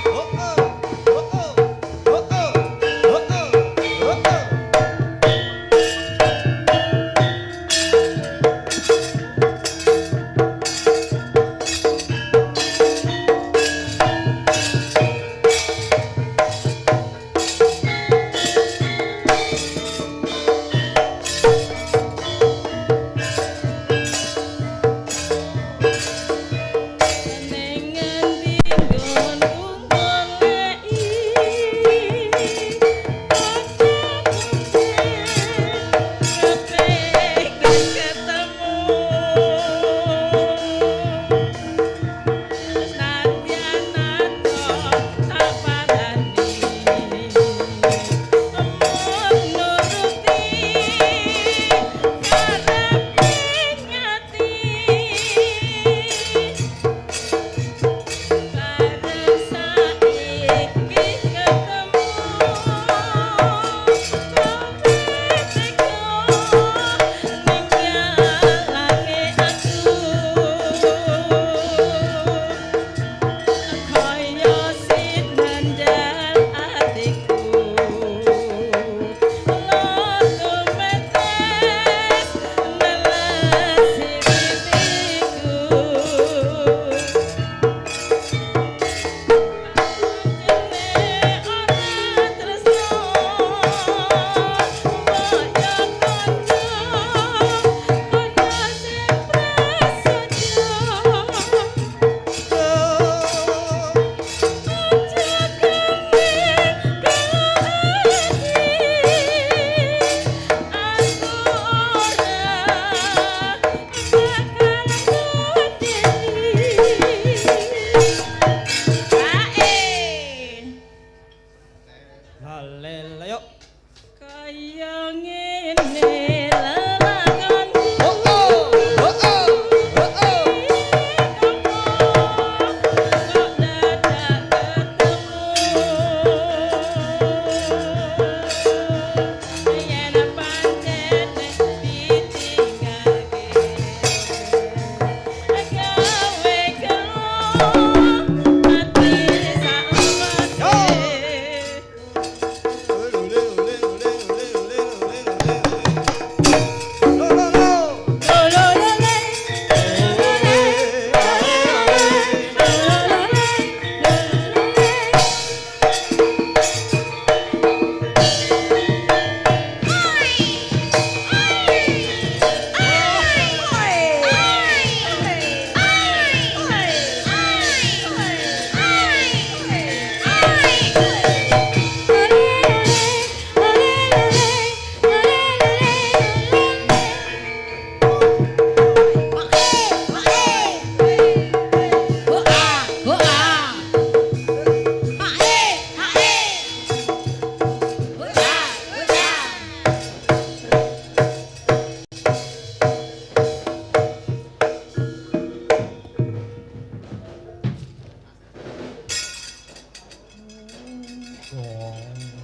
Oh oh, oh oh, oh oh, oh oh, oh oh. Ning ngendi nggonku goleki kepengin ketemu. Senadyan adoh tak parani, mung nuruti karepe ati. Bareng saiki ketemu, kowe teko ninggalake aku. Kaya sinandal atiku, loto metes nelesi pipiku. Halel, yuk. Kaya ngene lelakonku. Oh oh, oh oh, oh oh. Kok dadak ketemu. Yen pancene ditinggalke, gawe gelo ati saklawase. Ole, ole, ole, ole, ole, ole, ole, ole. Lo, lo, lo. Lo lo le le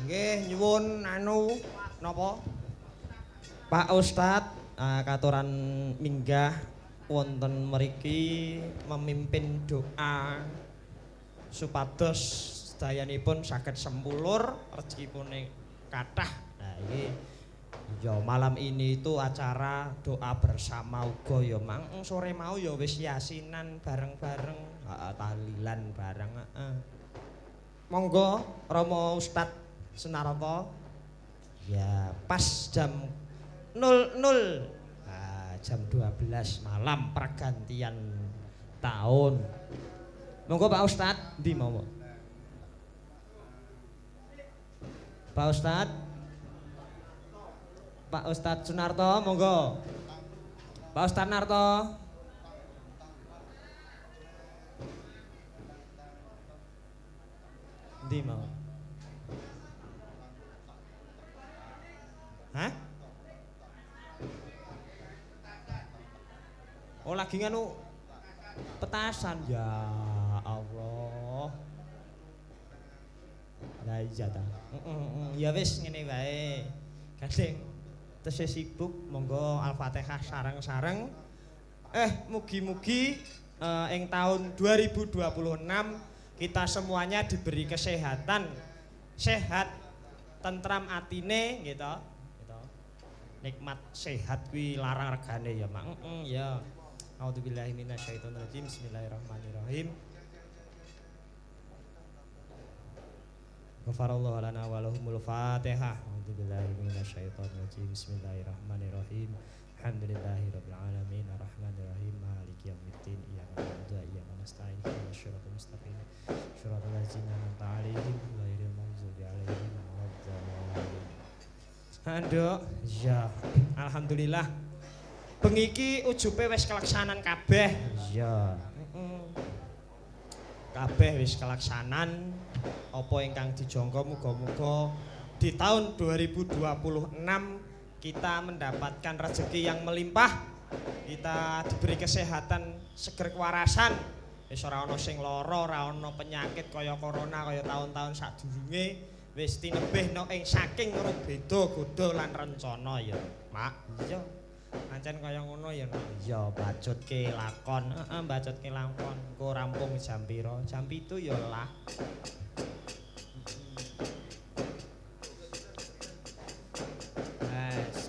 Nggih, nyuwun anu napa? Pak Ustad katuran minggah wonten mriki memimpin doa supados sedayanipun saged sempulur rezekipun kathah. Nah, iki ya malam ini itu acara doa bersama uga ya mang sore mau ya wis yasinan bareng-bareng, heeh, tahlilan bareng, heeh. Monggo Romo Ustad Sunarto. Ya, pas jam 00. Nah, jam 12 malam pergantian tahun. Monggo Pak Ustad, ndi mau? Pak Ustad. Pak Ustad Sunarto, monggo. Pak Ustad Narto. Endi mau? Hah? Oh lagi nganu petasan ya Allah. Lah iya ta. Ya wis ngene wae. Gandeng tesih sibuk monggo Al-Fatihah sareng-sareng. Mugi-mugi ing tahun 2026 kita semuanya diberi kesehatan, sehat, tentram atine gitu. Gitu. Nikmat sehat kuwi larang regane ya, Mak. Ya. A'udzubillahi minasyaitonirrajim. Bismillahirrahmanirrahim. Ghafarallahu lana wa lahumul Fatihah. A'udzubillahi minasyaitonirrajim. Bismillahirrahmanirrahim. Alhamdulillahirabbil alamin arrahmanirrahim maliki yaumiddin iyyaka na'budu wa iyyaka nasta'in ihdinas siratal mustaqim siratal ladzina an'amta 'alaihim ghairil maghdubi 'alaihim waladdallin. Anduk, ya. Alhamdulillah. Bengi iki ujube wis kelaksanan kabeh. Iya. Kabeh wis kelaksanan. Apa ingkang dijangka muga-muga di tahun 2026 kita mendapatkan rezeki yang melimpah, kita diberi kesehatan, seger kewarasan, wis ora ana sing lara, ora ana penyakit kaya corona kaya tahun-tahun sadurunge, wis tinebih ing saking rubeda godha lan rencana ya, Mak. Iya. Pancen kaya ngono ya, Nak. Iya, bacutke lakon, heeh, bacutke lakon. Engko rampung jam pira? Jam 7 ya lah.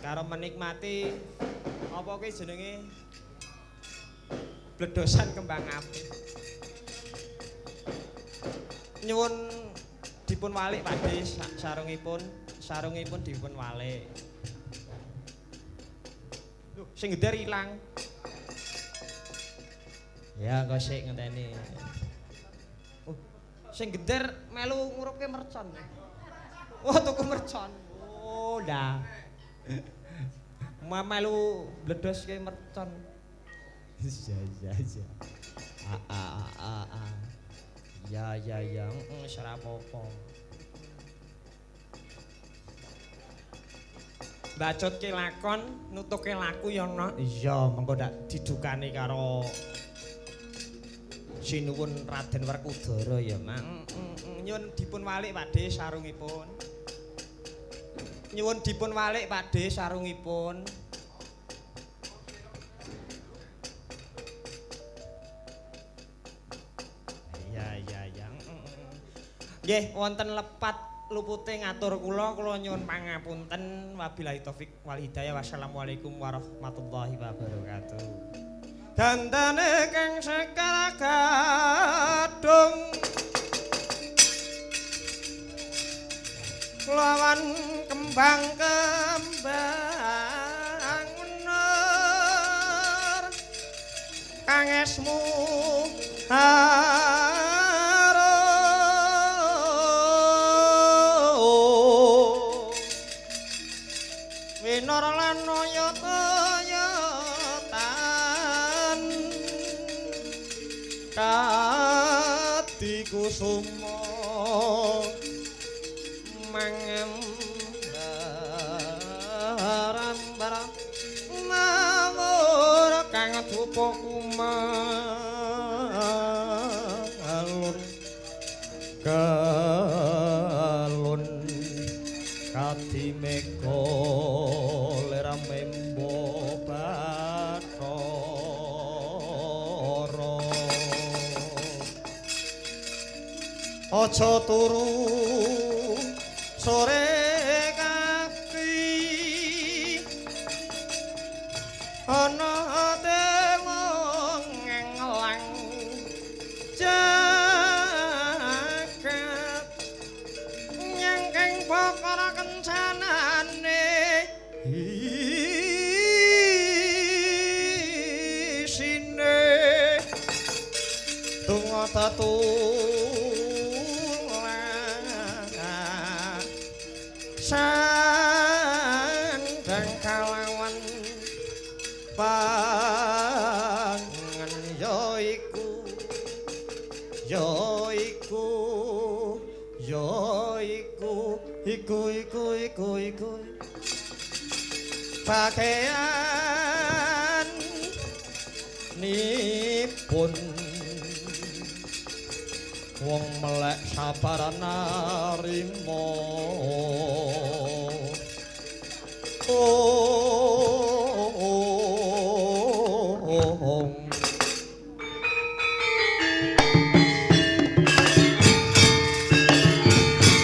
Karo menikmati apa ki jenenge bledosan kembang api. Nyuwun dipun walik Pak De sarungipun, sarungipun dipun walik. Lho, sing geder ilang. Ya kok sik ngenteni. Oh, sing geder melu ngurupke mercon. Oh, tuku mercon. Oh, dah. Melu bledoske mercon. Iya iya iya. A a a a. Ya ya ya, wis ora apa-apa. Bacutke lakon, nutuke laku ya, Nok. Iya, mengko ndak didukani karo Sinuwun Raden Werkudara ya, Mak. Nyuwun dipun walik Pak De sarungipun. Nyuwun dipun walik Pak De sarungipun. Iya iya iya. Nggih, wonten lepat lupute ngatur kula, kula nyuwun pangapunten. Wabillahi taufik wal hidayah. Wassalamualaikum warahmatullahi wabarakatuh. Dandane kang sekar gadung lawan kembang-kembang menur kang esmu haro winor lan oyot-oyotan kadi kusuma mangembar-ambar mawur kang dupa kumalun galun kadi mega lir membo bathara aja turu sore kaki ana dewa ngelang jagat nyangkeng perkara kencanane isine donga tatu sandang kalawan pangan ya iku ya iku Ya iku iku iku iku iku pakaian nipun wong melek sabar narima. Oh,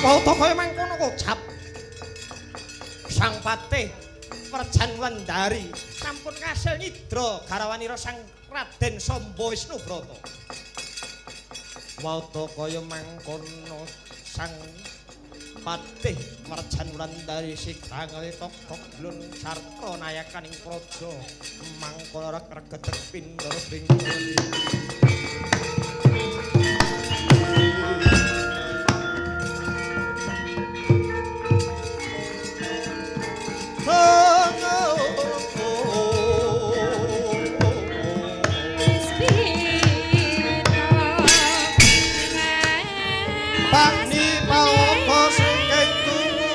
Wauta kaya mangkono kocap. Sang Patih Werjan Wandari sampun kasil nyidra garawanira Sang Raden Samba Wisnubrata. Wauta kaya mangkono Sang Patih Werjan Wandari sigrangale togok blun sarta nayakaning praja mangkono regedeg pindha bingkul. Pakni paopo sing turu.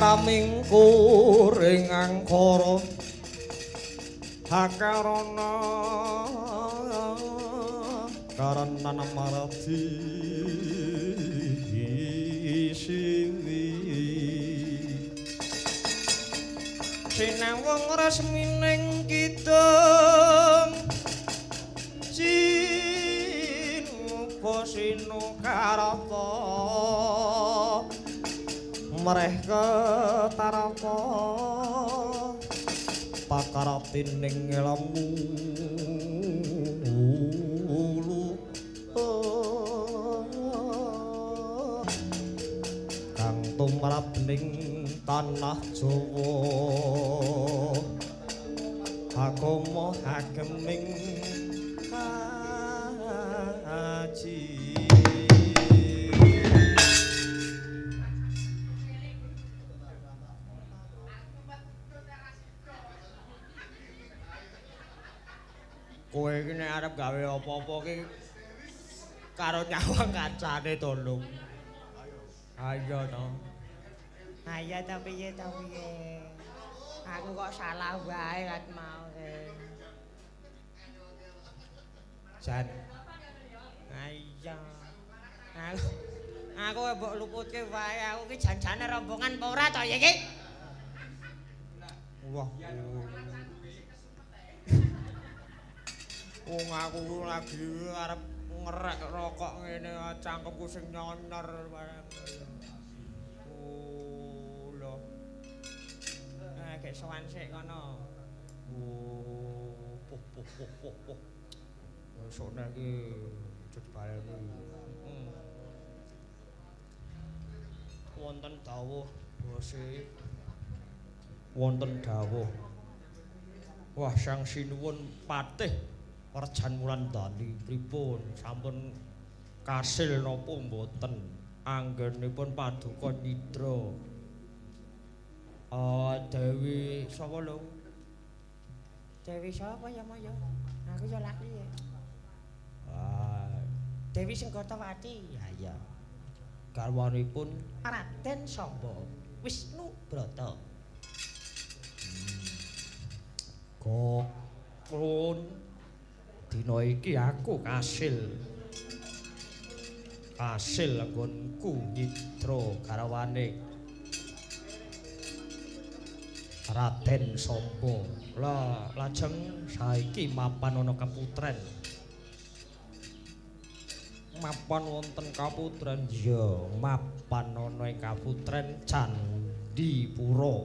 Karamingkur ing angkara hakarana karana maradi siwi sinawung resmining kidung sinuba sinukarapa mreh ketarapa pakaratining lemu kang tumrap ning tanah Jawa agama hageming kaji. Kowe iki nek arep gawe apa-apa ki karo nyawang kancane to, Lung. Ayo to. Ayo to piye to piye. Aku kok salah wae kat mau ke. Jan. Ayo. Aku mbok luputke wae aku ki jan-jane rombongan apa ora to iki? Wah. Wong aku lagi arep ngerek rokok ngene cangkemku sing nyonor barang. Oh lho. Gek sowan sik kono. Oh, poh poh poh poh poh. Besok nek iki dibaleni. Wonten dawuh bose. Wonten dawuh. Wah, Sang Sinuwun Patih Werjan Wulandari pripun sampun kasil napa mboten anggenipun paduka nyidra Dewi sapa lho? Dewi sapa ya Maya? Aku ya lali ya. Ah, Dewi Senggatawati. Ya iya. Garwanipun Raden Samba Wisnu Brata. Kok klun dina iki aku kasil. Kasil nggonku nyidra garwane Raden Samba. Lah lajeng saiki mapan ana kaputren. Mapan wonten kaputren? Ya, mapan ana ing kaputren Candipura.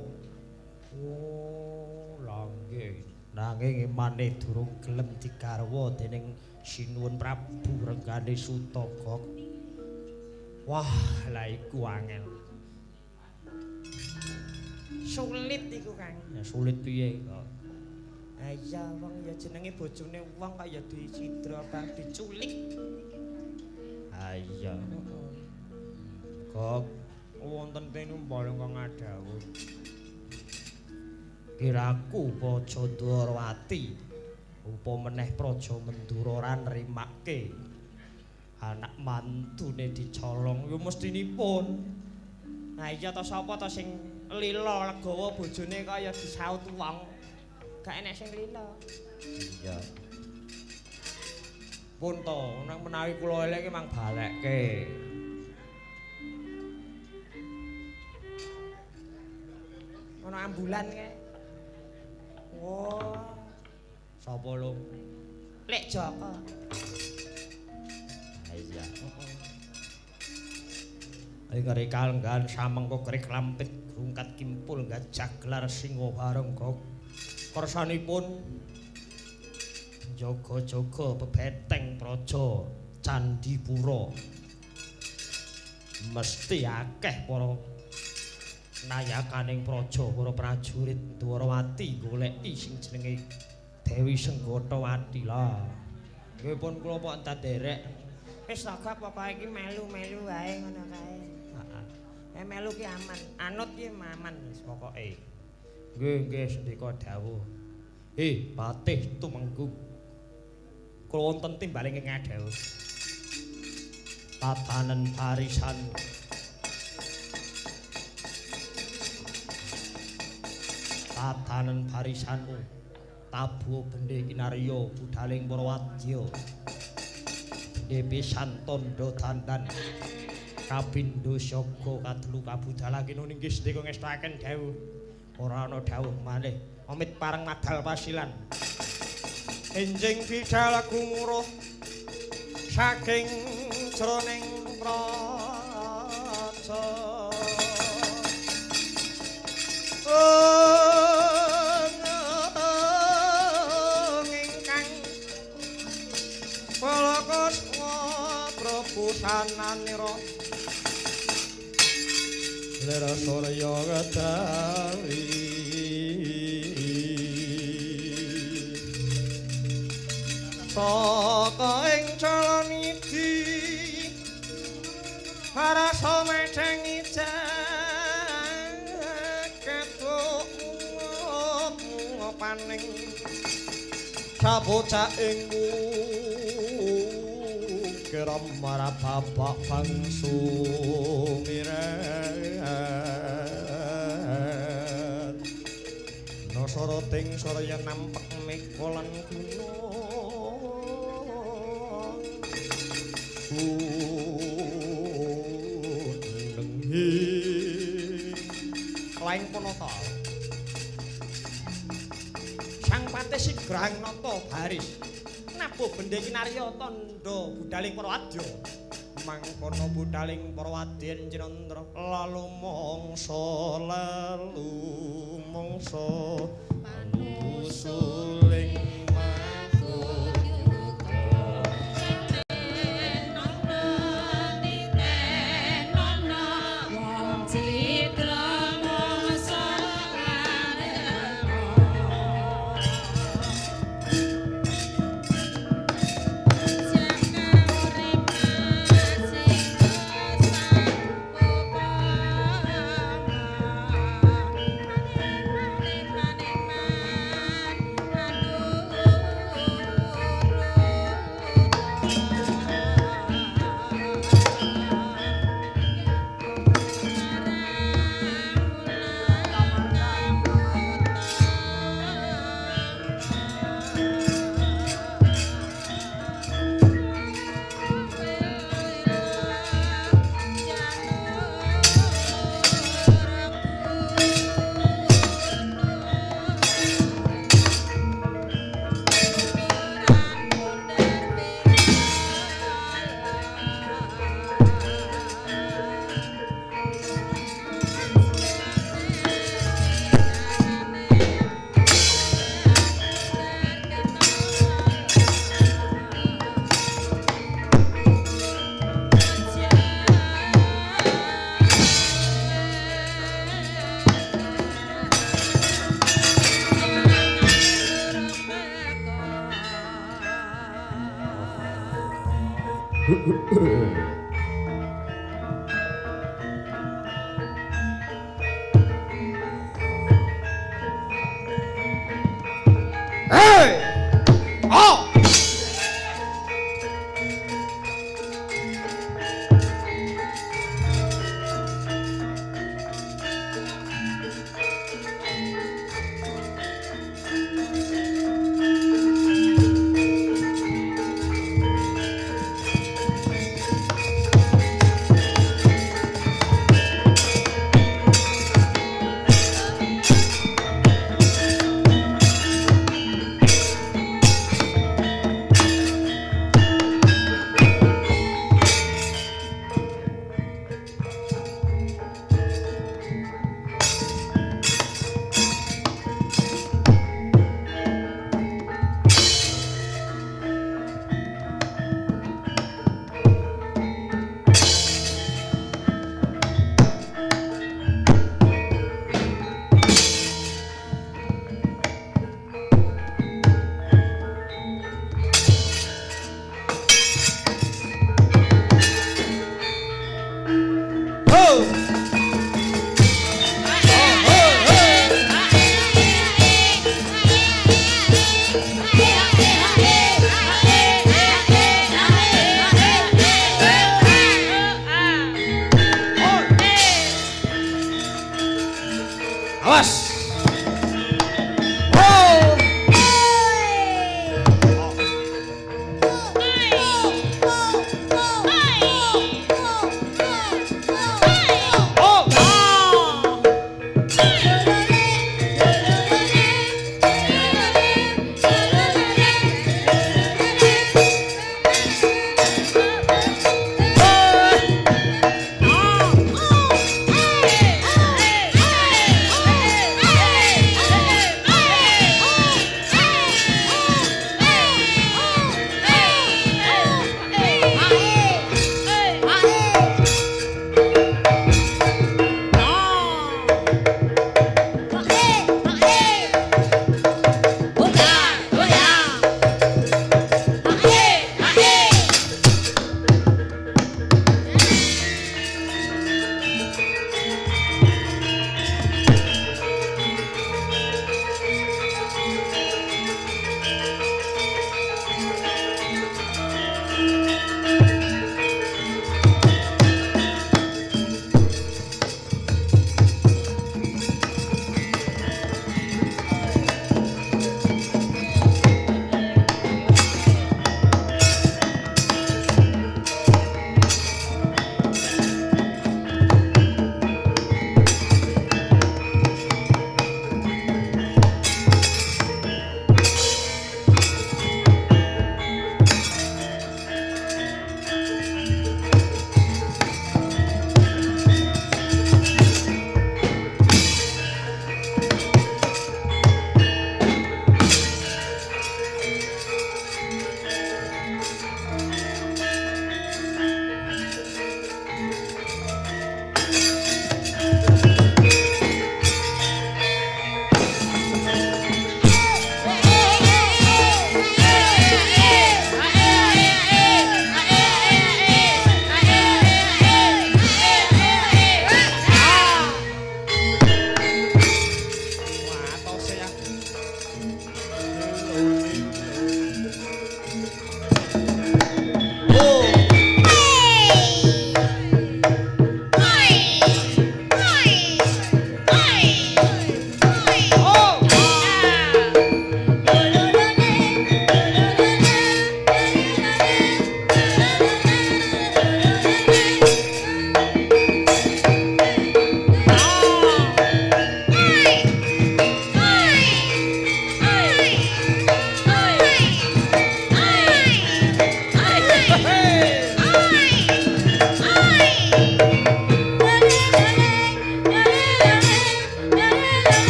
Oh, lha nggih. Nanging emane durung gelem digarwa dening Sinuwun Prabu Renggane Sutaga. Wah, lha iku angel. Sulit iku, Kang. Ya sulit piye kok? Ha iya, wong ya jenenge bojone wong kok ya dicidra bang diculik. Ha iya. Kok wonten tinumpal ingkang ngadhawuh. Kiraku Praja Ndwarawati upa meneh Praja Mendura ora nrimake anak mantune dicolong ya mestinipun. Ha iya to sapa to sing lila legawa bojone kaya disaut wong. Gak enek sing lila. Iya. Pun to, nek menawi kula elek iki mang balekke. Ana ambulan kae. Wah, sapa lho? Lek Joko. Ha iya. Ayo kari kalenggan samengko krik lampit rungkat kimpul gajah gelar singa bareng gok. Kersanipun jaga-jaga bebeteng praja Candipura. Mesti akeh para nayakaning praja, para prajurit Dwarawati goleki sing jenenge Dewi Senggatawati lah. Nggih pun kula pok entar nderek. Wis to pokoke iki melu-melu wae ngono kae. Heeh. Melu ki aman, anut ki aman wis pokoke. Nggih nggih sendika dawuh. Patih Tumenggung. Kula wonten timbale ing ngadhawuh. Tatanen barisan. Tatanen barisanmu. Tabuh bendhe kinarya budaling para wadya. Bendhe pisan tandha dandan. Kapindo siaga kadlu kabudala kinuninggi sendika ngestakaken dawuh. Ora ana dawuh malih. Amit pareng madal pasilan. Enjing bidal gumuruh saking jroning praja. Ingkang palakaswa Prabu sananira Lera surya kedali saka ing Jalanidhi parasa medhengi jagat paning sabocah ing kiram marababak bangsu miret nasarating surya nampek meka lan gunung gunenghi Laing Punata. Sang Patih Sigrang nata baris. Nabuh bendhe kinarya tandha budaling para wadya. Mangkono budaling para wadya Cinandra lalu mangsa panusuling Hey! Oh! Awas.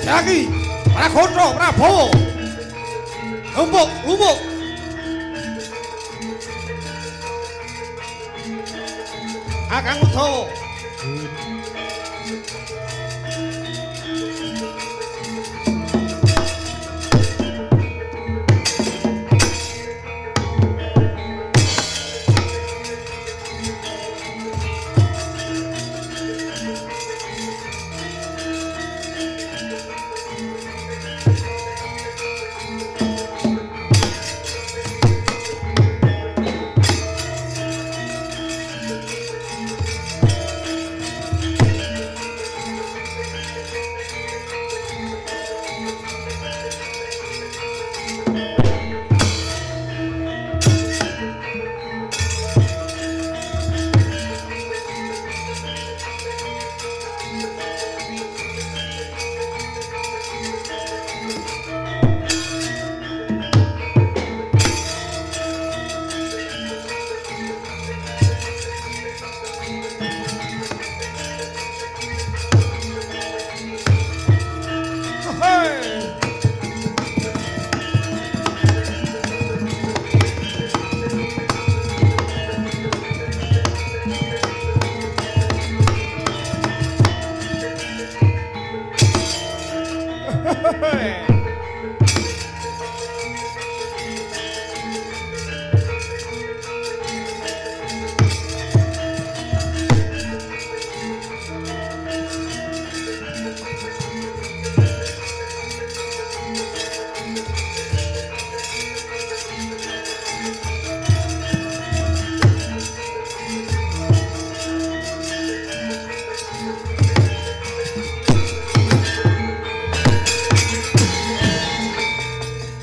Setyaki, Pragoto, Prabowo. Lumpuk, lumpuk. Kakang Udawa.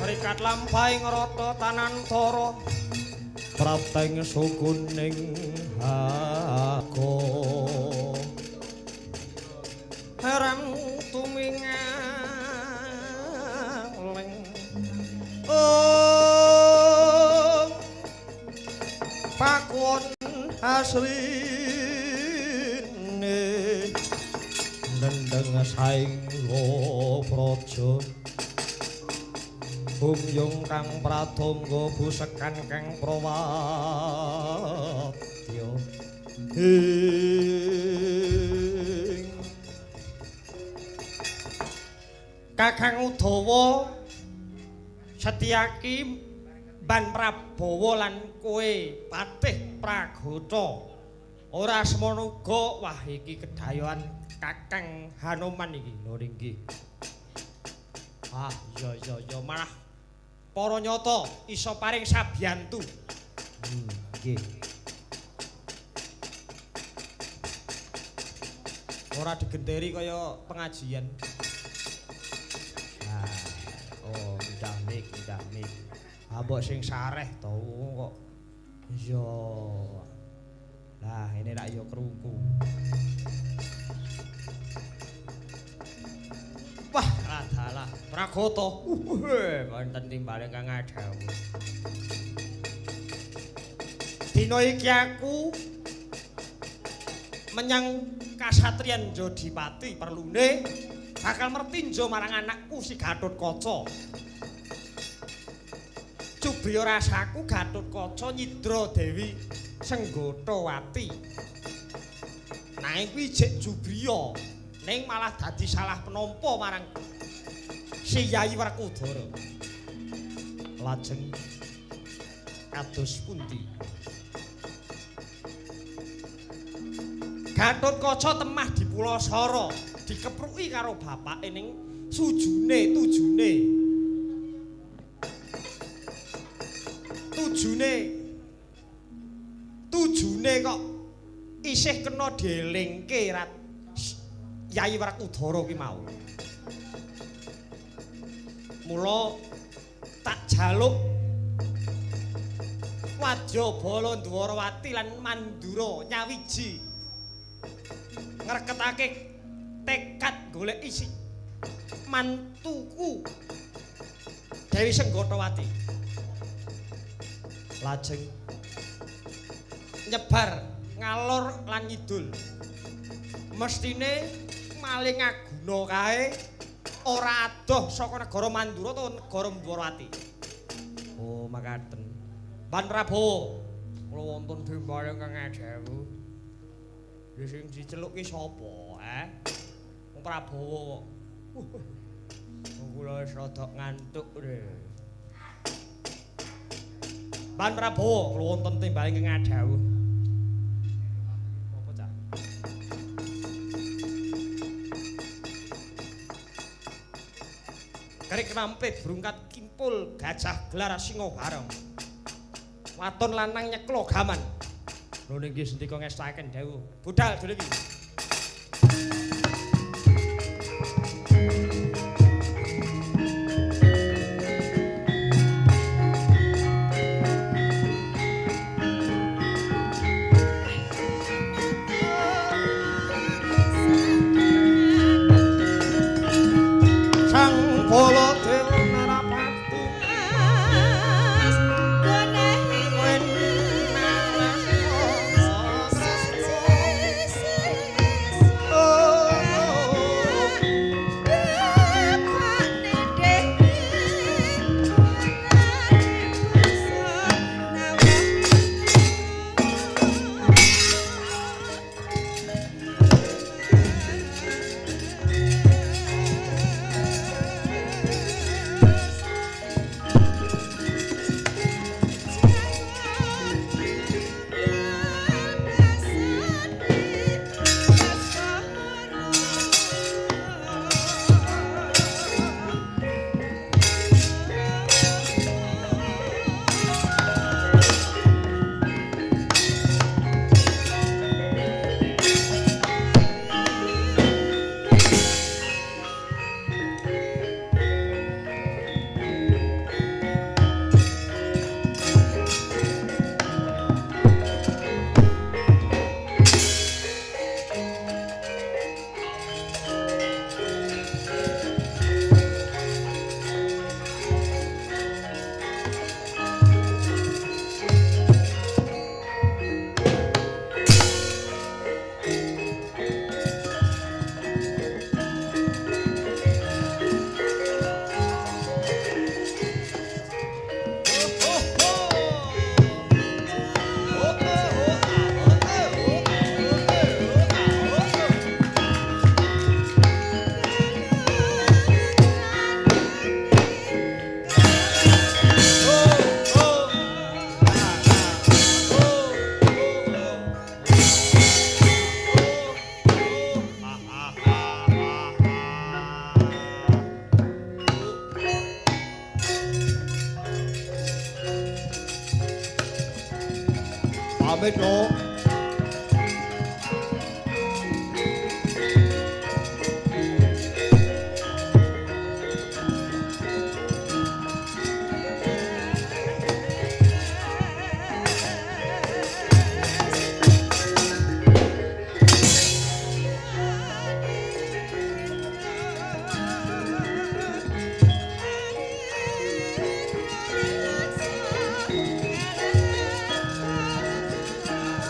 Rikat lampahing rata tanantara prapteng sukuning haga haram tumingaling ong pakuwon asrine nendheng saengga praja Bumyung kang pratangga busekan kang prawadya. Ing Kakang Udawa Setyaki Ban Prabawa lan kowe Patih Pragota. Ora semono uga wah iki kedayohan Kakang Hanoman iki lho nggih. Ah iya iya iya malah para nyata iso paring sabiyantu. Nggih. Ora digenteri kaya pengajian. Ah, oh, ndak mik, ndak mik. Ah mbok sing sareh to kok. Iya. Lah ini rak ya krungu. Wah, adalah Pragota. Wonten timbale kang adhawuh. Dina iki aku menyang kasatriyan Jodipati perlune bakal mertinjo marang anakku si Gatotkaca. Cubriya rasaku Gatotkaca nyidra Dewi Senggotawati. Nanging kuwi jek jubriya. Ning malah dadi salah penampa marang si Yayi Werkudara. Lajeng kados pundi? Gatotkaca temah di Pulasara, dikepruki karo bapake ning sujune tujune. Tujune tujune kok isih kena dielingke rat Yayi Werkudara ki mau. Mula tak jaluk wadya bala Dwarawati lan Mandura nyawiji ngreketake tekad golek isi mantuku Dewi Senggotawati. Lajeng nyebar ngalor lan ngidul. Mestine maling aguna kae Ora adoh saka negara Mandura utawa negara Dwarawati. Oh, makaten. Pan Prabowo, kula wonten timbal ingkang adewu. Lha sing diceluk ki sapa, eh? Wong Prabowo kok. Wong kula wis rada ngantuk lho. Pan Prabowo, kula wonten timbal ingkang adewu. Apa, Cak? Kerik rampit brungkat kimpul gajah gelar singa bareng. Waton lanang nyeklo gaman. Lho niki sendika ngestakaken dawuh. Budal dulu iki. Sang Baladewa Narapati Pamit lho. Thank you.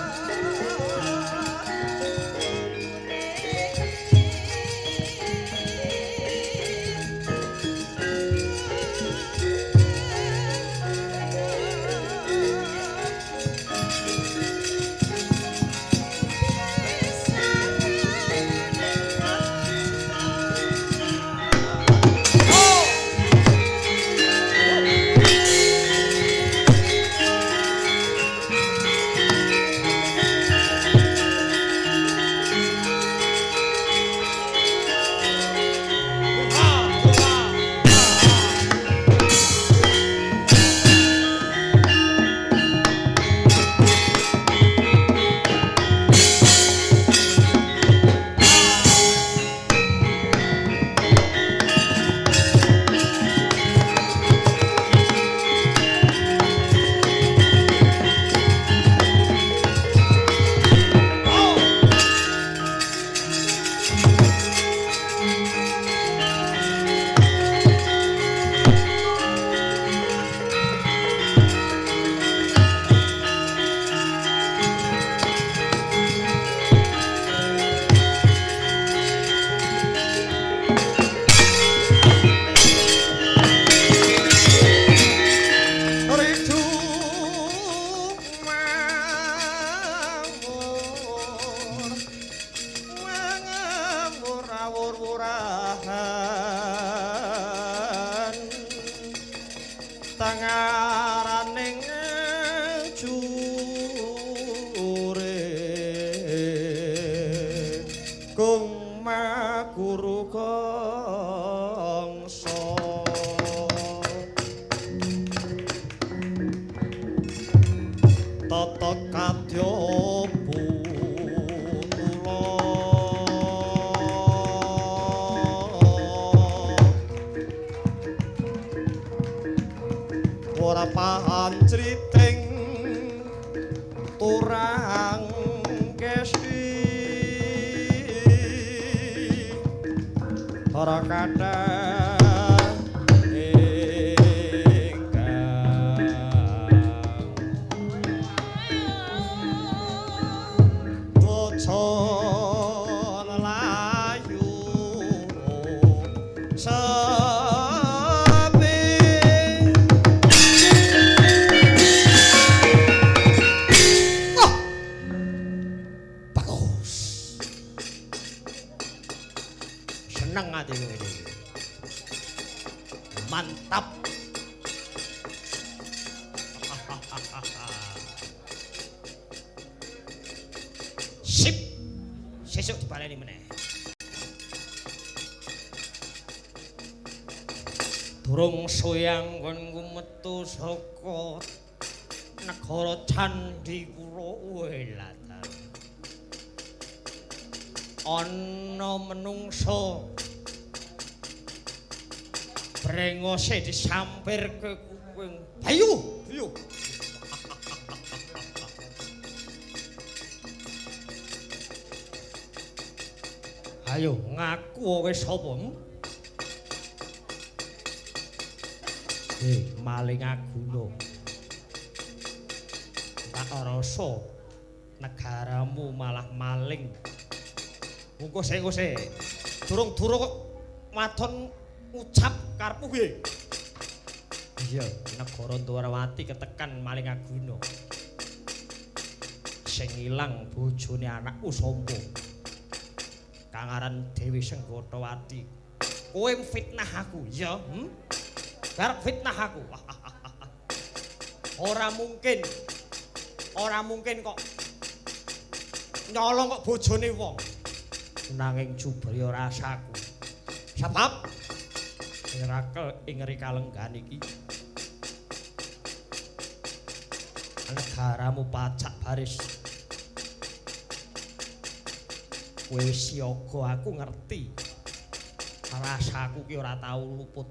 Kelurahan tangaraning jure kung makuru kongso tata kadya putula ora pancriting turang kesti ora kathah ingkang waca layu sepi. Wah! Bagus. Seneng atiku ini. Mantap. Sip. Sesuk dibaleni meneh. Durung suwe anggonku metu saka negara Candipura welatan. Ana menungsa brengose disampirke kuping. Bayu, bayu. Ayo ngaku kowe sapa? Maling aguna. Tak rasa negaramu malah maling. Mungko sik engko sik. Durung-durung kok wadon ucap karepmu piye? Iya, negara Dwarawati ketekan maling aguna. Sing ilang bojone anakku Samba. Kang aran Dewi Senggothawati. Kowe fitnah aku, ya? Garep fitnah aku. Ora mungkin. Ora mungkin kok nyolong kok bojone wong. Nanging jubri rasaku. Sebab mirakel ing rikalenggan iki negaramu pacak baris. Kowe wis siaga, aku ngerti. Rasaku ki ora tau luput.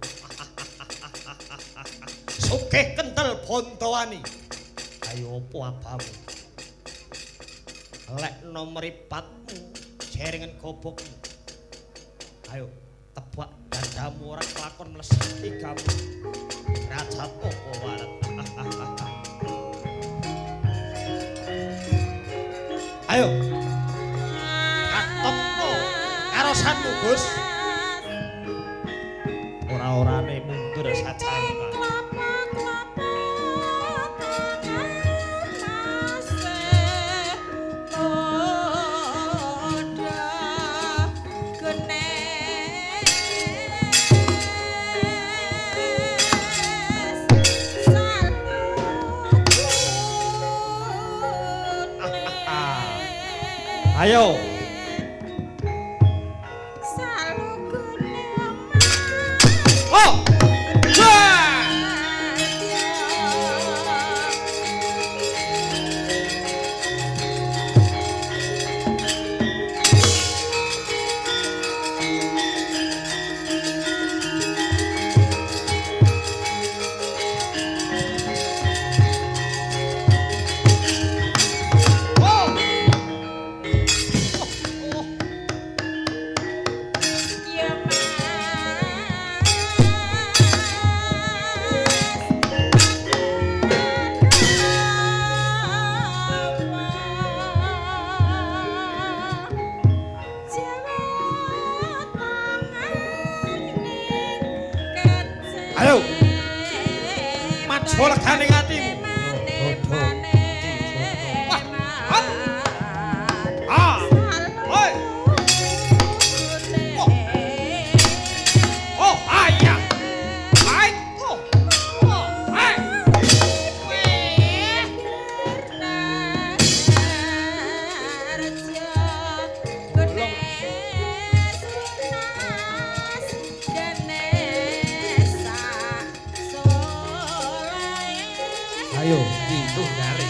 Sugih kentel bontowani. Ayo apa abamu? Lekno mripatmu jeringan gobokmu. Ayo tebak dadamu ora kelakon mleset igamu. Raja Toko waret. Ayo. Katokno karosanmu, Gus. Ora-orane mundur sajangka. Ayo. Oh. Ayo. Majo legane atimu. Wah. Hop. Ah. Hoi. Wah. Ayo, ditunggale.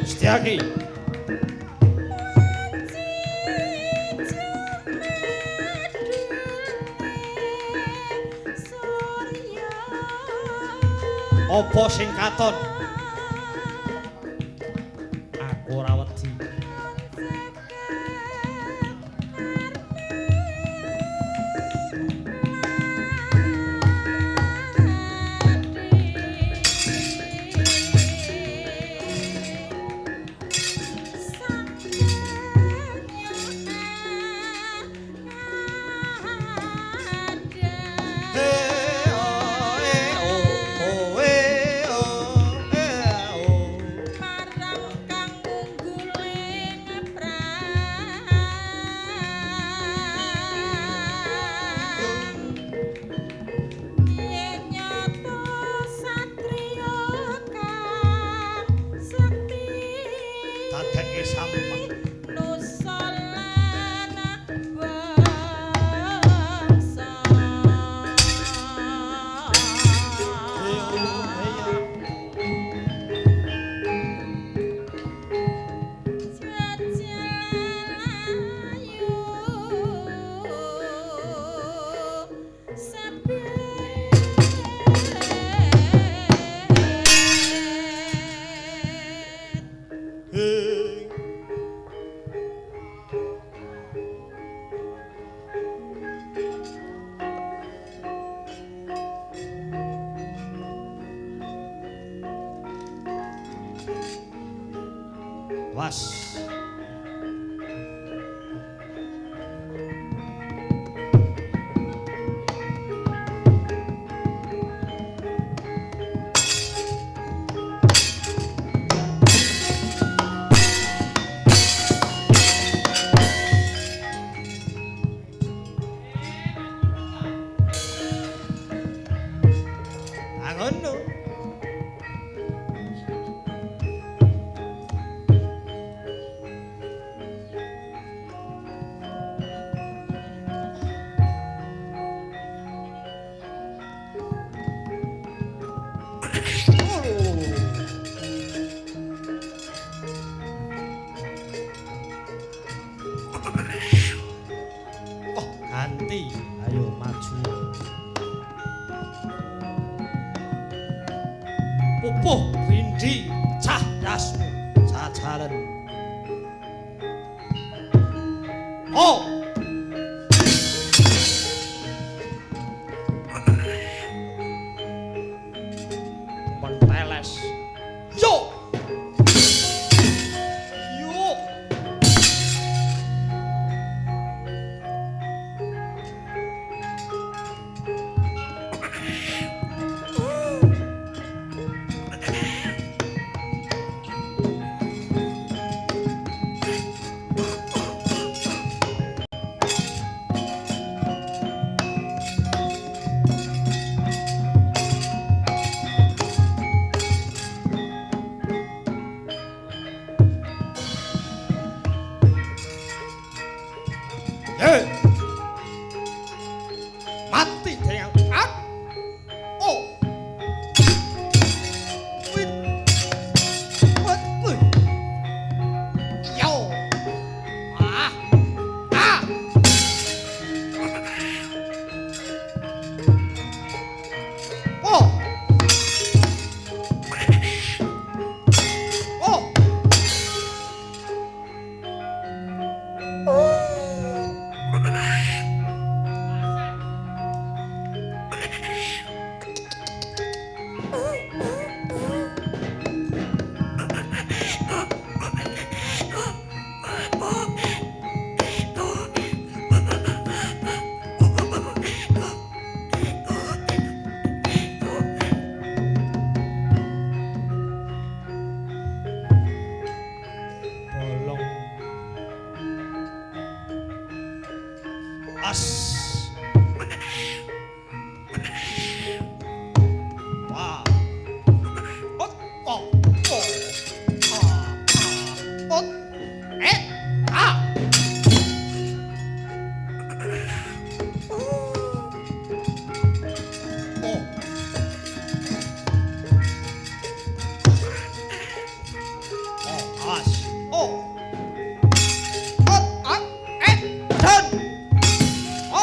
Setyaki. Apa sing katon? Aku ora wedi. Was. Ngono. Oh, ganti. Ayo maju. Pupuh rindi cah dasmu jajalan. Hey! Mati dengan at. Oh. Wit. Wit. Wit. Yo. Ah. Ah. Oh. Oh. Bolong. As. Wah. Ot, o, o. A, a, ot. E, a. O. O, as. O. Ot, a, e, ten. O.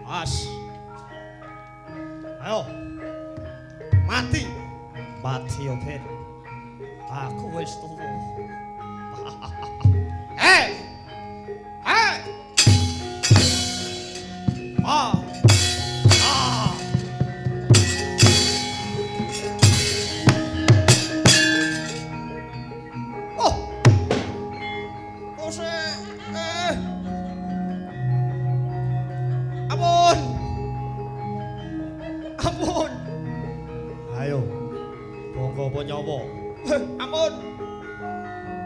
As. Ayo. Mati. Mati yo, Ben. Aku wis tuwa. Eh. Eh. Ah. Ah. Oh. Oh, se. Eh. Ampun. Ampun. Ayo. Bongko apa nyawa? Ampun.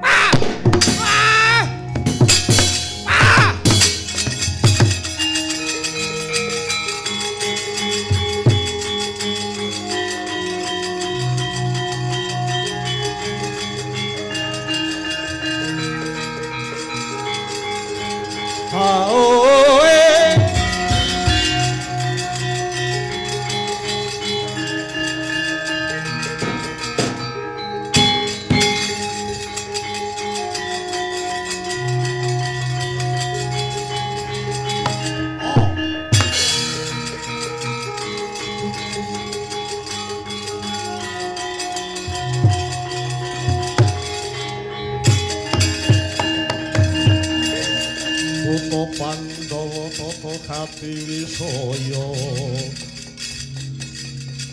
Ah! Ah! Ah! Ah, oh, eh. Kutha Pandhawa tata katiwisaya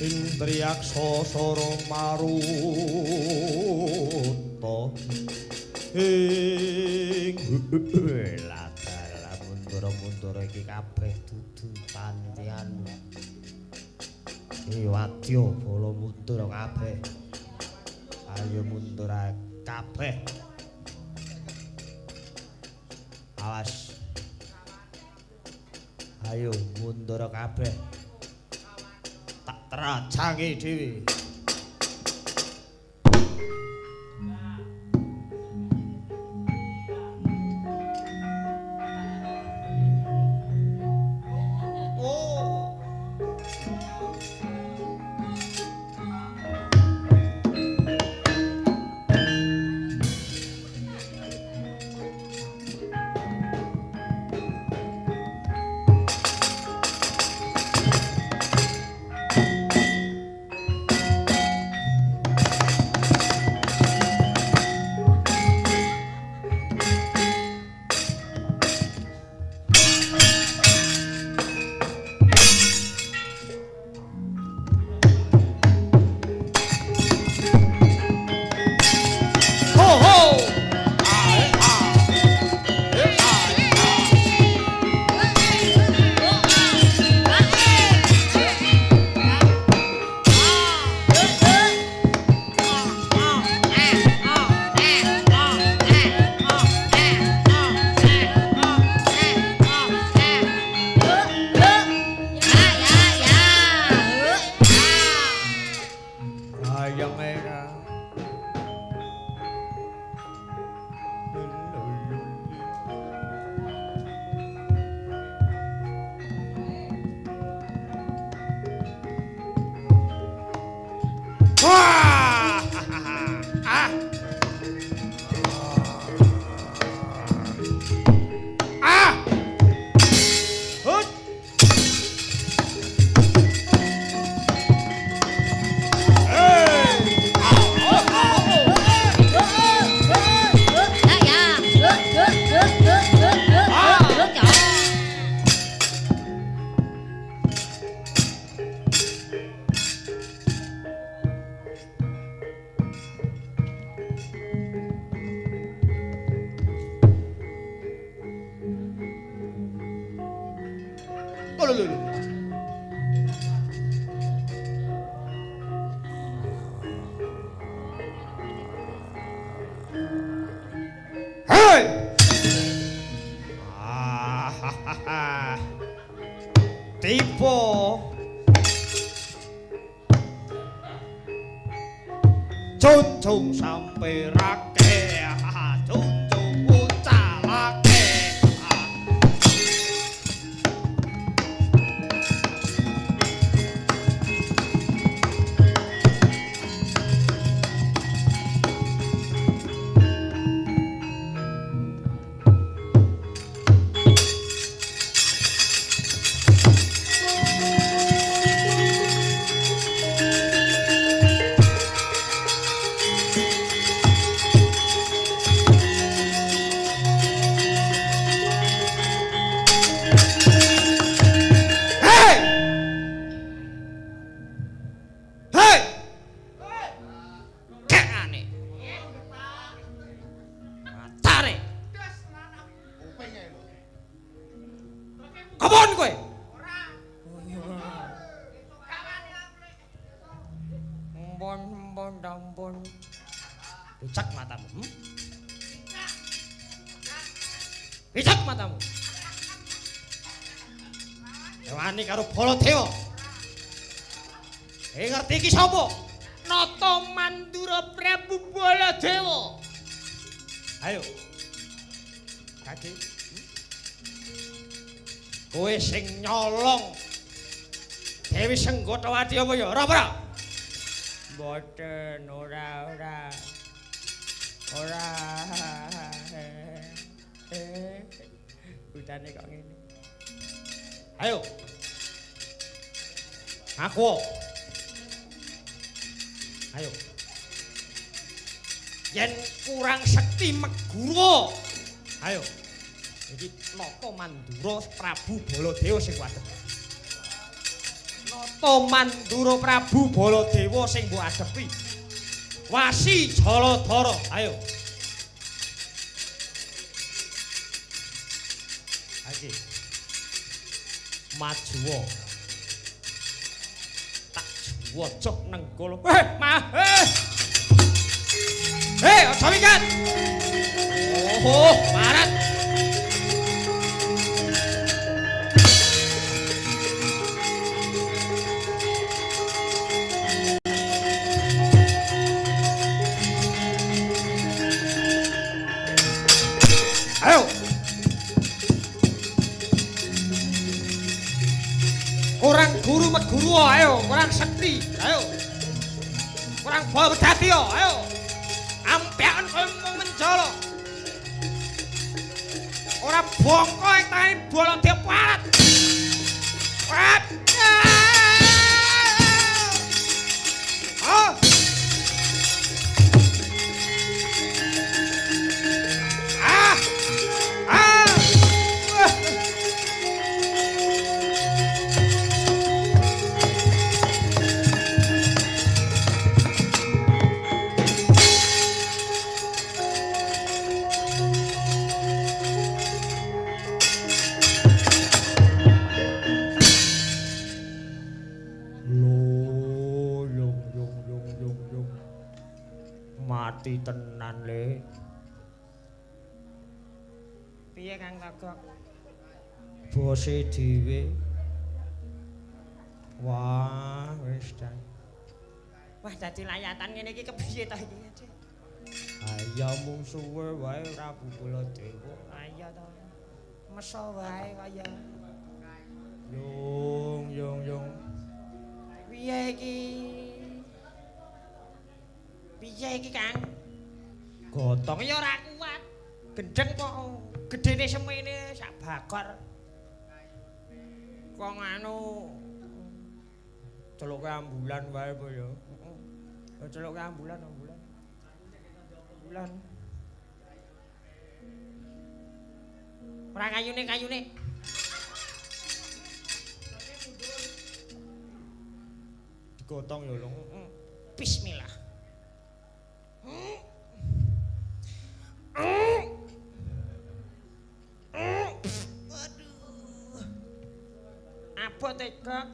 Indriyaksa sara maruta ing ladala mundur-mundur iki kabeh dudu pantian Wadya bala mundur kabeh. Ayo mundur kabeh. Awas. Ayo mundur kabeh. Tak teracangi dhewe. tiba. Junjung sampirake, junjung ucalake. Hei! Hei! Kekane. Matane. Kebon kowe. Mbon mbon dampun. Picak matamu. Picak matamu. Wani karo Baladewa. Ngerti iki sapa? Nata Mandura Prabu Baladewa. Ayo. Kaki. Kowe sing nyolong Dewi Senggotawati apa ya? Ora ora? Mboten, ora ora. Ora. Utane kok ngene. Ayo. Aku. Ayo. Yen kurang sekti megura. Ayo. Iki Nata Mandura Prabu Baladewa sing kuadepi. Nata Mandura Prabu Baladewa sing mbok adepi. Wasi Jaladara. Ayo. Iki. Majuwa. Tak juwojok nenggala. Mah. Aja minggat. Oh, marat. Ayo. Kurang guru meguru ayo, kurang sekti, ayo. Kurang bawa bedati ayo. Ampekan kaya mung menjala. Ora bongko ing tangane Baladewa parat. Parat. Ah. Ah. Ah. Wah. Lho, yung yung yung yung yung. Mati tenan, Le. Piye Kang Togok? Bose dhewe. Wah, wis dan. Wah, dadi layatan ngene iki kepiye to iki? Ayo mung suwe wae Prabu Baladewa. Ayo to. Meso wae kaya. Yung yung yung. Piye iki? Piye iki, Kang? Gotong ya ora kuat. Gendeng kok gedene semene sak bakor. Kok nganu celuke ambulan wae apa ya? Heeh. Celuke ambulan, ambulan. Ambulan. Ora kayune kayune. Digotong ya, Long. Bismillah. Waduh. Abot tega.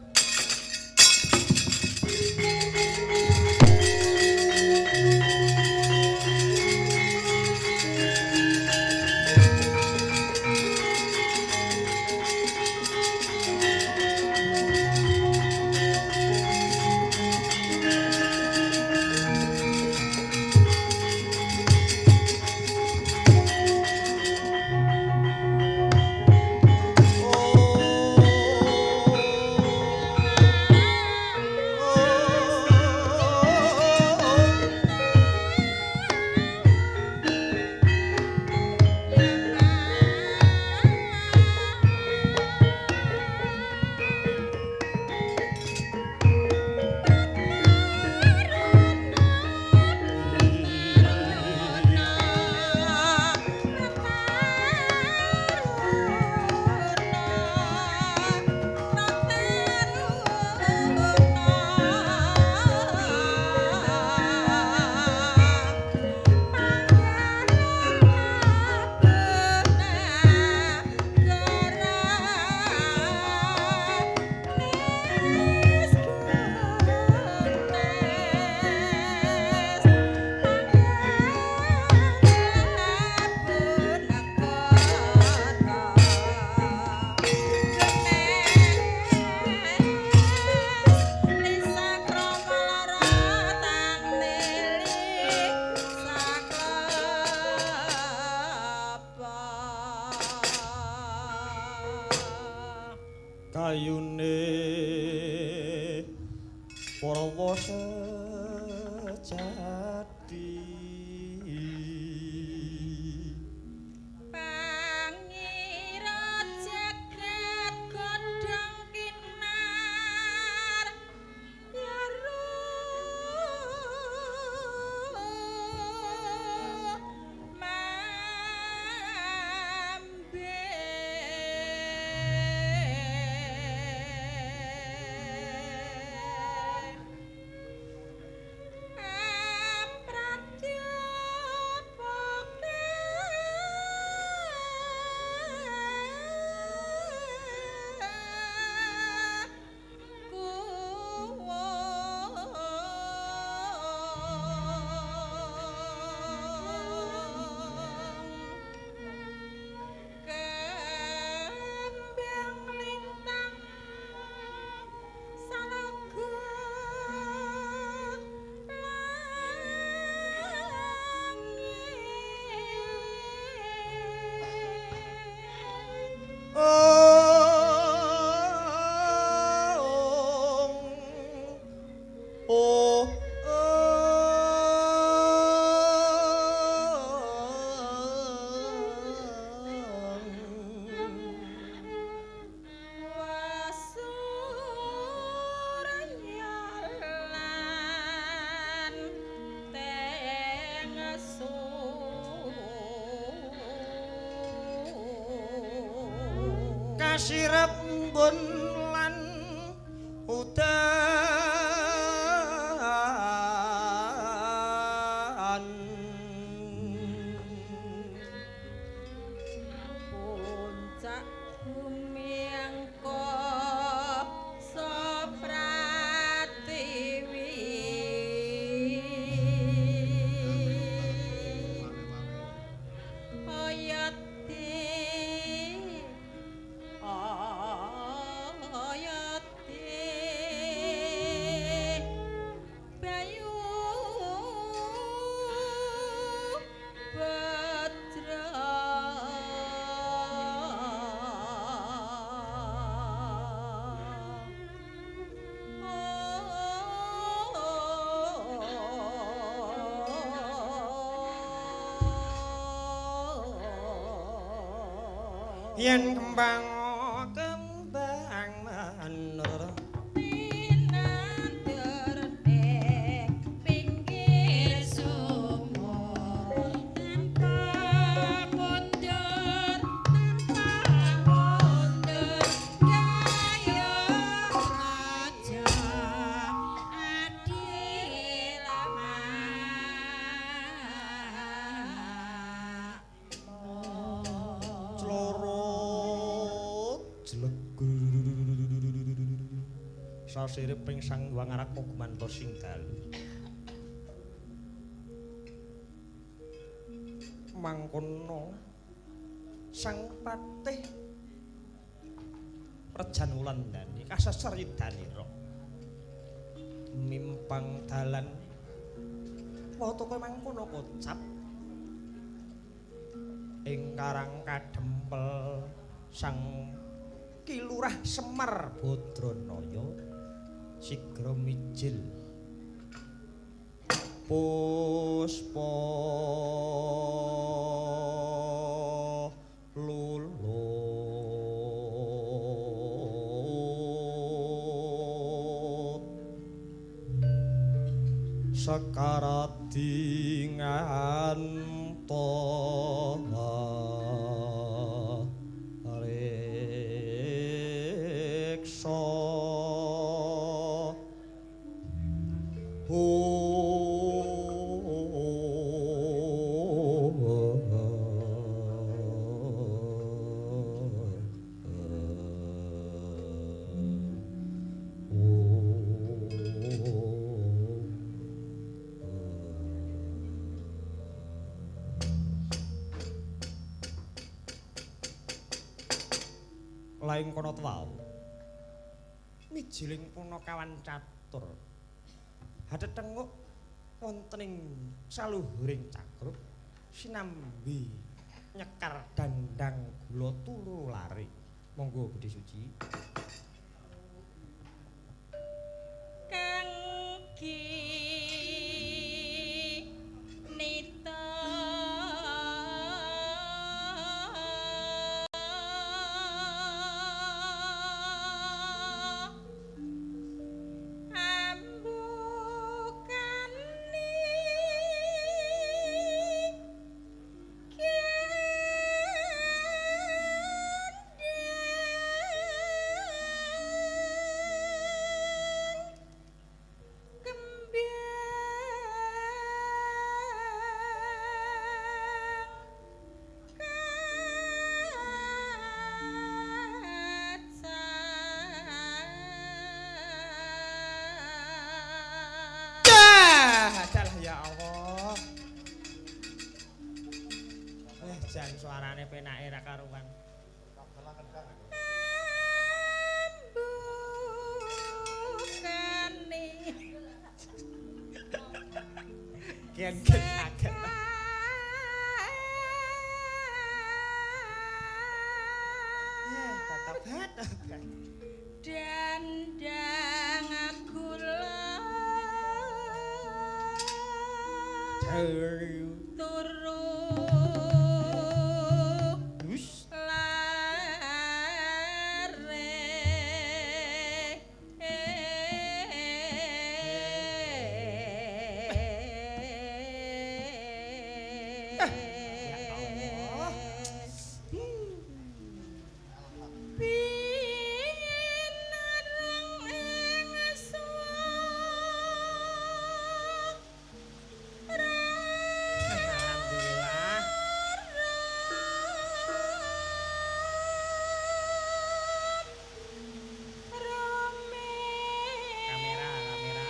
Korawa sejati. Pangira jagat godhong kinar yaru mambe Kembang lintang salaga langit. Oh, Wasuryalan tengesu kasirep embun lan udan. Puncak bumi angka sopratiwi oyoti oyoti bayu bajra. Yen kembang kembang manur Tinandur ning pinggir sumur tanpa kondur tanpa kondur kaya raja adil clorot jlegur sasirip ping sang wangarak gumanto sing dalu mangkono sang patih Rejan Wulandani kasasar yudanira mimpang dalan watu kowe mangkono kocap ing karang kadempel sang Ki Lurah Semar Badranaya sigra mijil puspa lulut sekaradinganto reksa. Laing kono wau mijiling punakawan catur hadetenguk wonten ing saluhuring cakrup sinambi nyekar dandang gula turu lari. Monggo Budhe Suci. Kang Jan suarane penake ra karuan. Ambukane Gen-gen kaget. Tobat. Dandang gula turu lare Ya Allah. Pinareng ing Alhamdulillah. Kamera, kamera.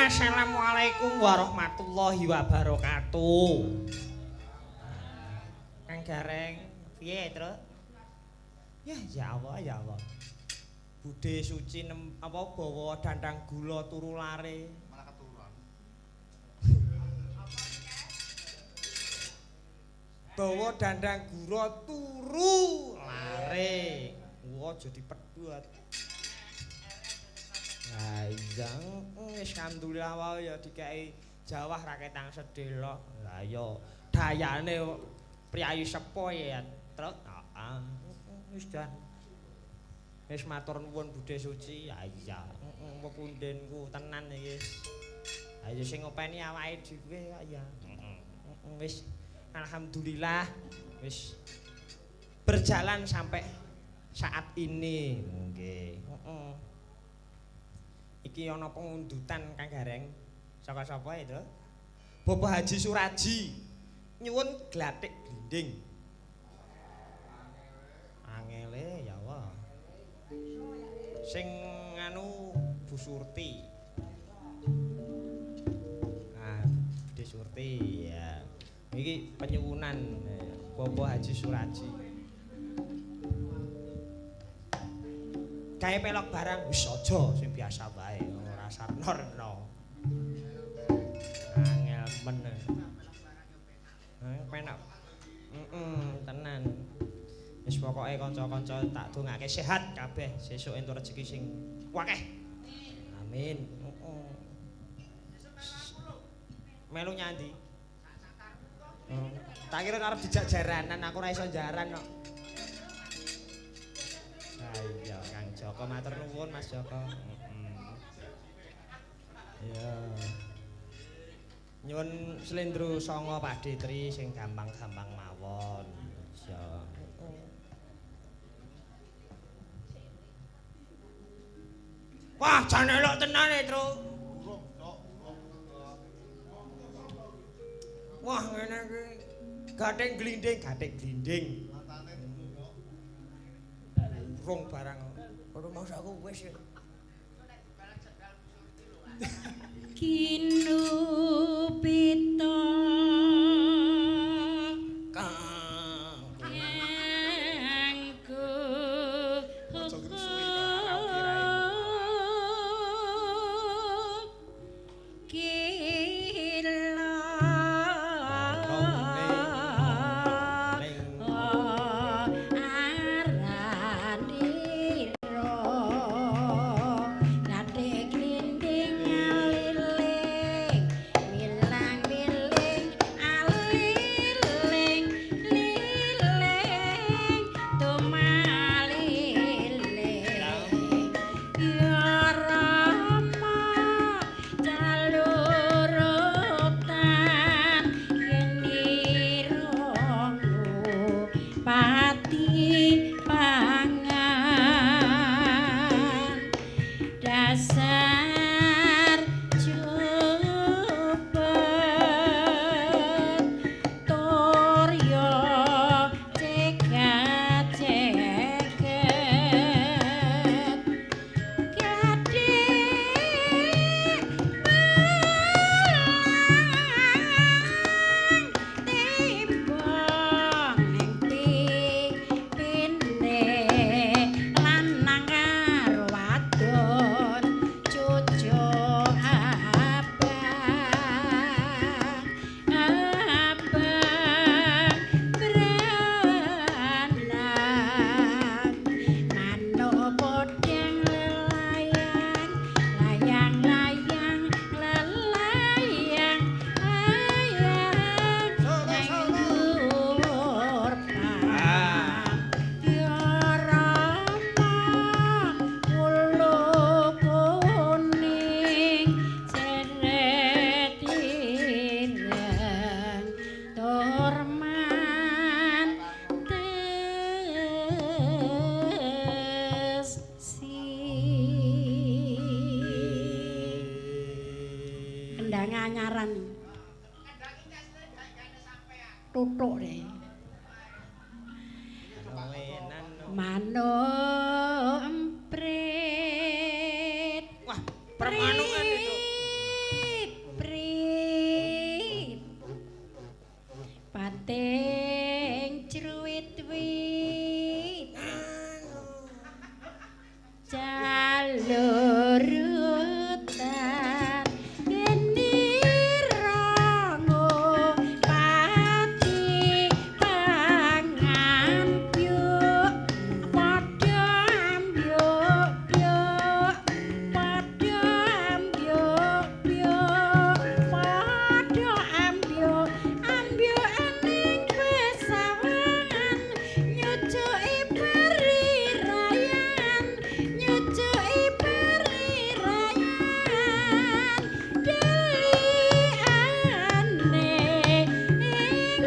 Assalamualaikum warahmatullahi wabarakatuh. Kang Gareng, piye, Tru? Ya, ya Allah, ya Allah. Bude Suci nem, apa bawa dandang gula turu lare. Malah keturuan. Bawa dandang gula turu lare. Wah, aja dipedhot. Lah iya, wis alhamdulillah wae ya dikeki jawah raketang sedelok. Lah iya, dayane priyayi sepo ya, Truk. Heeh. Wis jan. Wis matur nuwun Bude Suci. Ya iya, pepundenku tenan iki. Ha iya sing ngopeni awake dhewe kok ya. Heeh. Wis alhamdulillah wis berjalan sampai saat ini. Nggih. Heeh. Iki ana pengundutan Kang Gareng. Saka sapa itu? Bapak Haji Suraji nyuwun glathik glinding. Angele ya Allah. Sing anu Bu Surti. Ah, Bude Surti ya. Iki penyuwunan Bapak Haji Suraji. Gawe pelok barang wis aja sing biasa wae ora sarnorno. Angel men. Penak. Heeh, tenan. Wis pokoke kanca-kanca tak dongake sehat kabeh, sesuk entuk rezeki sing akeh. Amin. Heeh. Melu nyandi. Tak kira arep dijak jaranan, aku ora iso jaran kok. Ha iya, Kang Joko matur nuwun Mas Joko. Heeh. Iya. Nyuwun slendro sanga Pak Detri sing gampang-gampang mawon. Iya. Wah, jan elok tenan e, Tru. Wah, ngene iki. Gathing glinding, gathing glinding. Urung barang. Ora masa aku wis. Kinupita Kang kanggo Dasar jupet turya cegat ceket gadhik belang timbang ning pipine lanang karo wadon cucuk abang abang beranang manuk podhang lelayang layang layang lelayang layang nang dhuwur pang ya Rama wulu kuning ceret ireng tur mantes si kendang anyaran tutuk deh manuk emprit. Wah, permanukan itu. Jalurutan genirango pati pangan byuk padha ambyuk byuk padha ambyuk byuk padha ambyuk ambyuk ning pesawangan nyucuki perirayan nyucuki perirayan delikane ing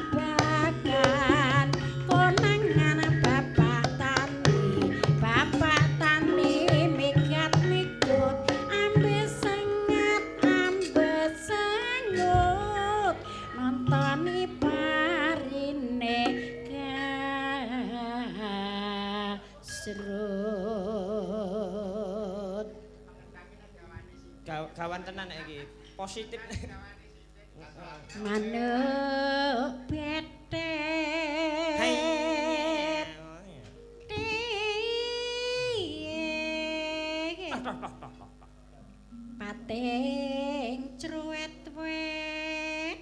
babagan konangan bapak tani migat migut ambe sengat ambe sengut nontoni parine kasrut. Gawan tenan nek iki. Positif. Manuk betet pating cruwet wet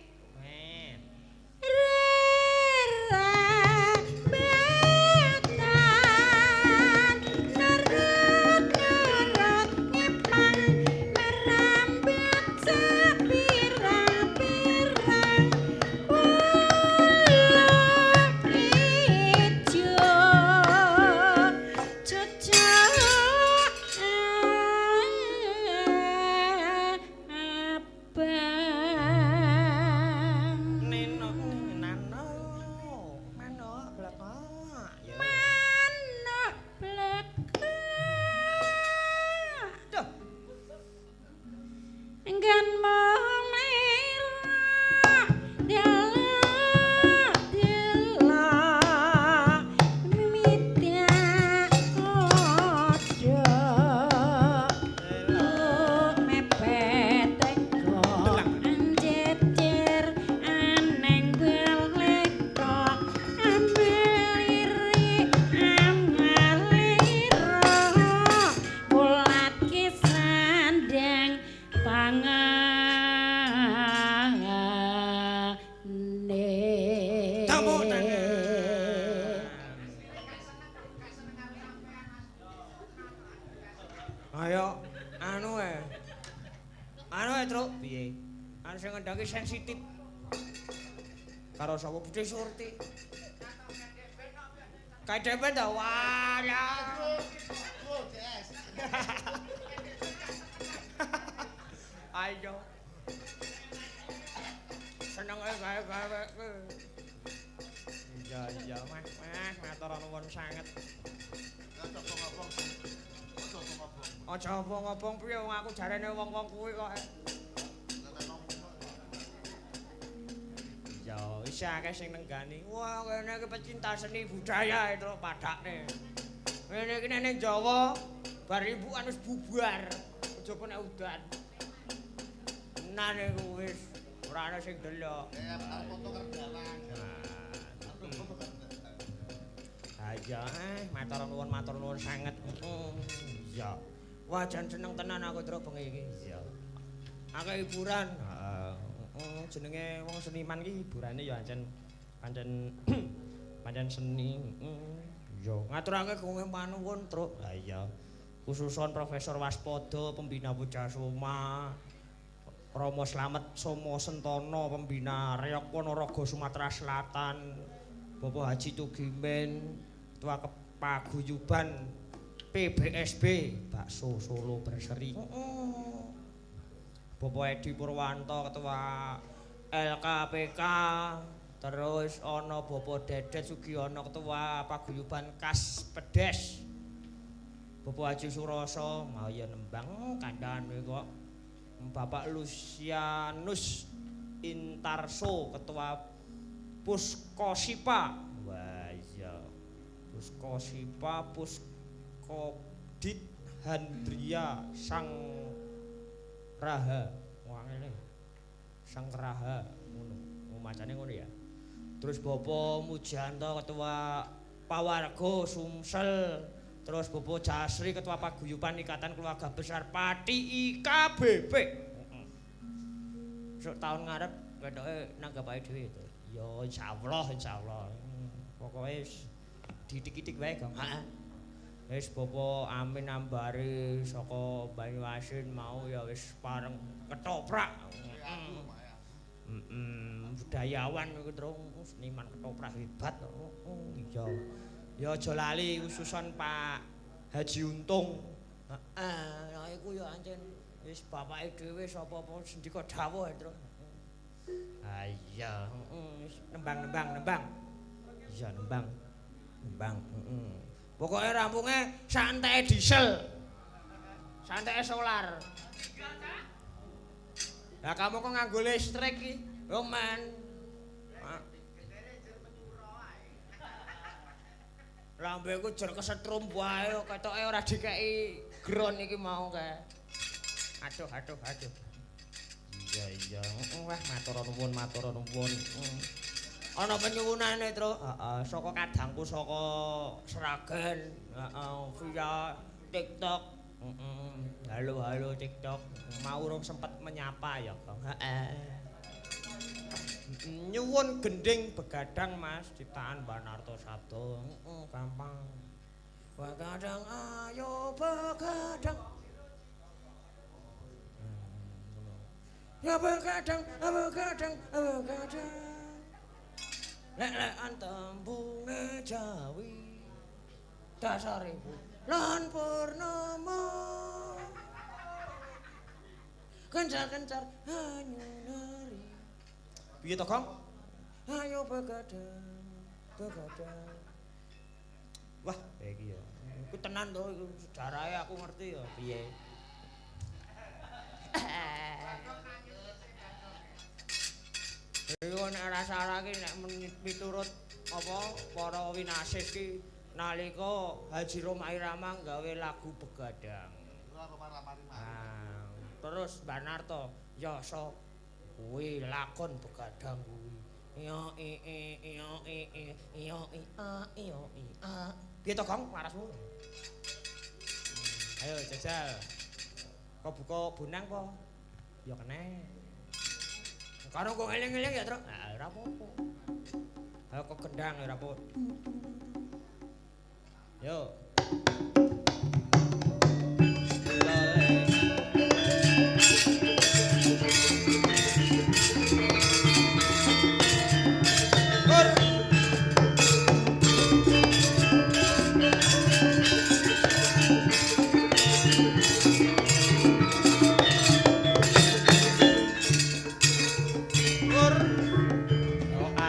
rerambatan nurut-nurut ngepang merambat sepirang-pirang wulu ijo cucuk abang. Neno nano manuk blekok. Ya. Manuk blekok. Duh. Enggan merah delok delok midak kodhok mepet teko anjejer aneng beletok amelirik amalira kulat kisandang pangane. Tepuk tangan. Ayo anu e. Anu e, Truk. Piye? Anu sing ngendaki sensitif. Karo sapa Budhe Surti. Kadepen ta walah. Ayo. Seneng e gawe-gawe. Iya iya Mas, Mas, matur nuwun sanget. Aja ngobong-ngobong piye wong aku jarene wong-wong kuwi kok. Iya, isih akeh sing nenggani. Wah, kene iki pecinta seni budaya itu padakne. Ngene iki nek ning Jawa bar imbukan wis bubar. Aja nek udan. Tenan iku wis ora ana sing delok. Ha iya, matur nuwun sanget. Iya. Wah, jan seneng tenan aku truk bengi iki. Iya. Akeh hiburan. Heeh. Jenenge wong seniman iki hiburane ya ancen pancen pancen seni. Iya. Ngaturake gunge panuwun, Truk. Ha iya. Khususon Profesor Waspodo, pembina Pujasuma, Romo Slamet Somo Sentono, pembina Reok Ponorogo Sumatera Selatan, Bapak Haji Tugimin, Ketua Paguyuban PBSB Bakso Solo Berseri. Bapak Edi Purwanto, Ketua LKPK, terus ana Bapak Dedet Sugiono, Ketua Paguyuban Kas Pedes. Bapak Haji Suroso, mau ya nembang kandhane kok. Bapak Lusianus Intarso, Ketua Puskosipa. Wah iya. Puskosipa Puskodit Handria Sang Raha. Wah ngene. Sang Raha ngono. Macane ngono ya. Terus Bapak Mujanto, Ketua Pawargo Sumsel. Terus Bapak Jasri Ketua Paguyuban Ikatan Keluarga Besar Pati IKBP. Heeh. Sok tahun ngarep ketoke nanggap awake dhewe to. Ya insyaallah insyaallah. Pokoke wis ditik-itik wae, Gong. Heeh. Wis Bapak Amin Ambari saka Banyuasin mau ya wis pareng ketoprak. Heeh. Budayawan iku terus seniman ketoprak hebat. Oh, iya. Ya aja lali khususan Pak Haji Untung. Heeh, nah iku ya ancen wis bapake dhewe sapa-apa sendika dawuh terus. Ah iya, heeh, wis nembang-nembang nembang. Iya nembang. Nembang, heeh. Pokoke rampunge santeke diesel. Santeke solar. Lah kamu kok nganggo listrik iki? Yo men. Lambeku jer kesetrum wae ketoke ora dikeki gron iki mau kae. Aduh aduh aduh. Iya iya, wah matur nuwun matur nuwun. Ana penyuwunane, Tru. Heeh, saka kadangku saka Sragen, heeh, via TikTok. Heeh. Halo halo TikTok. Mau urung sempet menyapa ya, Kang. Heeh. Nyuwun gending begadang Mas ciptaan Mbah Narto Sabdo. Heeh, gampang. Begadang ayo begadang. Ya begadang, begadang, begadang. Lek-lekan tembunge Jawi. Dasare lan purnama. Kencar-kencar hanyunari. Piye to, Kong? Ayo begadang, begadang. Wah, iki ya. Iku tenan to iku sejarahe aku ngerti ya piye. Iku nek ora salah ki nek miturut apa para winasis ki nalika Haji Rhoma Irama gawe lagu Begadang. Ah, terus Mbah Narto yasa kuwi lakon Begadang kuwi. Yo i i yo i i yo i a yo i a. Piye to, Kong? Warasmu? Ayo jajal. Kok buka bonang po? Ya kene. Karo kok eling-eling ya, Truk. Ah, ora apa-apa. Ayo kok kendang ya ora apa-apa. Yo.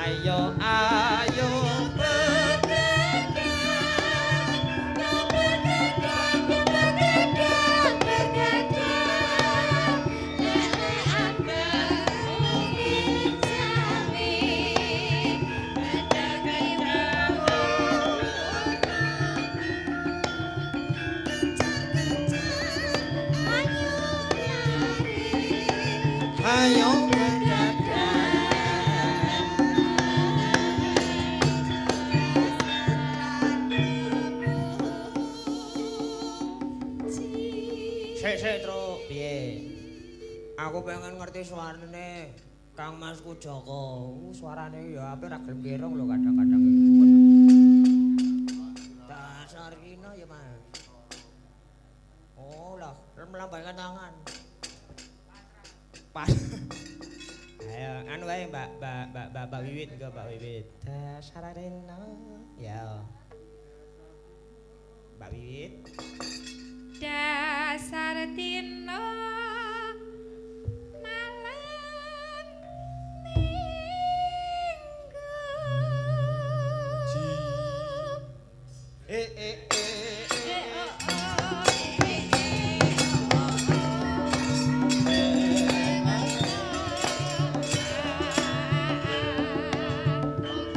Ayo ayo Begadang, begadang, lek-lekan tembunge Jawi. Ayo Sik sik, Truk. Piye? Aku pengen ngerti suarane Kang Masku Joko. Suarane ya apik ra gelem kirung lho kadang-kadang. Dasar kina ya, Mas. Oh lah, melambaikan tangan. Pas. Ayo, anu wae Mbak Mbak Mbak Mbak, Mbak Wiwit engko Mbak Wiwit. Dasar rena. Ya. Mbak Wiwit. Dasar dina malam minggu. Eh eh eh. Eh, oh, oh, eh, eh,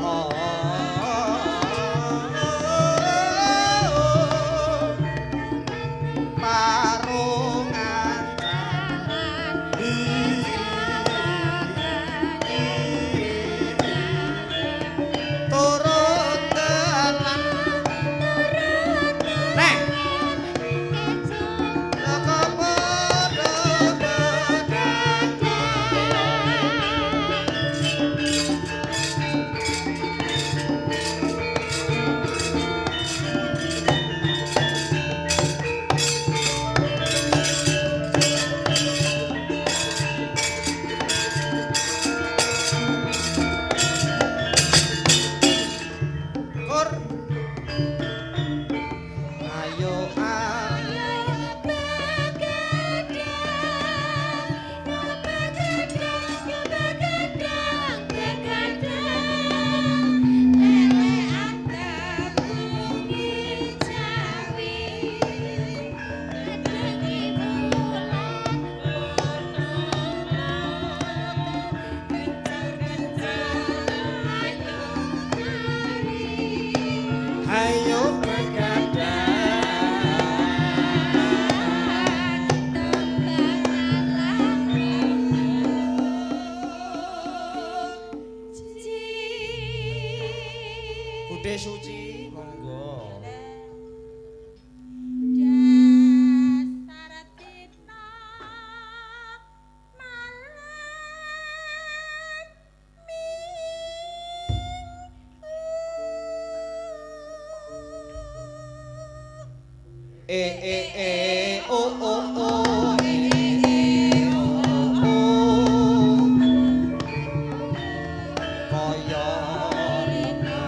oh, oh. Oh. Parung E e e o o o e e e o o o. Kaya rina.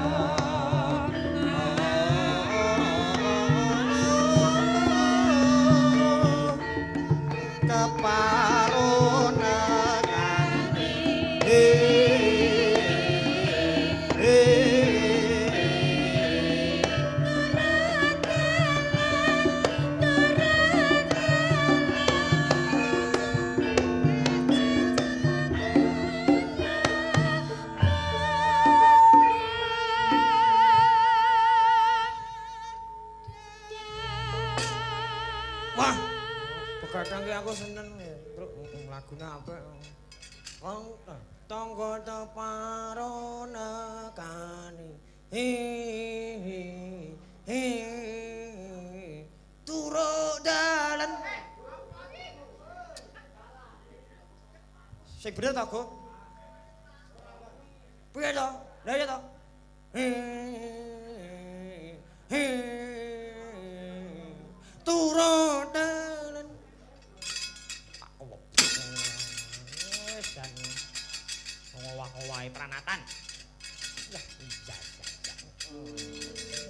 Keparo nekani. E e. Wah, begadang ki aku seneng ya, Truk, lagune apik. Wong tangga teparo nekani. Hi hi hi. Turuk dalan. Sing bener ta, Go? Piye to? Lah iya to? Hi hi. Turuk dalan. Wis jan ngowah-owahi pranatan. Lah iya iya.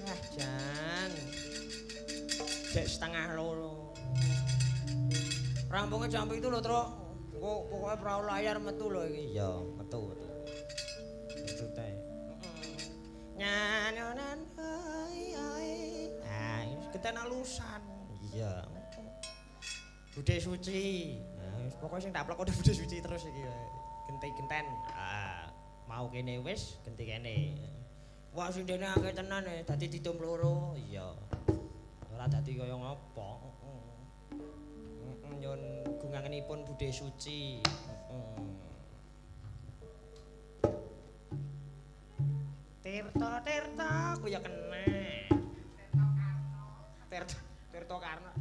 Wah, jan. Jek 1:30. Rampungnya jam 7 lho, Truk. Engko pokoke perahu layar metu lho iki. Iya, metu metu. Metu teh. Nyanyonan ai ai. Ah, wis geten alusan. Iya. Budhe suci. Nah, wis pokoke sing tak plek udah budhe suci terus iki. Genti-genten. Ah, mau kene wis genti kene. Wah, sindene akeh tenan e, dadi ditum loro. Iya. Ora dadi kaya ngopo. Heeh, nyun gungangenipun Budhe Suci. Heeh. Tirta Tirta ku ya kena. Tirta Tirta Karna.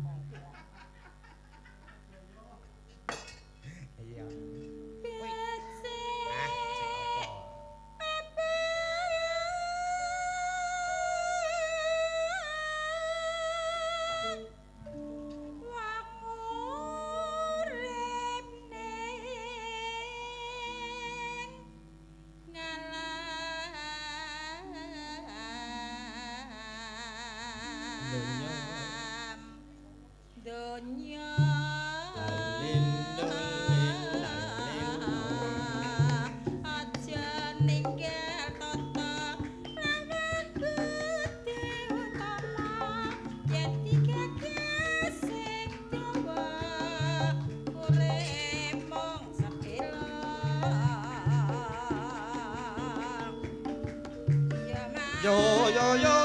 Iya. Kuwi. Ah, sing apa? Donya aja ninggal tata lawan budi utama yen digagas sing dawa urip mung sedhela ya mas Yo yo yo.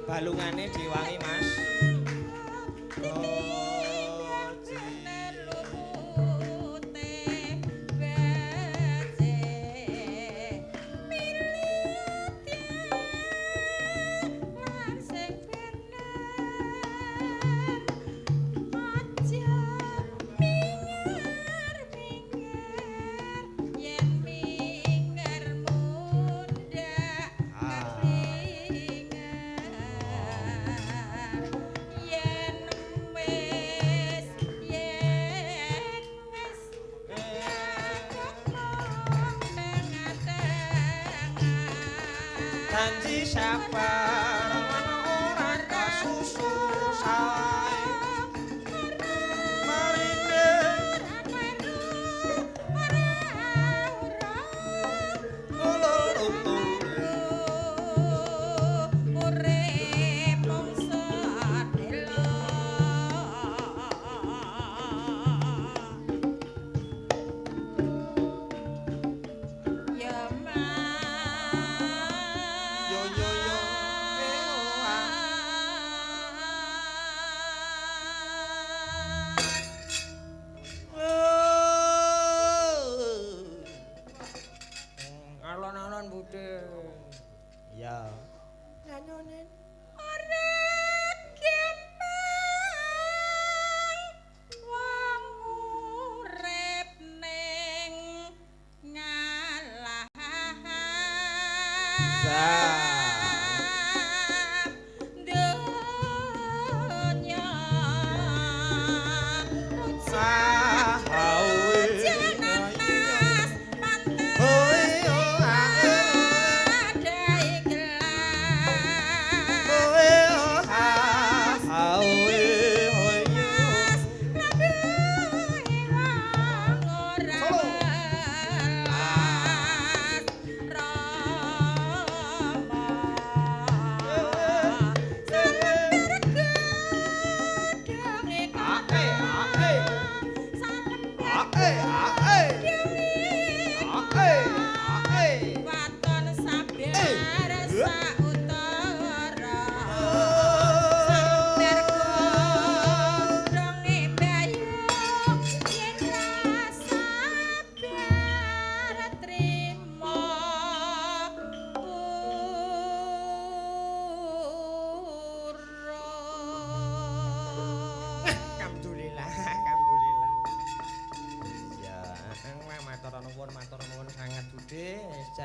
Balungane diwangi, Mas. Janji sabar lan ora kasusu sae. Marine Urip mung sedhela. Ya mas. Yo yo yo.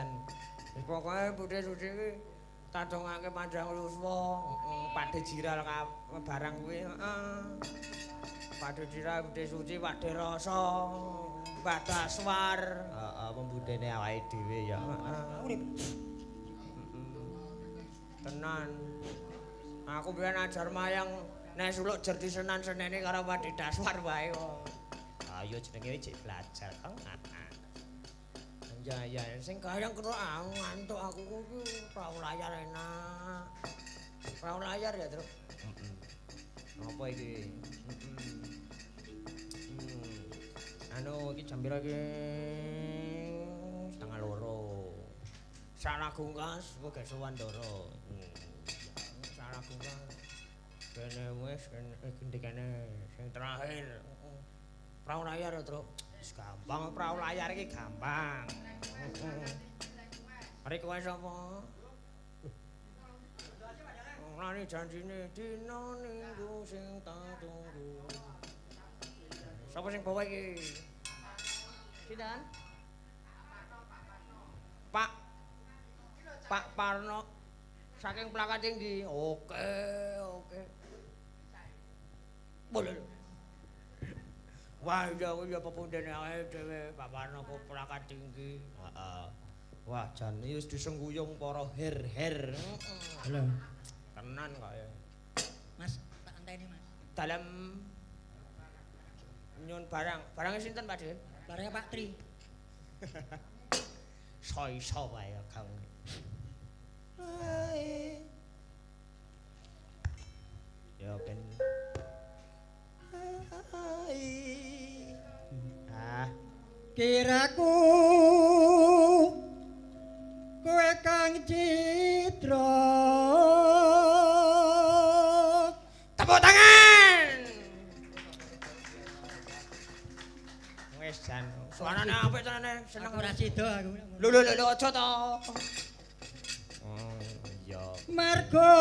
jan. Wis pokoke Budhe Suci iki tak dongake panjang yuswa, heeh, Pakde Jiral barang kuwi, heeh. Pakde Jiral, Budhe Suci, Pakde Rasa, Mbah Daswar. Heeh, pembudene awake dhewe ya. Heeh. Urip. Tenan. Aku biyen ajar mayang nek suluk jer disenan senene karo Pakde Daswar wae kok. Ayo jenenge jek belajar, Kang. Ya ya, sing gayeng karo aku ngantuk aku kuwi prau layar enak. Prau layar ya, Truk. Heeh. Apa iki? Anu iki jam pira iki? 1:30. Salah gungkas, kok gak sowan Ndoro. Salah gungkas. Kene wis kene kene sing terakhir. Prau layar ya, Truk. Wis gampang prau layar iki gampang. Request apa? Lani janjine dina minggu sing tak tunggu. Sapa sing bawa iki? Sinten? Pak Pak Parno saking Plaka Tinggi. Oke, oke. Boleh. Wah, iya kuwi ya pepundhene awake dhewe Pak Parno ku Plaka Tinggi. Heeh. Wah, jan iki wis disengguyung para her-her. Halo. Tenan kok ya. Mas, tak enteni, Mas. Dalem nyun barang. Barangnya sinten, Pak De? Barangnya Pak Tri. So iso wae Kang. Ya ben. Ah, Kiraku kowe Kang Citra. Tepuk tangan. Wis jan. Suarane apik tenan seneng. Aku ora sida aku. Lho lho lho aja to. Oh, iya. Margo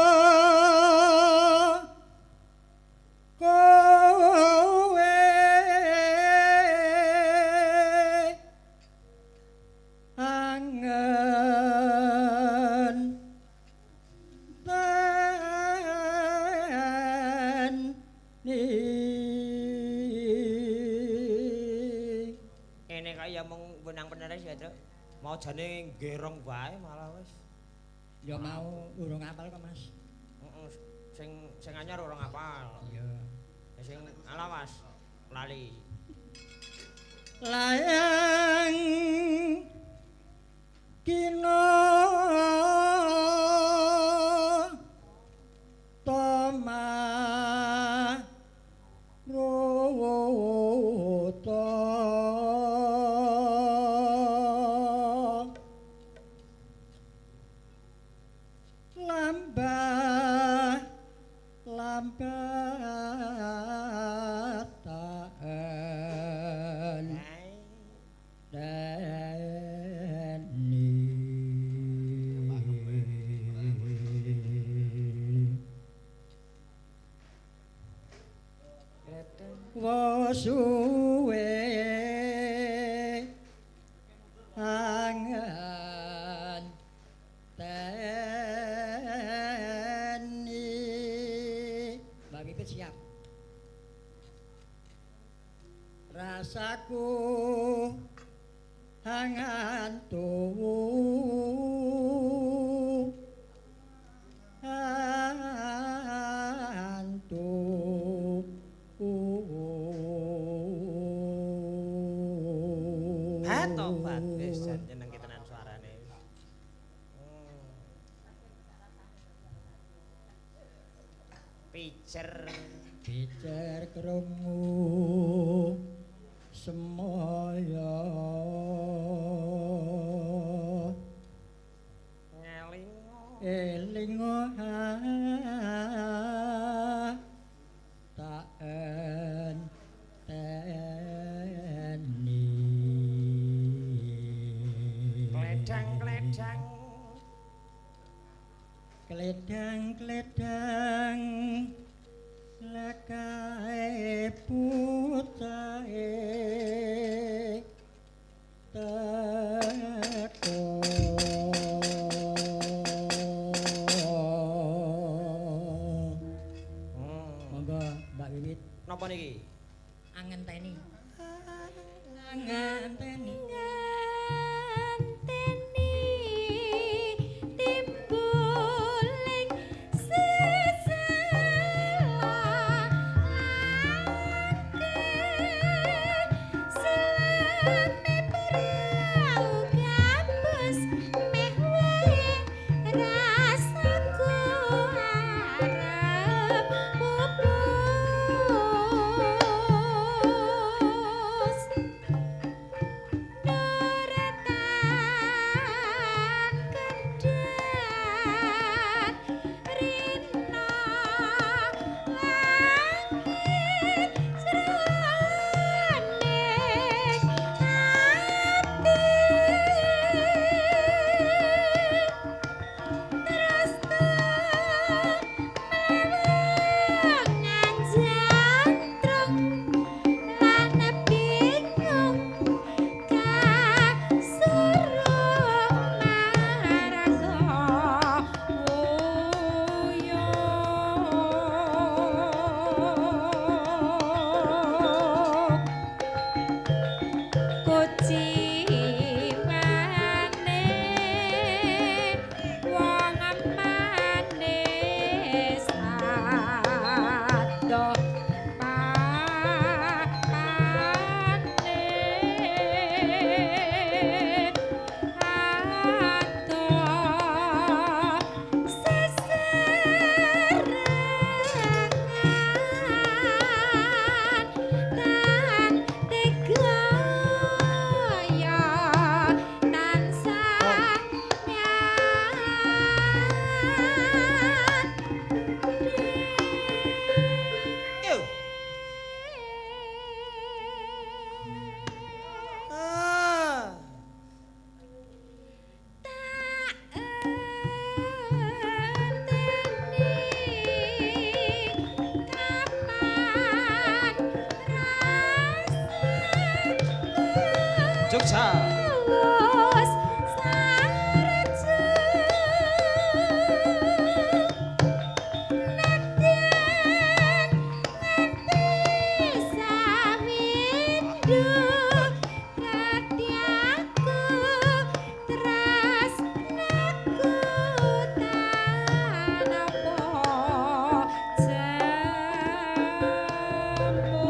kowe angen teni. Ngene kaya mung wenang peneres ya, Truk. Mau jane gerong wae malah wis. Ya mau urung apal kok, Mas. Heeh, sing sing anyar ora ngapal. Iya. Sing alawas lali. Layang kina toma rota lambah lambah taen deni. Wasuwe angan teni. Mbak Pipit siap. Rasaku angan tuwu antu. Ha tobat wis jan nyenengke tenan suarane. Picer Picer krungu semoyo ngelingo elingo tak enteni. Kledang-kledang Kledang-kledang lekae putahe teko. Monggo Mbak Wiwit. Napa niki? Angenteni. Angenteni. Ngenteni timbuling sesela langke selame prau gabus meh wae rasaku arep pupus. Nuretan kendhat rina langit jroning ati terus mlewengan jantrung lan bingung kasurung marga wuyung kuciwane wong manis ado papane ado seserangan tan tega ya tansah Yo. Ah. Jogja. Wus sarejo nadyan nganti sawindu tratyaku tresnaku tanapa jemu.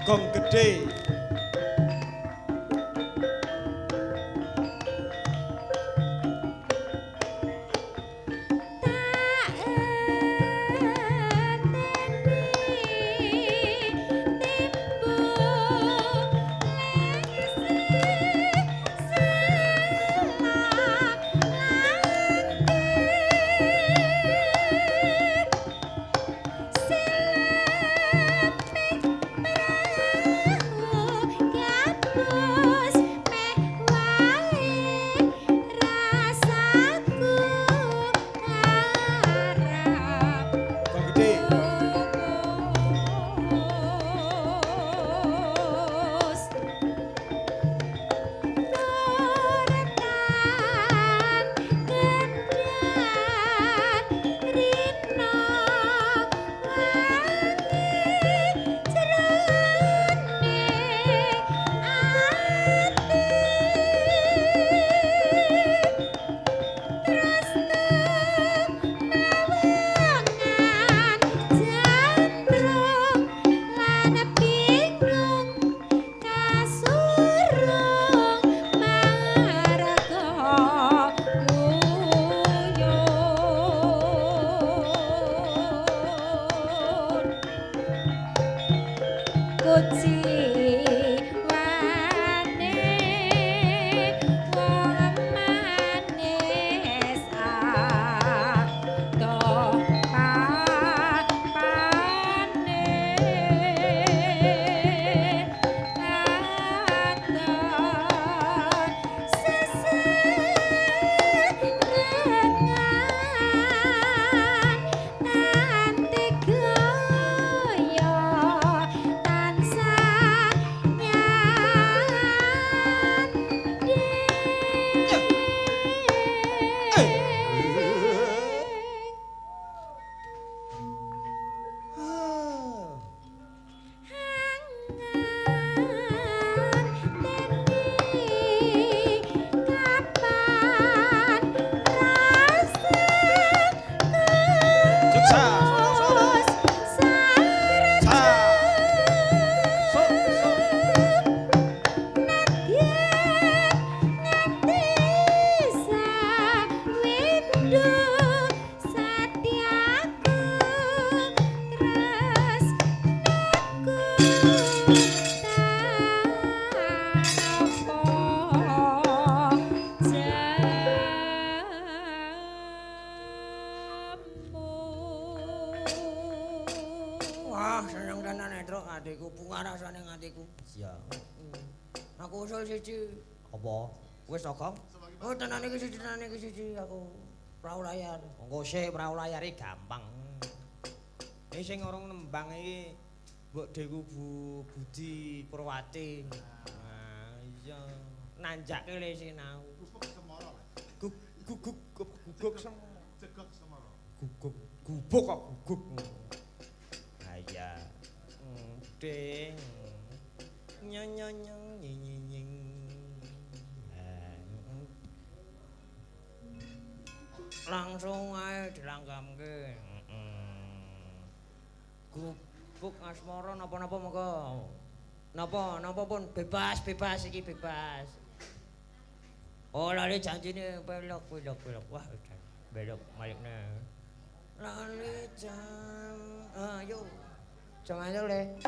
Gong gede. Selapik Aku usul siji. Apa? Wis to, Kong? Oh, tenan iki siji, tenan iki siji aku. Prau layar. Monggo sik prau layar iki gampang. Iki sing urung nembang iki mbok Deku Bu Budi Purwati. Nah, iya. Nanjake le sinau. Guguk Semara. Guguk guguk Semara. Jegok Semara. Guguk gubuk kok guguk. Ha iya. Ding. Nyong nyong nyong nying nying. Langsung ae dilanggamke. Gubuk asmara napa-napa monggo. Napa napa pun bebas bebas iki bebas. Oh lali janjine belok belok belok. Wah belok malikne. Lali jam ayo. Jangan le.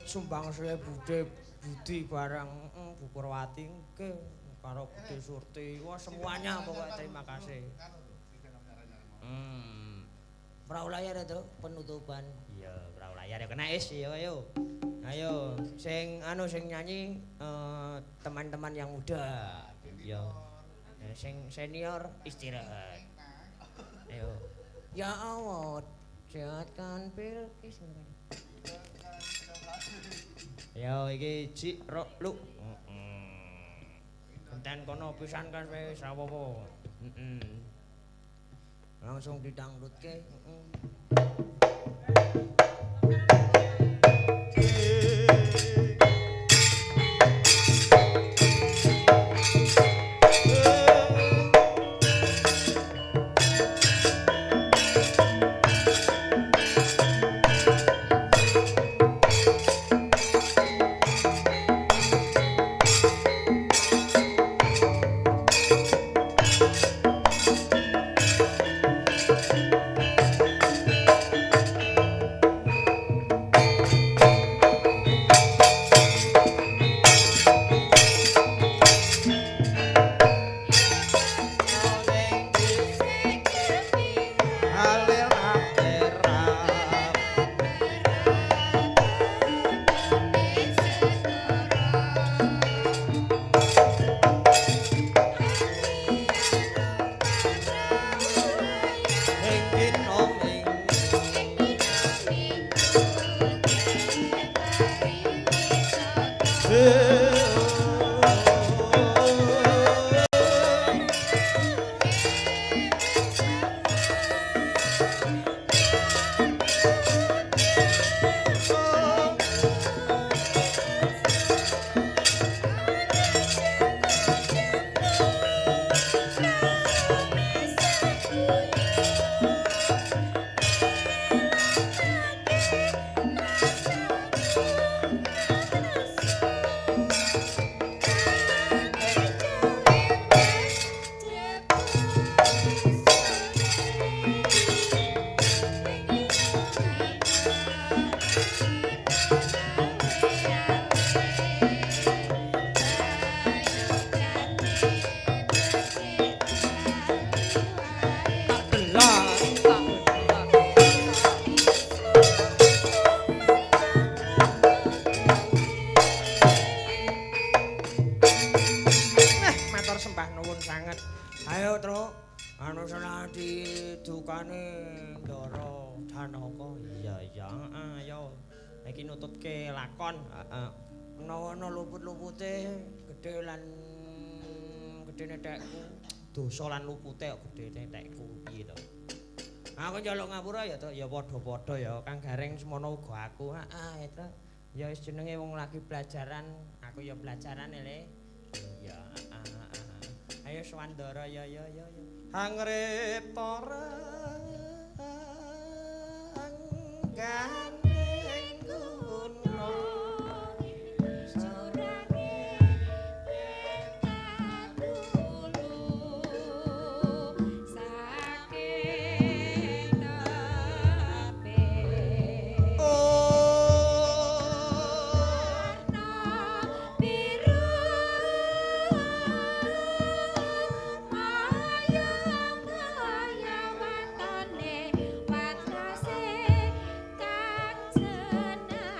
Sumbang saya Bude Budi barang Bu Purwati nggih karo Bude Surti. Wah semuanya pokoknya terima kasih. Perahu layar itu penutupan. Iya, perahu layar ya kena is ya ayo. Ayo sing anu sing nyanyi teman-teman yang muda. Iya. Sing senior istirahat. Ayo. Ya Allah, sehatkan Bilqis. Yo iki cik rok lu. Genten kono pisan kan wis ora apa-apa. Langsung didangdutke. Matur sembah nuwun sanget. Ayo, Truk. Anu senadi dukane Ndara Janaka. Iya, iya, heeh, ayo. Iki nututke lakon, heeh. Menawa ana luput-lupute gedhe lan gedene tekku. Dosa lan lupute kok gedene tekku piye to? Aku njaluk ngapura ya, Truk. Ya padha-padha ya, Kang Gareng semono uga aku. Heeh, ya, Truk. Ya wis jenenge wong lagi belajaran, aku ya belajaran le. Iya, heeh. Ayo Swandara ya ya ya ya. Hangripta rangganing guna. Watase kang jeneng.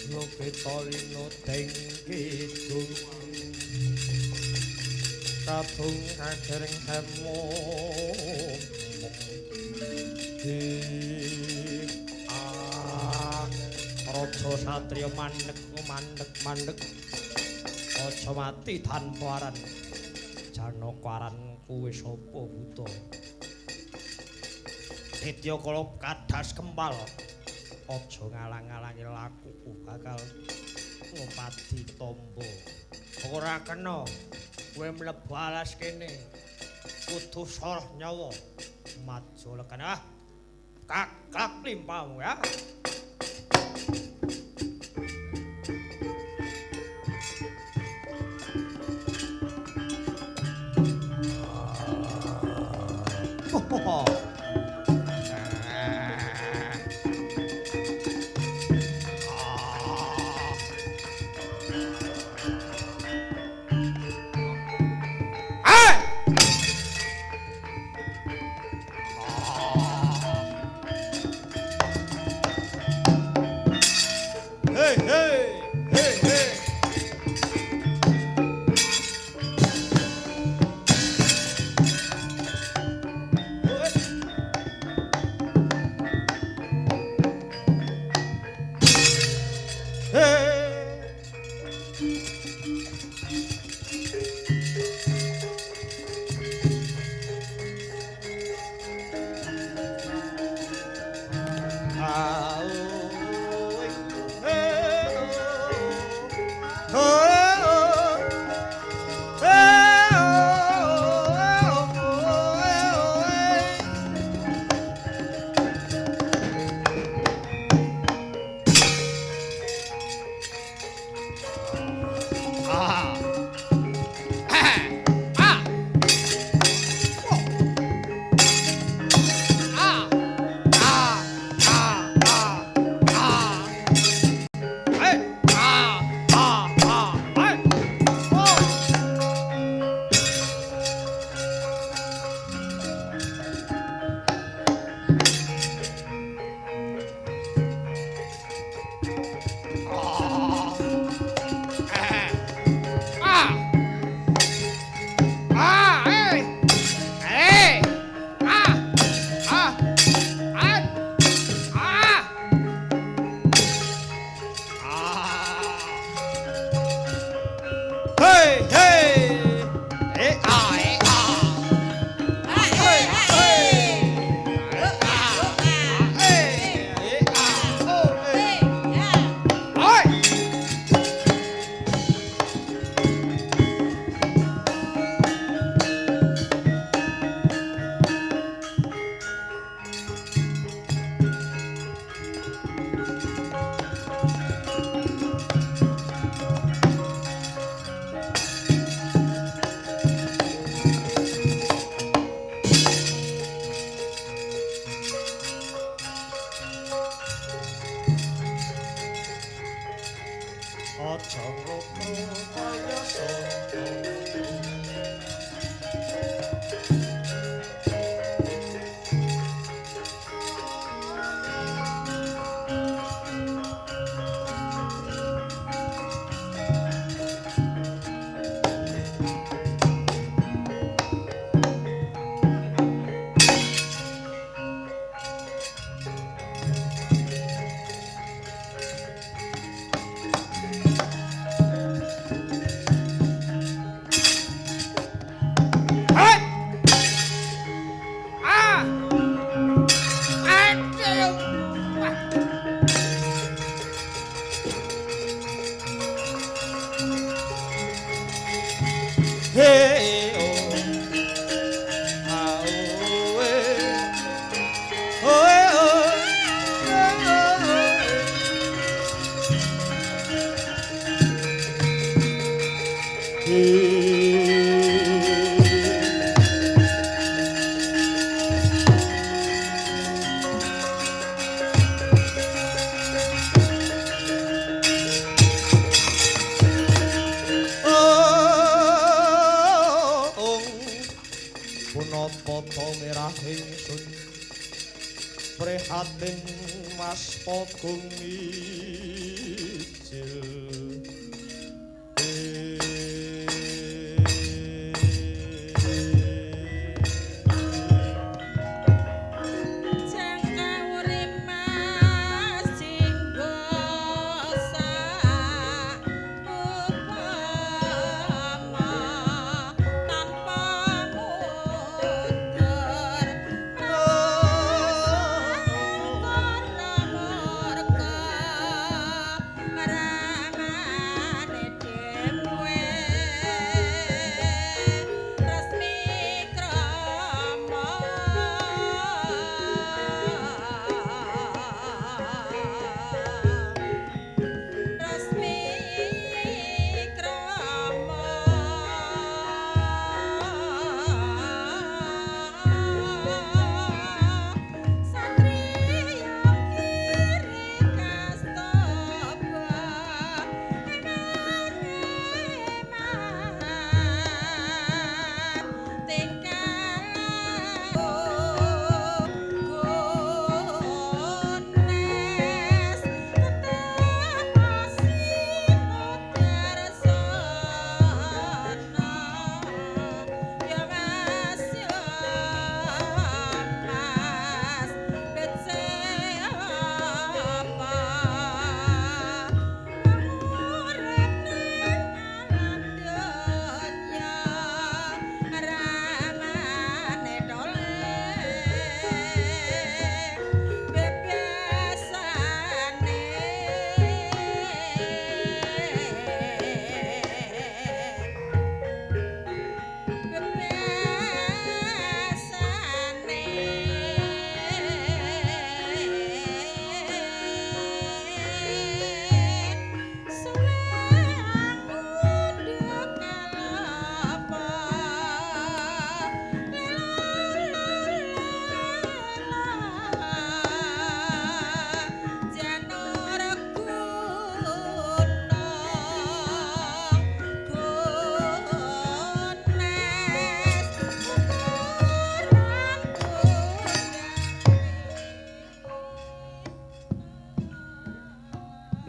Lupita linuding kidung kabung kagiring hemu Raja satriya mandek mandek mandek aja mati tanpa aran. Janaka aran kuwe sapa buta? Nitya kala kadas kempal. Aja ngalang-alangi lakuku bakal ngopadi tombo. Ora kena kowe mlebu alas kene. Kudu soroh nyawa. Majo lekan ah. Kakak limpamu ya. Prihatin waspada ida.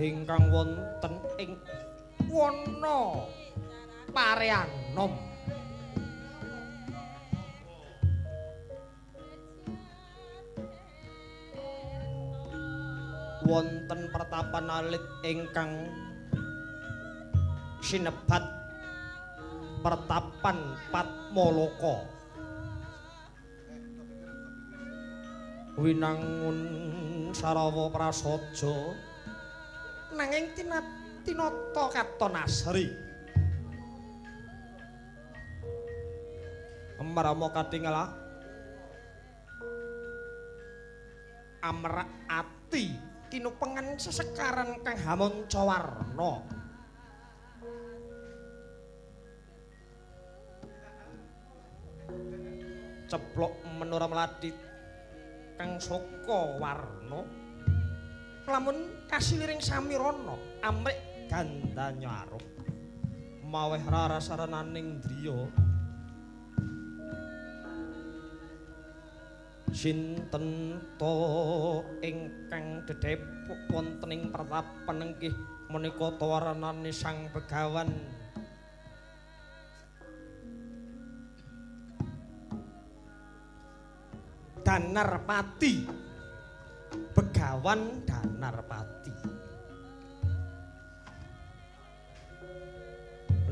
Ingkang wonten ing wana Pareanom. Wonten pertapan alit ingkang sinebat pertapan Patmaloka. Winangun sarawa prasaja nanging tinata katon asri. Marama katingal amrak ati tinupengan sesekaran kang hamanca warna. Ceplok menara mlati kang saka warna lamun kasiliring samirana amrik gandanya aruh maweh rarasarananing driya. Sinten ta ingkang dedhepuk wonten ing pertapan inggih menika tawaranane Sang Begawan Danarpati. Begawan Danarpati.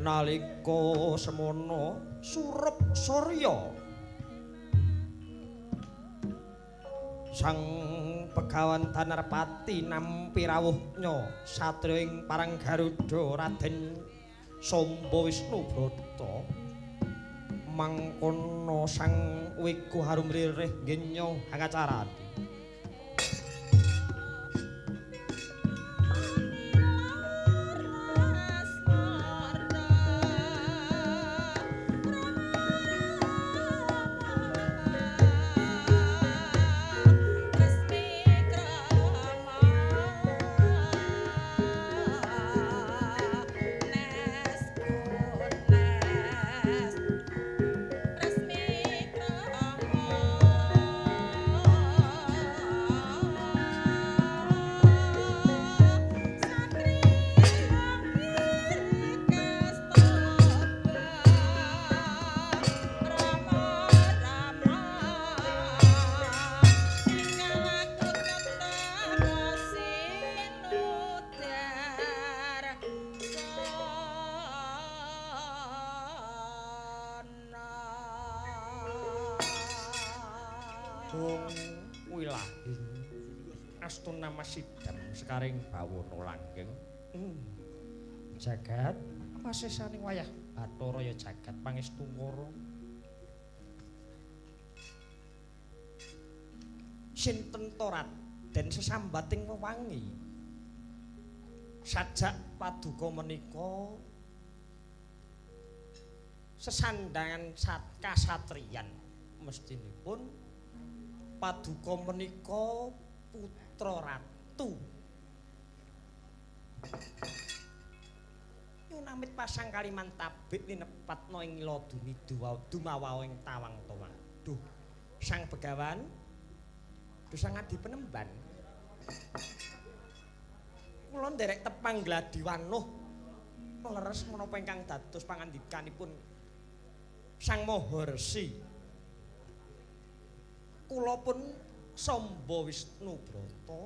Nalika semono surup surya Sang Begawan Danarpati nampi rawuhnya satriya ing Parang Garuda Raden Samba Wisnu Brata. Mangkono sang wiku harum ririh ngenya hangacarani. Sidam sekaring bawana langgeng. Jagat pasesaning wayah Bathara ya jagat pangestu ngara. Sinten ta Raden sesambating wewangi? Sajak paduka menika sesandangan kasatriyan mestinipun paduka menika putra ratu. Nyunamit pasang kaliman tabik linepatna ing laduni dumawa ing tawang-tawang. Duh, Sang Begawan, duh Sang Adi Penemban. Kula nderek tepang gladi wanuh leres menapa ingkang dados pangandikanipun Sang Maharsi. Kula pun Samba Wisnu Brata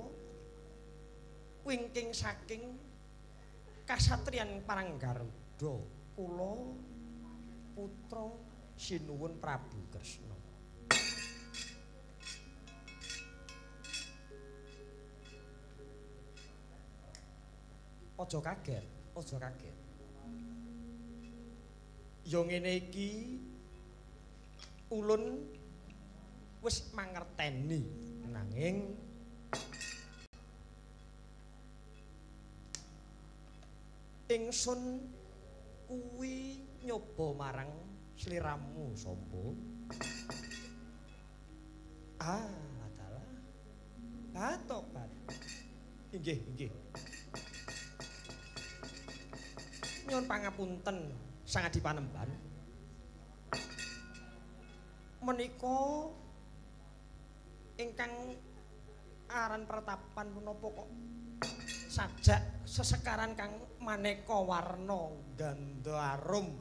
wingking saking kasatriyan Parang Garuda, kula putra sinuwun Prabu Kresna. Aja kaget, aja kaget. Ya ngene iki ulun wis mangerteni, nanging ingsun kuwi nyoba marang sliramu Samba. Ah, adalah. Batobat. Inggih, inggih. Nyuwun pangapunten Sang Adi Panemban. Menika ingkang aran pertapan menapa kok Sajak sesekaran kang maneka warna ganda arum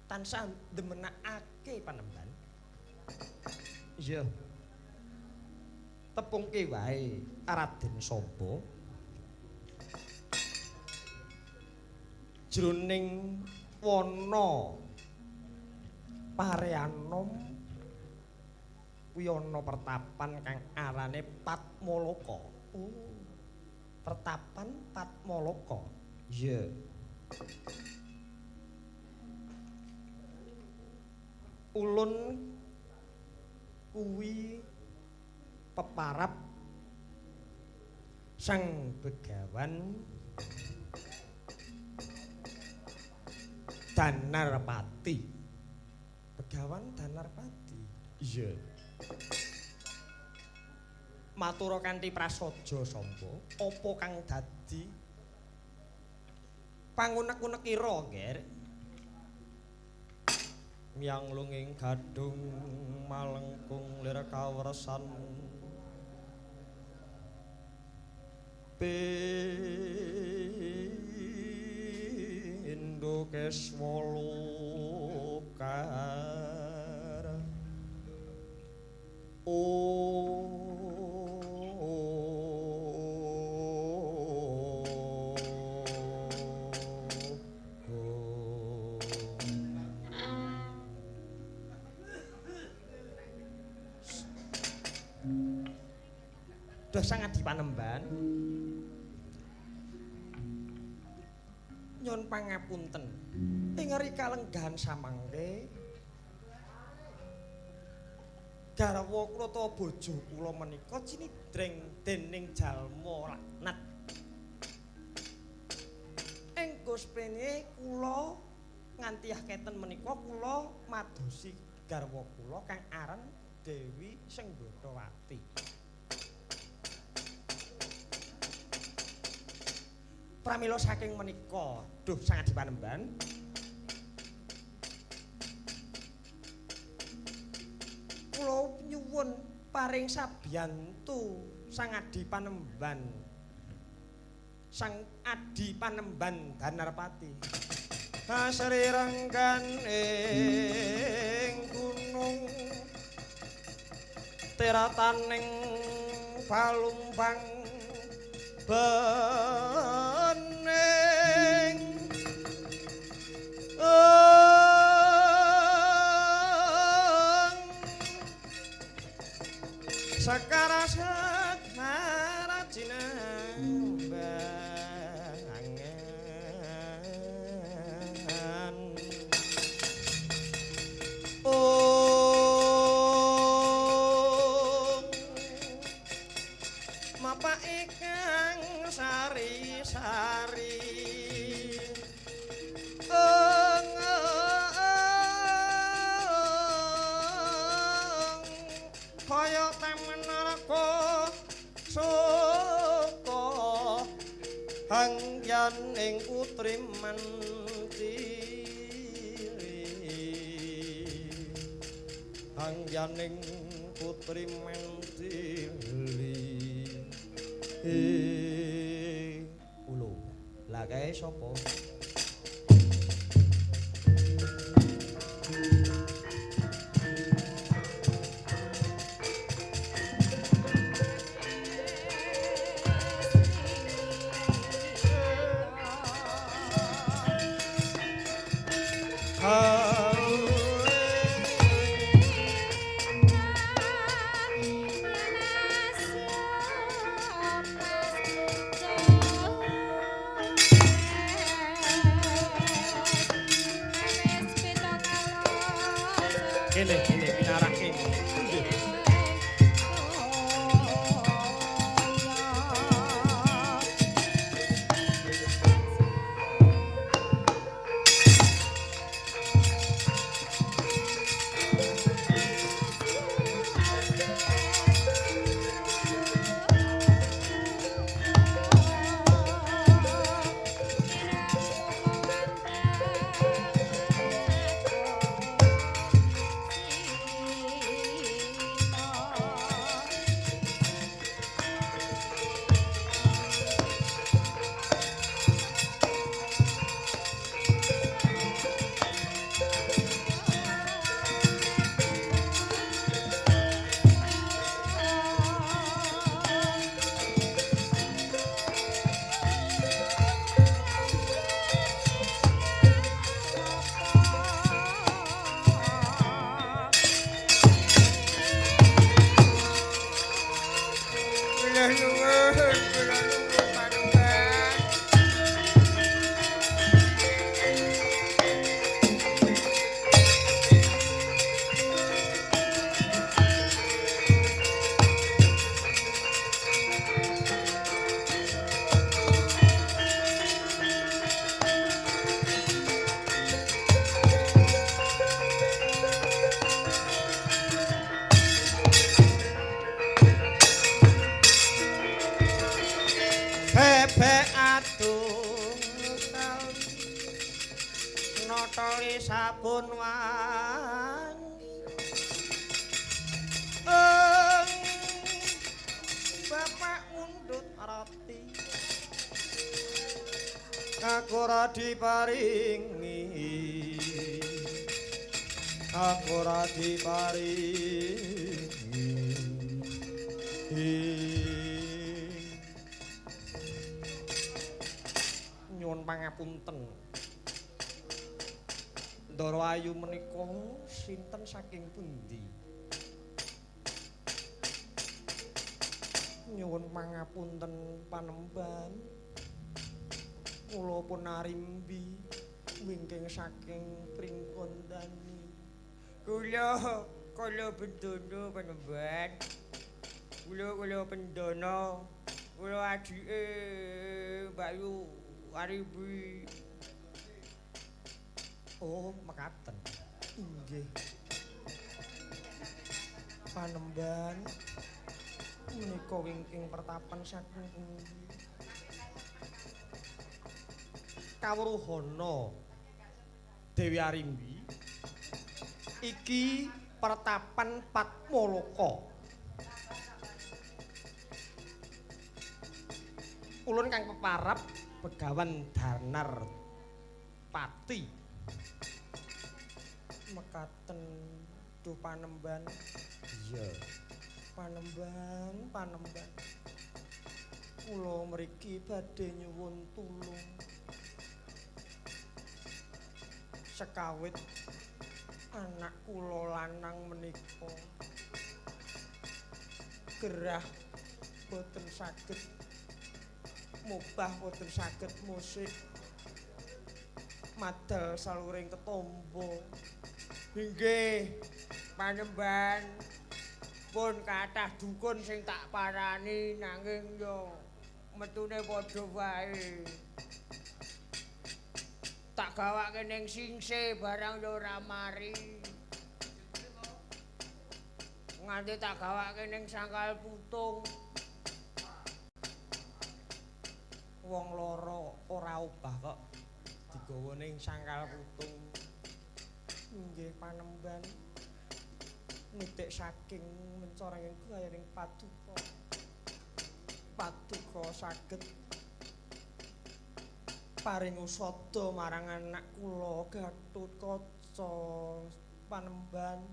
tansah ndemenakake panemban. Iya. Tepungke wae Raden Samba. Jroning wana Pareanom kuwi ana pertapan kang arane Patmaloka. Oh. Pertapan Patmaloka. Iya. Ulun kuwi peparap Sang Begawan Danarpati. Begawan Danarpati. Iya. Matura kanthi prasaja Samba, apa kang dadi pangunek-unekira, Nger? Miyang lunging gadung malengkung lir kawersan pindho keswa lokar. Duh Sang Adi Panemban, nyun pangapunten ing rika lenggahan samangke garwa kula utawa bojo kula menika cinidreng dening jalma laknat. Ing gusprene kula nganti keten menika kula madosi garwa kula kang aran Dewi Senggothawati. Pramila saking menika, duh Sang Adi Panemban, kula nyuwun paring sabiyantu Sang Adi Panemban, Sang Adi Panemban Danarpati. Asri renggan ing gunung terataning palumpang bening sekara sekara jinambangan. Oh, mapak ikang sari-sari kaya temen neraka suka hangyaning putri mentiri, hangyaning putri mentiri. Ulo, lah kae sapa? Kene, kene pinarake. Botole sabun wangi. Bapak mundhut roti. Aku ora diparingi. Aku ora diparingi. Nyuwun pangapunten. Ndara Ayu menika sinten saking pundi? Nyuwun pangapunten panemban. Kula pun arimbi wingking saking Pringgondani. Kula kula Bendana panemban. Kula kula Bendana. Kula adike Mbak Yu Arimbi. Oh, mekaten. Inggih. Panemban menika wingking pertapan saking pundi? Kawruhana Dewi Arimbi iki pertapan Patmaloka. Ulun kang peparap Begawan Danar Pati. Mekaten duh panemban. Iya. Panemban, panemban. Kula mriki badhe nyuwun tulung. Sekawit anak kula lanang menika gerah boten saged mubah, boten saged musik, madal saluring tetombo. Inggih panemban, pun kathah dukun sing tak parani nanging yo metune padha wae. Tak gawake ning singse barang yo ora mari. Nganti tak gawake ning sangkal putung. Wong loro ora obah kok digawa ning sangkal putung. Inggih panemban, nitik saking mencoreng gayaning paduka. Paduka saged paring usada marang anak kula Gatotkaca panemban.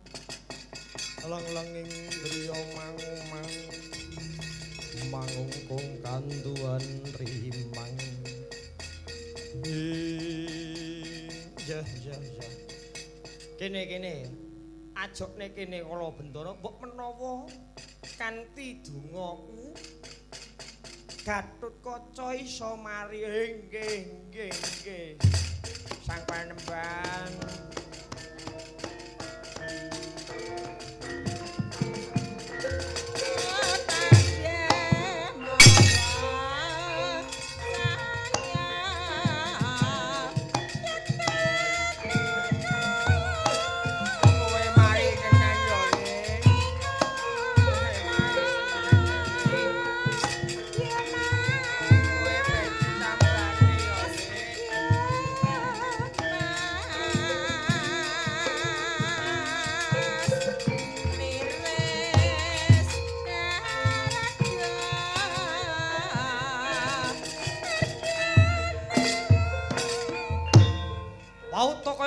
Leng-lenging griya mangumang mangungkung kanduan rimang. Ya ya ya. Kene kene. Ajokne kene kala Bendara mbok menawa kanthi dongaku Gatotkaca iso mari. Nggih nggih nggih. Sang panemban.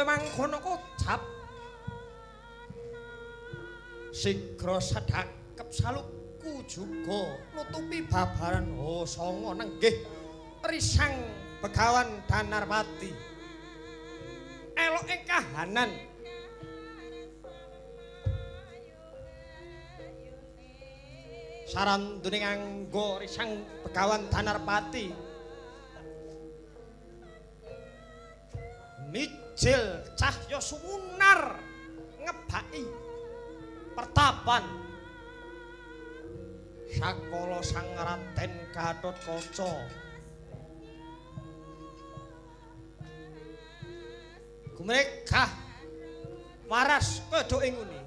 Mangkono kocap sigra sadhakep saluku juga nutupi babaran hosanga nenggih risang Begawan Danarpati. Eloke kahanan sarandune nganggo risang Begawan Danarpati mijil cahya sumunar ngebaki pertapan sakala Sang Raden Gatotkaca gumregah waras kedhok ing ngene.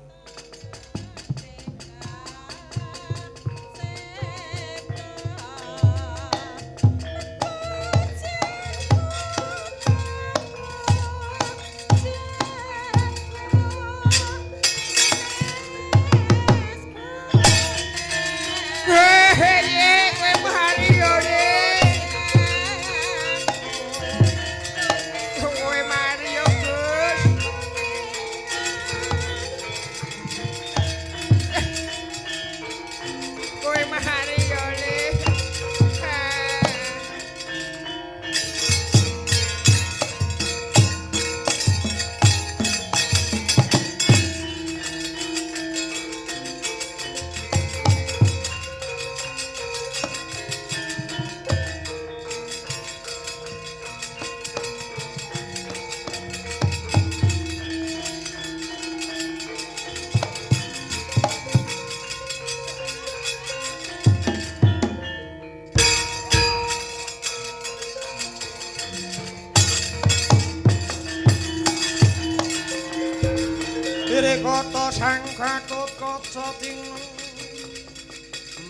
Kata Sang Gatotkaca tineng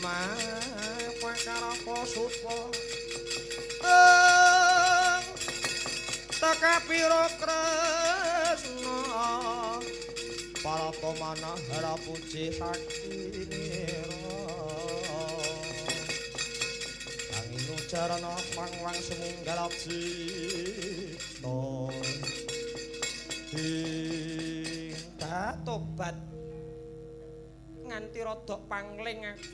Mapakarapa supa Takapira Kresna Parata manahara puji sakinira Angin ujarana mangwang semunggal cipta Ding tobat nganti rodok pangling aku.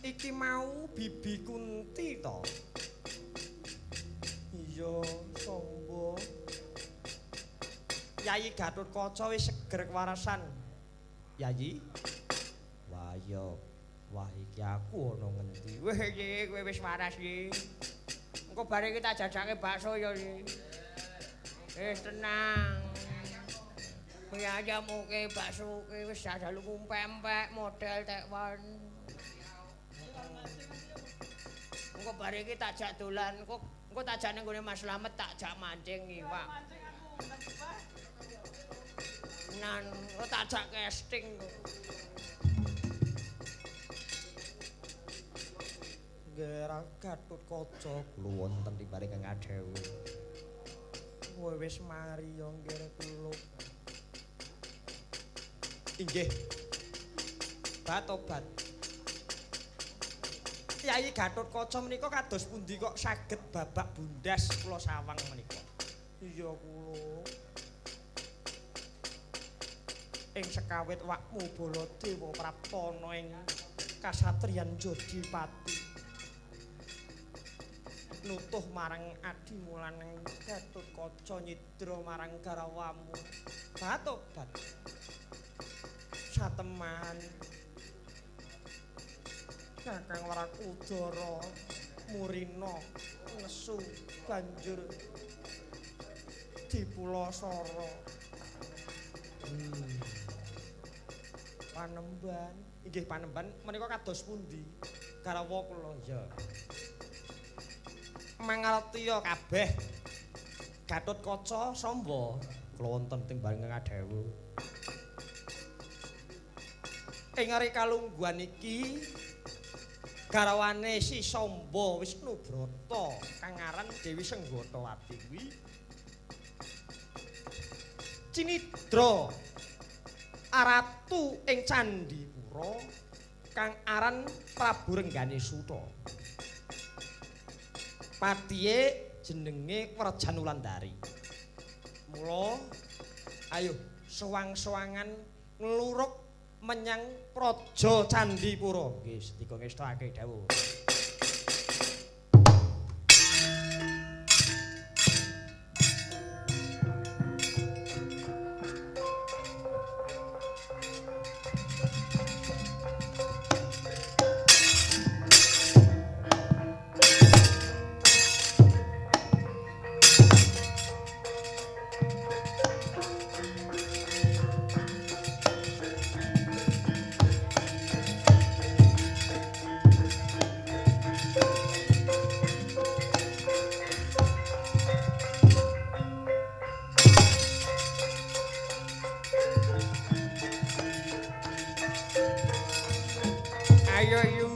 Iki mau Bibi Kunti to. Iya, Samba. Yayi Gatotkaca wis seger kewarasan. Yayi. Wah iya. Wah iki aku ana ngendi? Wah iki kowe wis waras iki. Engko bare iki tak jajake bakso ya iki. Wis tenang. Mie ayam oke, bakso oke, wis jajal pempek model tekwan. Engko bare iki tak jak dolan, engko tak jak ning gone Mas Slamet tak jak mancing iwak. Nan, engko tak jak casting kok. Nggih, Gatotkaca kula wonten timbare Kang Adewi. Kowe wis mari ya nggih kula. Inggih. Batobat. Yayi Gatotkaca menika kados pundi kok saged babak bundas kula sawang menika? Iya kula. Ing sekawit wakmu Baladewa praptana ing kasatriyan Jodipati. Nutuh marang adimu lan Gatotkaca nyidra marang garawamu. Batobat. Sateman Kakang Werkudara murina nesu banjur dipulasara. Panemban, inggih panemban menika kados pundi? Garawa kula ya. Mangertiya kabeh. Gatotkaca Samba kula wonten timbang ngadewu. Ing ari kalungguhan iki garwane si Samba Wisnubrata kang aran Dewi Senggatawati kuwi cinidra ratu ing Candipura kang aran Prabu Renggane Suta. Patihe jenenge Werjan Wulandari. Mula ayo sewang-sewangan ngluruk menyang Praja Candipura. Nggih, sedika ngestake dawuh. Ayo yu.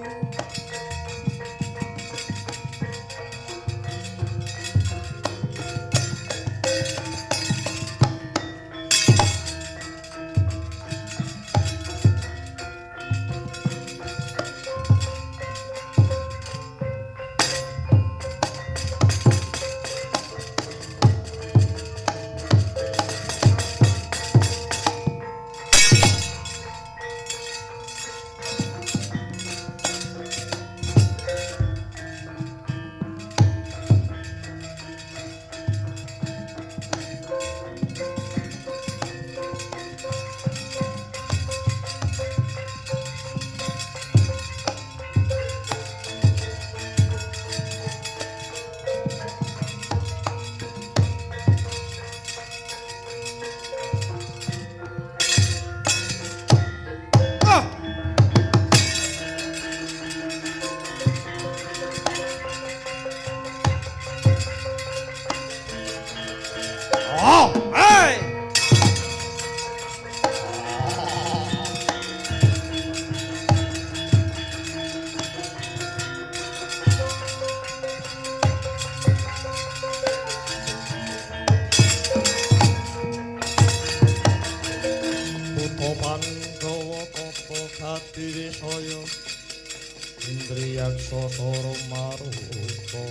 Yaksa Sara Maruta.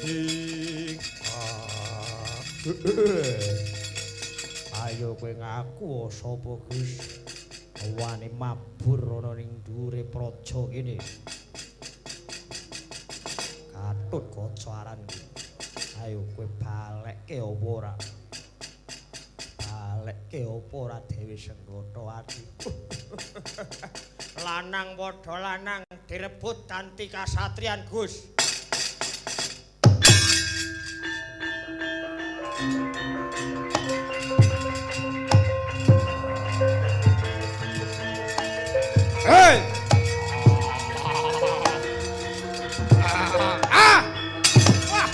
Ing ayo kowe ngaku sapa Gus? Wani mabur ana ning dhuwure praja kene. Katut kaca aranku. Ayo kowe balekke apa ora? Balekke apa ora Dewi Senggothawati? Lanang padha lanang direbut kanthi kasatriyan Gus. Hey! Ah! Wah!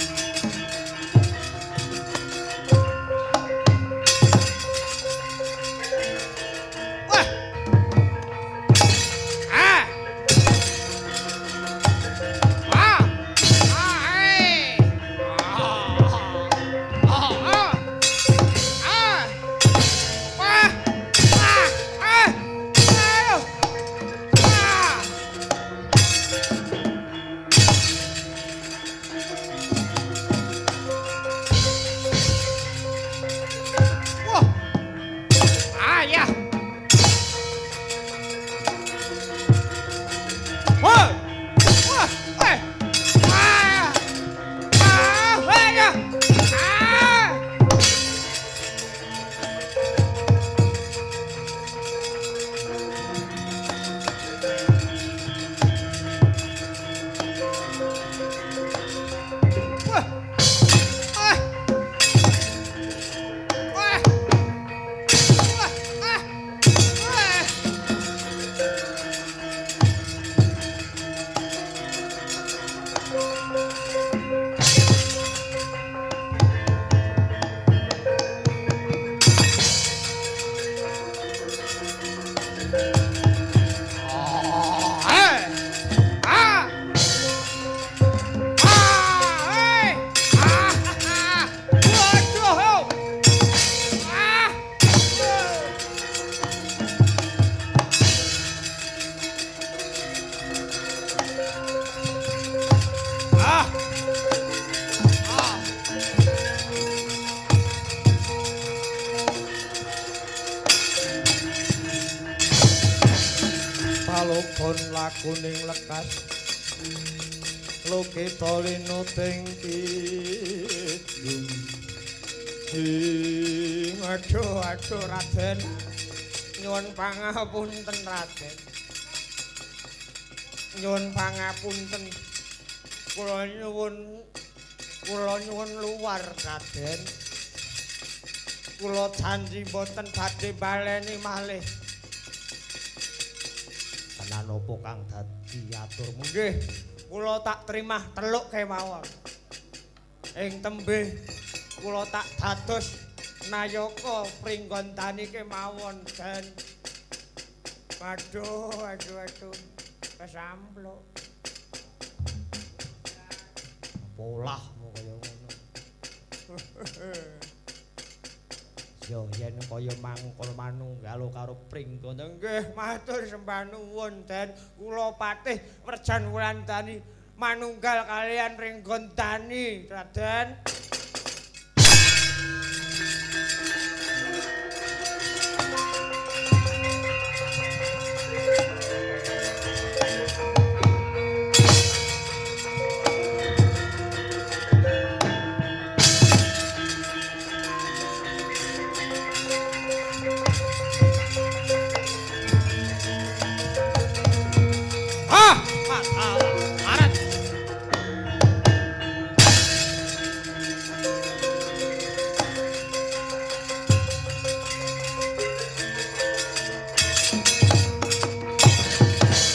Wah! Ah! Ah! Ah! Hey! Ah! Ah! Ah! Ah! Wah! Ah! Ah! Ayo! Ah! Wah! Ah ya. Wah! Wah! Eh! Ah! Ah! Wah, ya. Ah! Wah! Ah! Wah! Wah! Ah! Wah! Ah! Ah! Ah! Hey! Ah! Ah! Waduh! Ah! Ah! Ah! Palopon lakuning lekas Lokita linuting kidung. Ing aduh aduh Raden, nyuwun pangapunten Raden. Nyuwun pangapunten. Kula nyuwun luar Raden. Kula janji mboten badhe baleni malih. Tenan opo kang dadi aturmu? Nggih, kula tak trimah teluk kemawon. Ing tembe kula tak dados nayaka pringgondani kemawon Den. Aduh, aduh, aduh. Kesampluk. Polahmu kaya ngono. Yo yen kaya mangkono manunggal karo pringgondo. Nggih, matur sembah nuwun Den. Kula patih Werjan Wulandani manunggal kalian Pringgondani, Raden. Ah! Arat.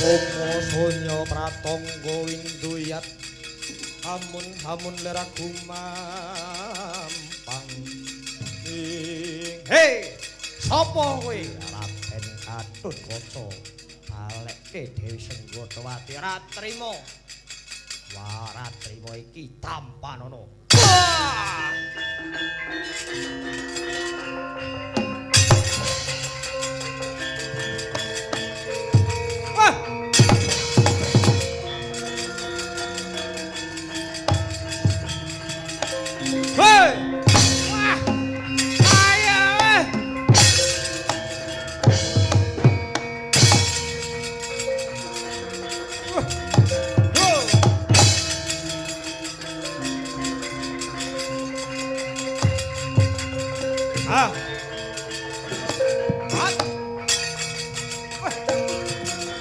Pomo sonya pratangga winduyat hamun hamun leragu mampang. Ing Hei, sapa kowe? Raden Gatotkaca balekke Dewi Senggothawati Ora trima. Wah, ora trima iki tampanono. Wah! Wah! Ah. Ah.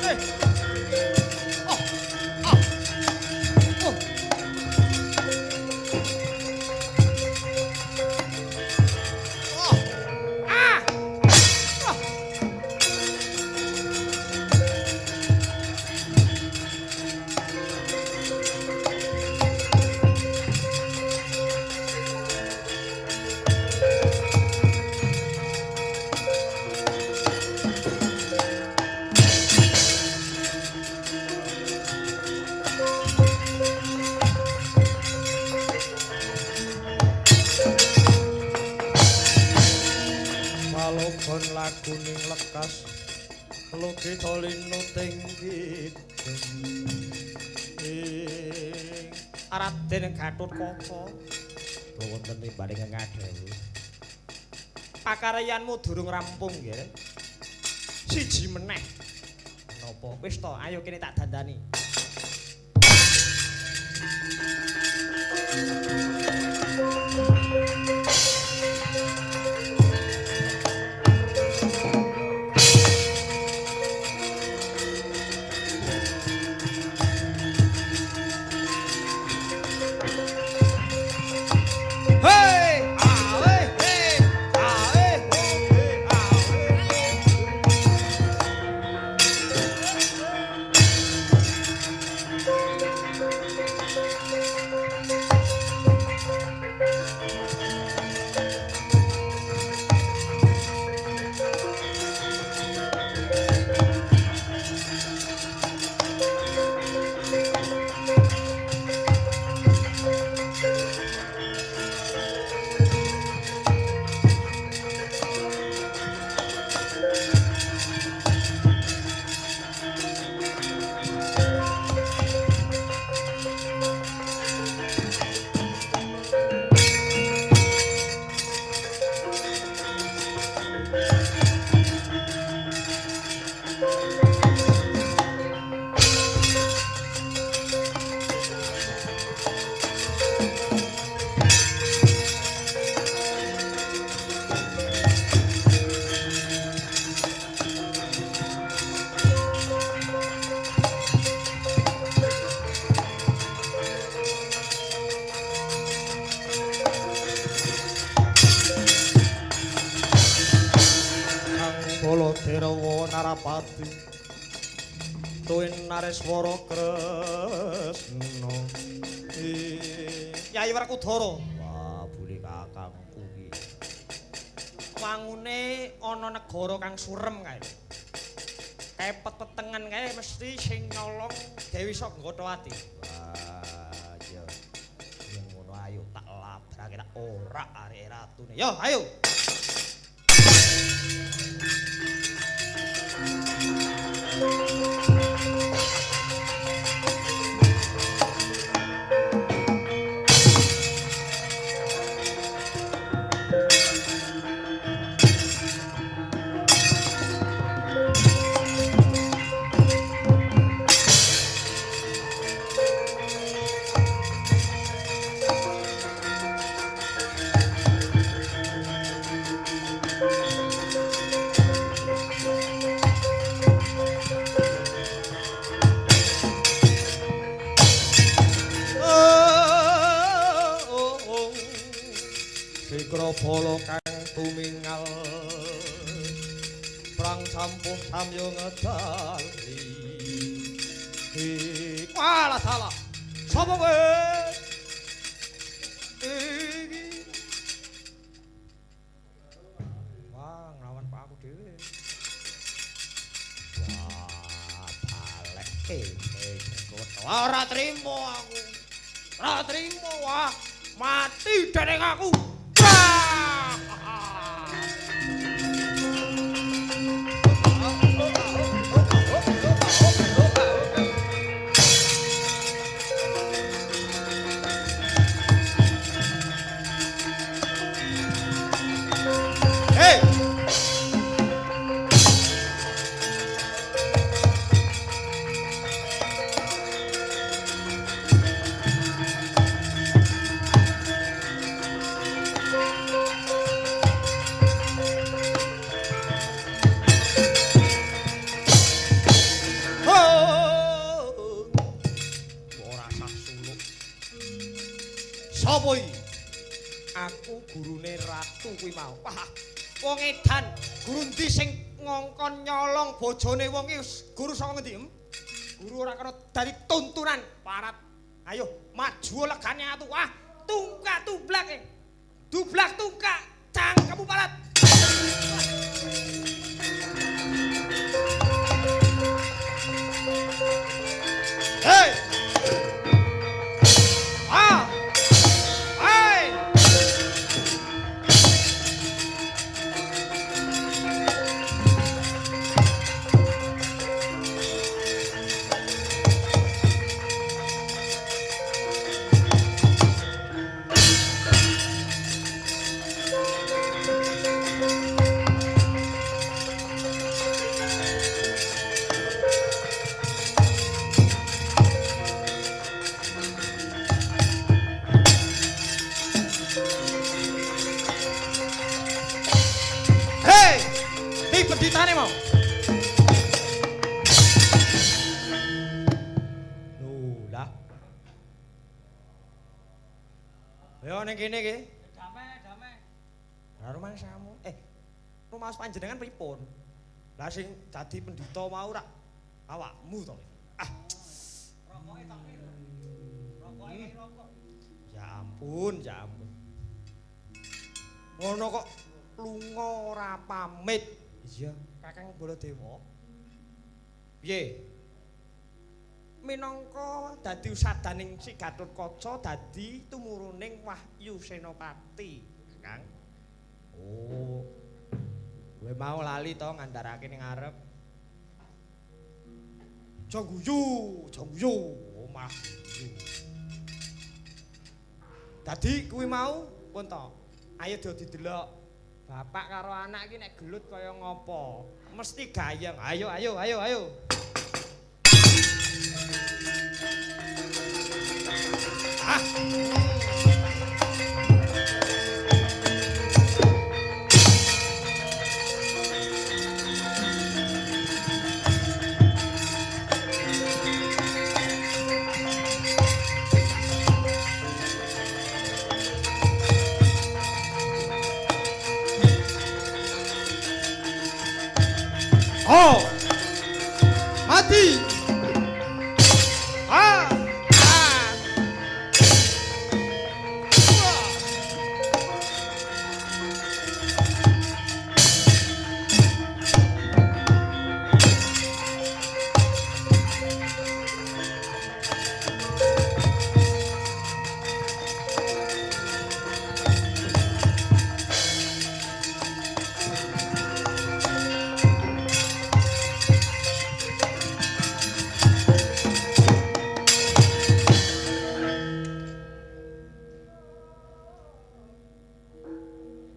Eh. Oh. Ah. Oh. Oh. Ah. Ah. Palogon laguning lekas logika linuting kidung ing Raden Gatotkaca wonten timbane ngadhewi pakaryanmu durung rampung nggih. Siji meneh. Napa? Wis to, ayo kene tak dandani. Hei, awe, hei, awe, ho, he, awe. Kang Baladewa Narapati tuwin Nareswara Kresna. Yai Werkudara. Wah, bule kakangku iki. Wangune ana negara kang surem kae. Kae petetengan kae mesti sing nyolong Dewi Sanggatawati. Wah, iya. Yen ngono ayo tak labrake tak ora arek ratune. Yo, ayo. Sikrabala kang tumingal prang campuh samya ngedali. Walah salah. Sapa kowe? Iki. Wah, nglawan Pak aku dhewe. Wah, balek Ora trimo aku. Ora trimo wah. Mati dening aku. Hey! Sopo iki? Aku gurune ratu kuwi mau. Wah, wong edan, guru ndi sing ngongkon nyolong bojone wong iki guru saka ngendi? Guru ora kena dadi tuntunan parat. Ayo, maju legane atu. Wah, tungkak tublak. Dublak tungkak, cangkemmu parat. Hei! Ah! Hei! Hei! Di penditane mau. Lho, lah. Ayo ning kene iki. Damai, damai. Lah rumangsamu. Rumaos panjenengan pripun? Lah sing dadi pendhita mau rak awakmu to. Ah. Rokoke tok piro? Rokoke rokok. Ya ampun, ya ampun. Ngono kok lunga ora pamit. Iya, Kakang Baladewa. Piye? Minangka dadi usadaning si Gatotkaca dadi tumuruning Wahyu Senopati, Kakang. Oh. Kowe mau lali to ngandharake ning ngarep. Aja guyu, aja guyu. Oh, malah guyu. Dadi kuwi mau pun to. Ayo do didelok. Bapak karo anak iki nek gelut kaya ngopo? Mesti gayeng. Ayo, ayo, ayo, ayo. Ah. Oh. Mati. Ah. Ah.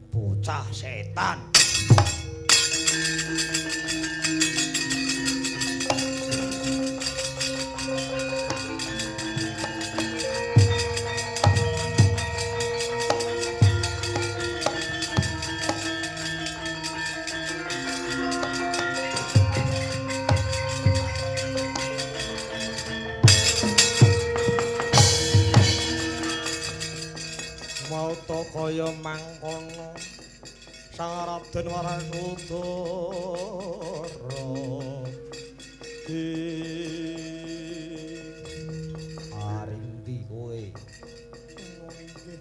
Bocah setan. Mata kaya mangkono Sang Raden Werkudara Aring ndi kowe? Nggih.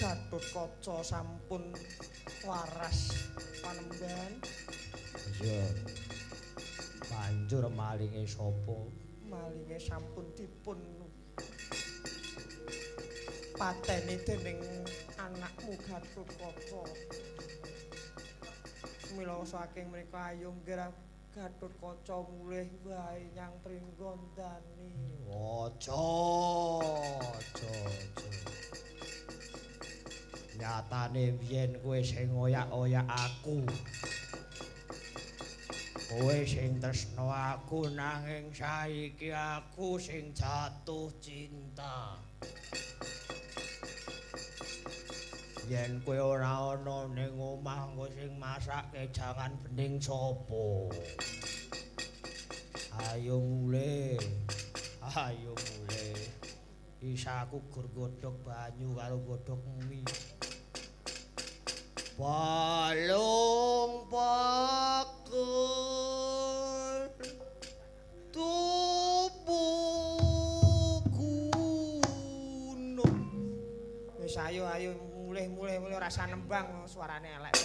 Gatotkaca sampun waras panembahan. Iya. Banjur malinge sapa? Malinge sampun dipun pateni dening anakmu Gatotkaca. Mila saking mriku ayo nggih Gatotkaca mulih wae nyang Pringgondani. Aja, aja, aja. Nyatane biyen kowe sing ngoyak-oyak aku. Kowe sing tresno aku nanging saiki aku sing jatuh cinta. Yen kowe ora ana ning omah engko sing masake jangan bening sapa. Ayo mulih. Ayo mulih. Isa aku gur godhog banyu karo godhog mie. Balung pakur tubuh gunung. Wis ayo ayo mulih-mulih mulih rasa nembang suarane elek.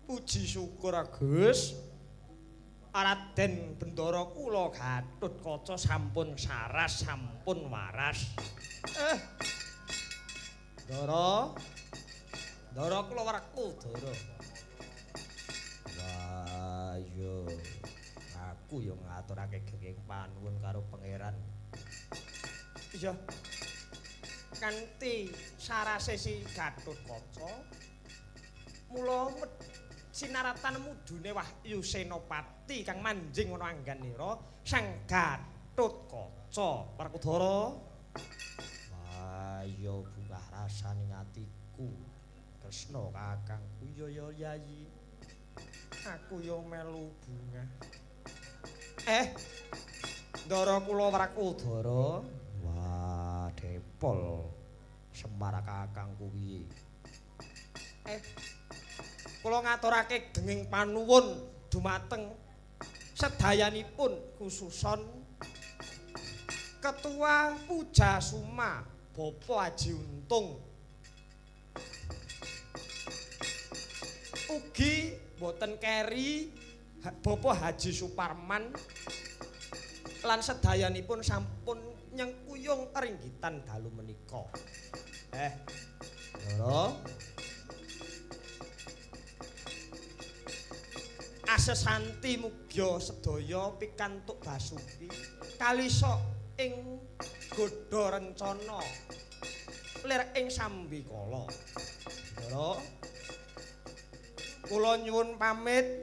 Puji syukur Agus. Raden Bendara kula Gatotkaca sampun saras, sampun waras. Ndara. Ndara kula werku, Ndara. Wah, iya. Aku ya ngaturake genging panuwun karo pangeran. Iya. Kanthi sarase si Gatotkaca mula sinaratan mudune Wahyu Senopati kang manjing ana angganira Sang Gatotkaca Werkudara. Wah, iya bungah rasane atiku. Kresna kakangku ya ya Yayi. Aku ya melu bungah. Ndara kula Werkudara. Wah, depol Semar kakangku piye. Kula ngaturake genging panuwun dumateng Sedayanipun khususon Ketua Pujasuma Bapak Haji Untung ugi boten keri Bapak Haji Suparman lan sedayanipun sampun nyengkuyung ringgitan dalu menika. Ndoro. Asesanti mugya sedaya pikantuk basuki kalisa ing godha rencana lir ing sambikala. Ndoro. Kula nyuwun pamit.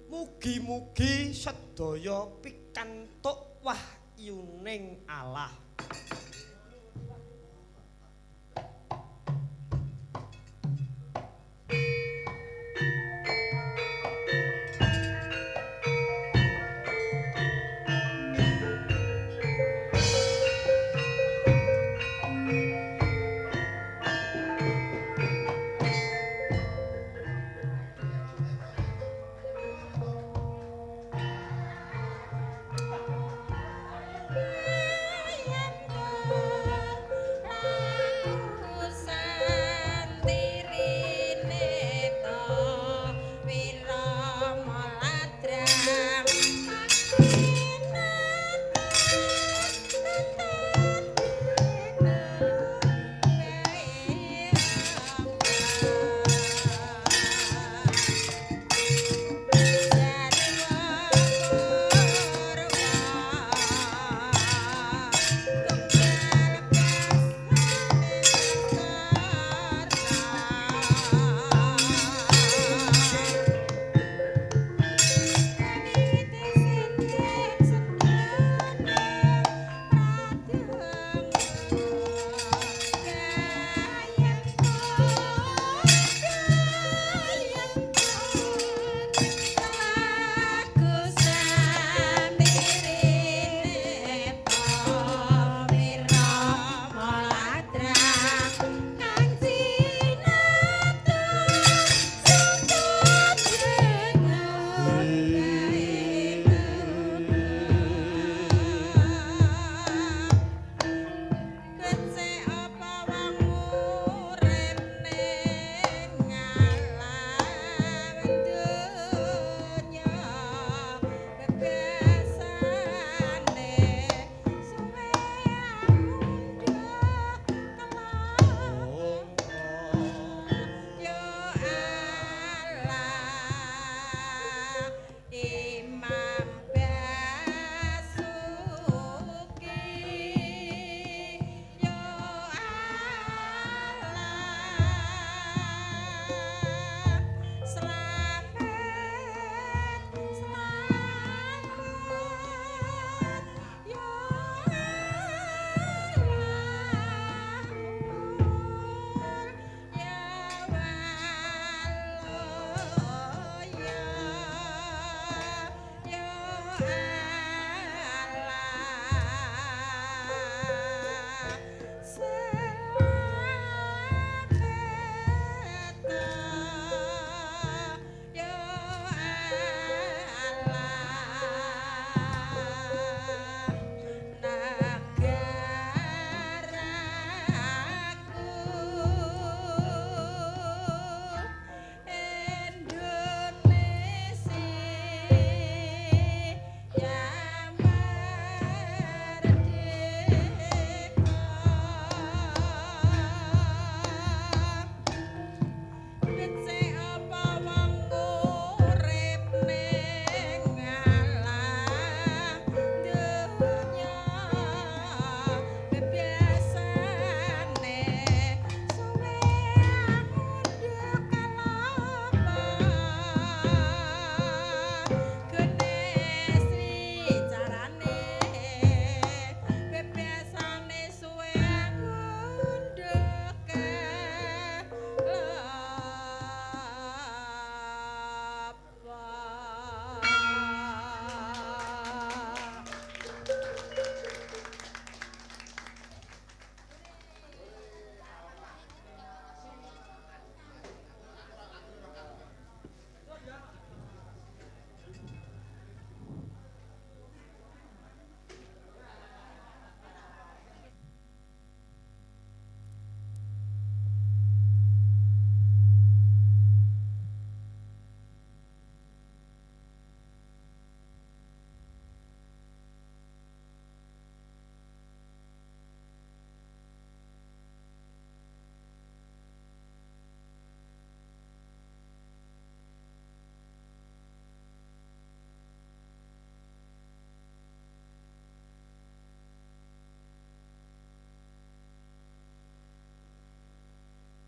Mugi-mugi sedaya pikantuk wahyuning Allah.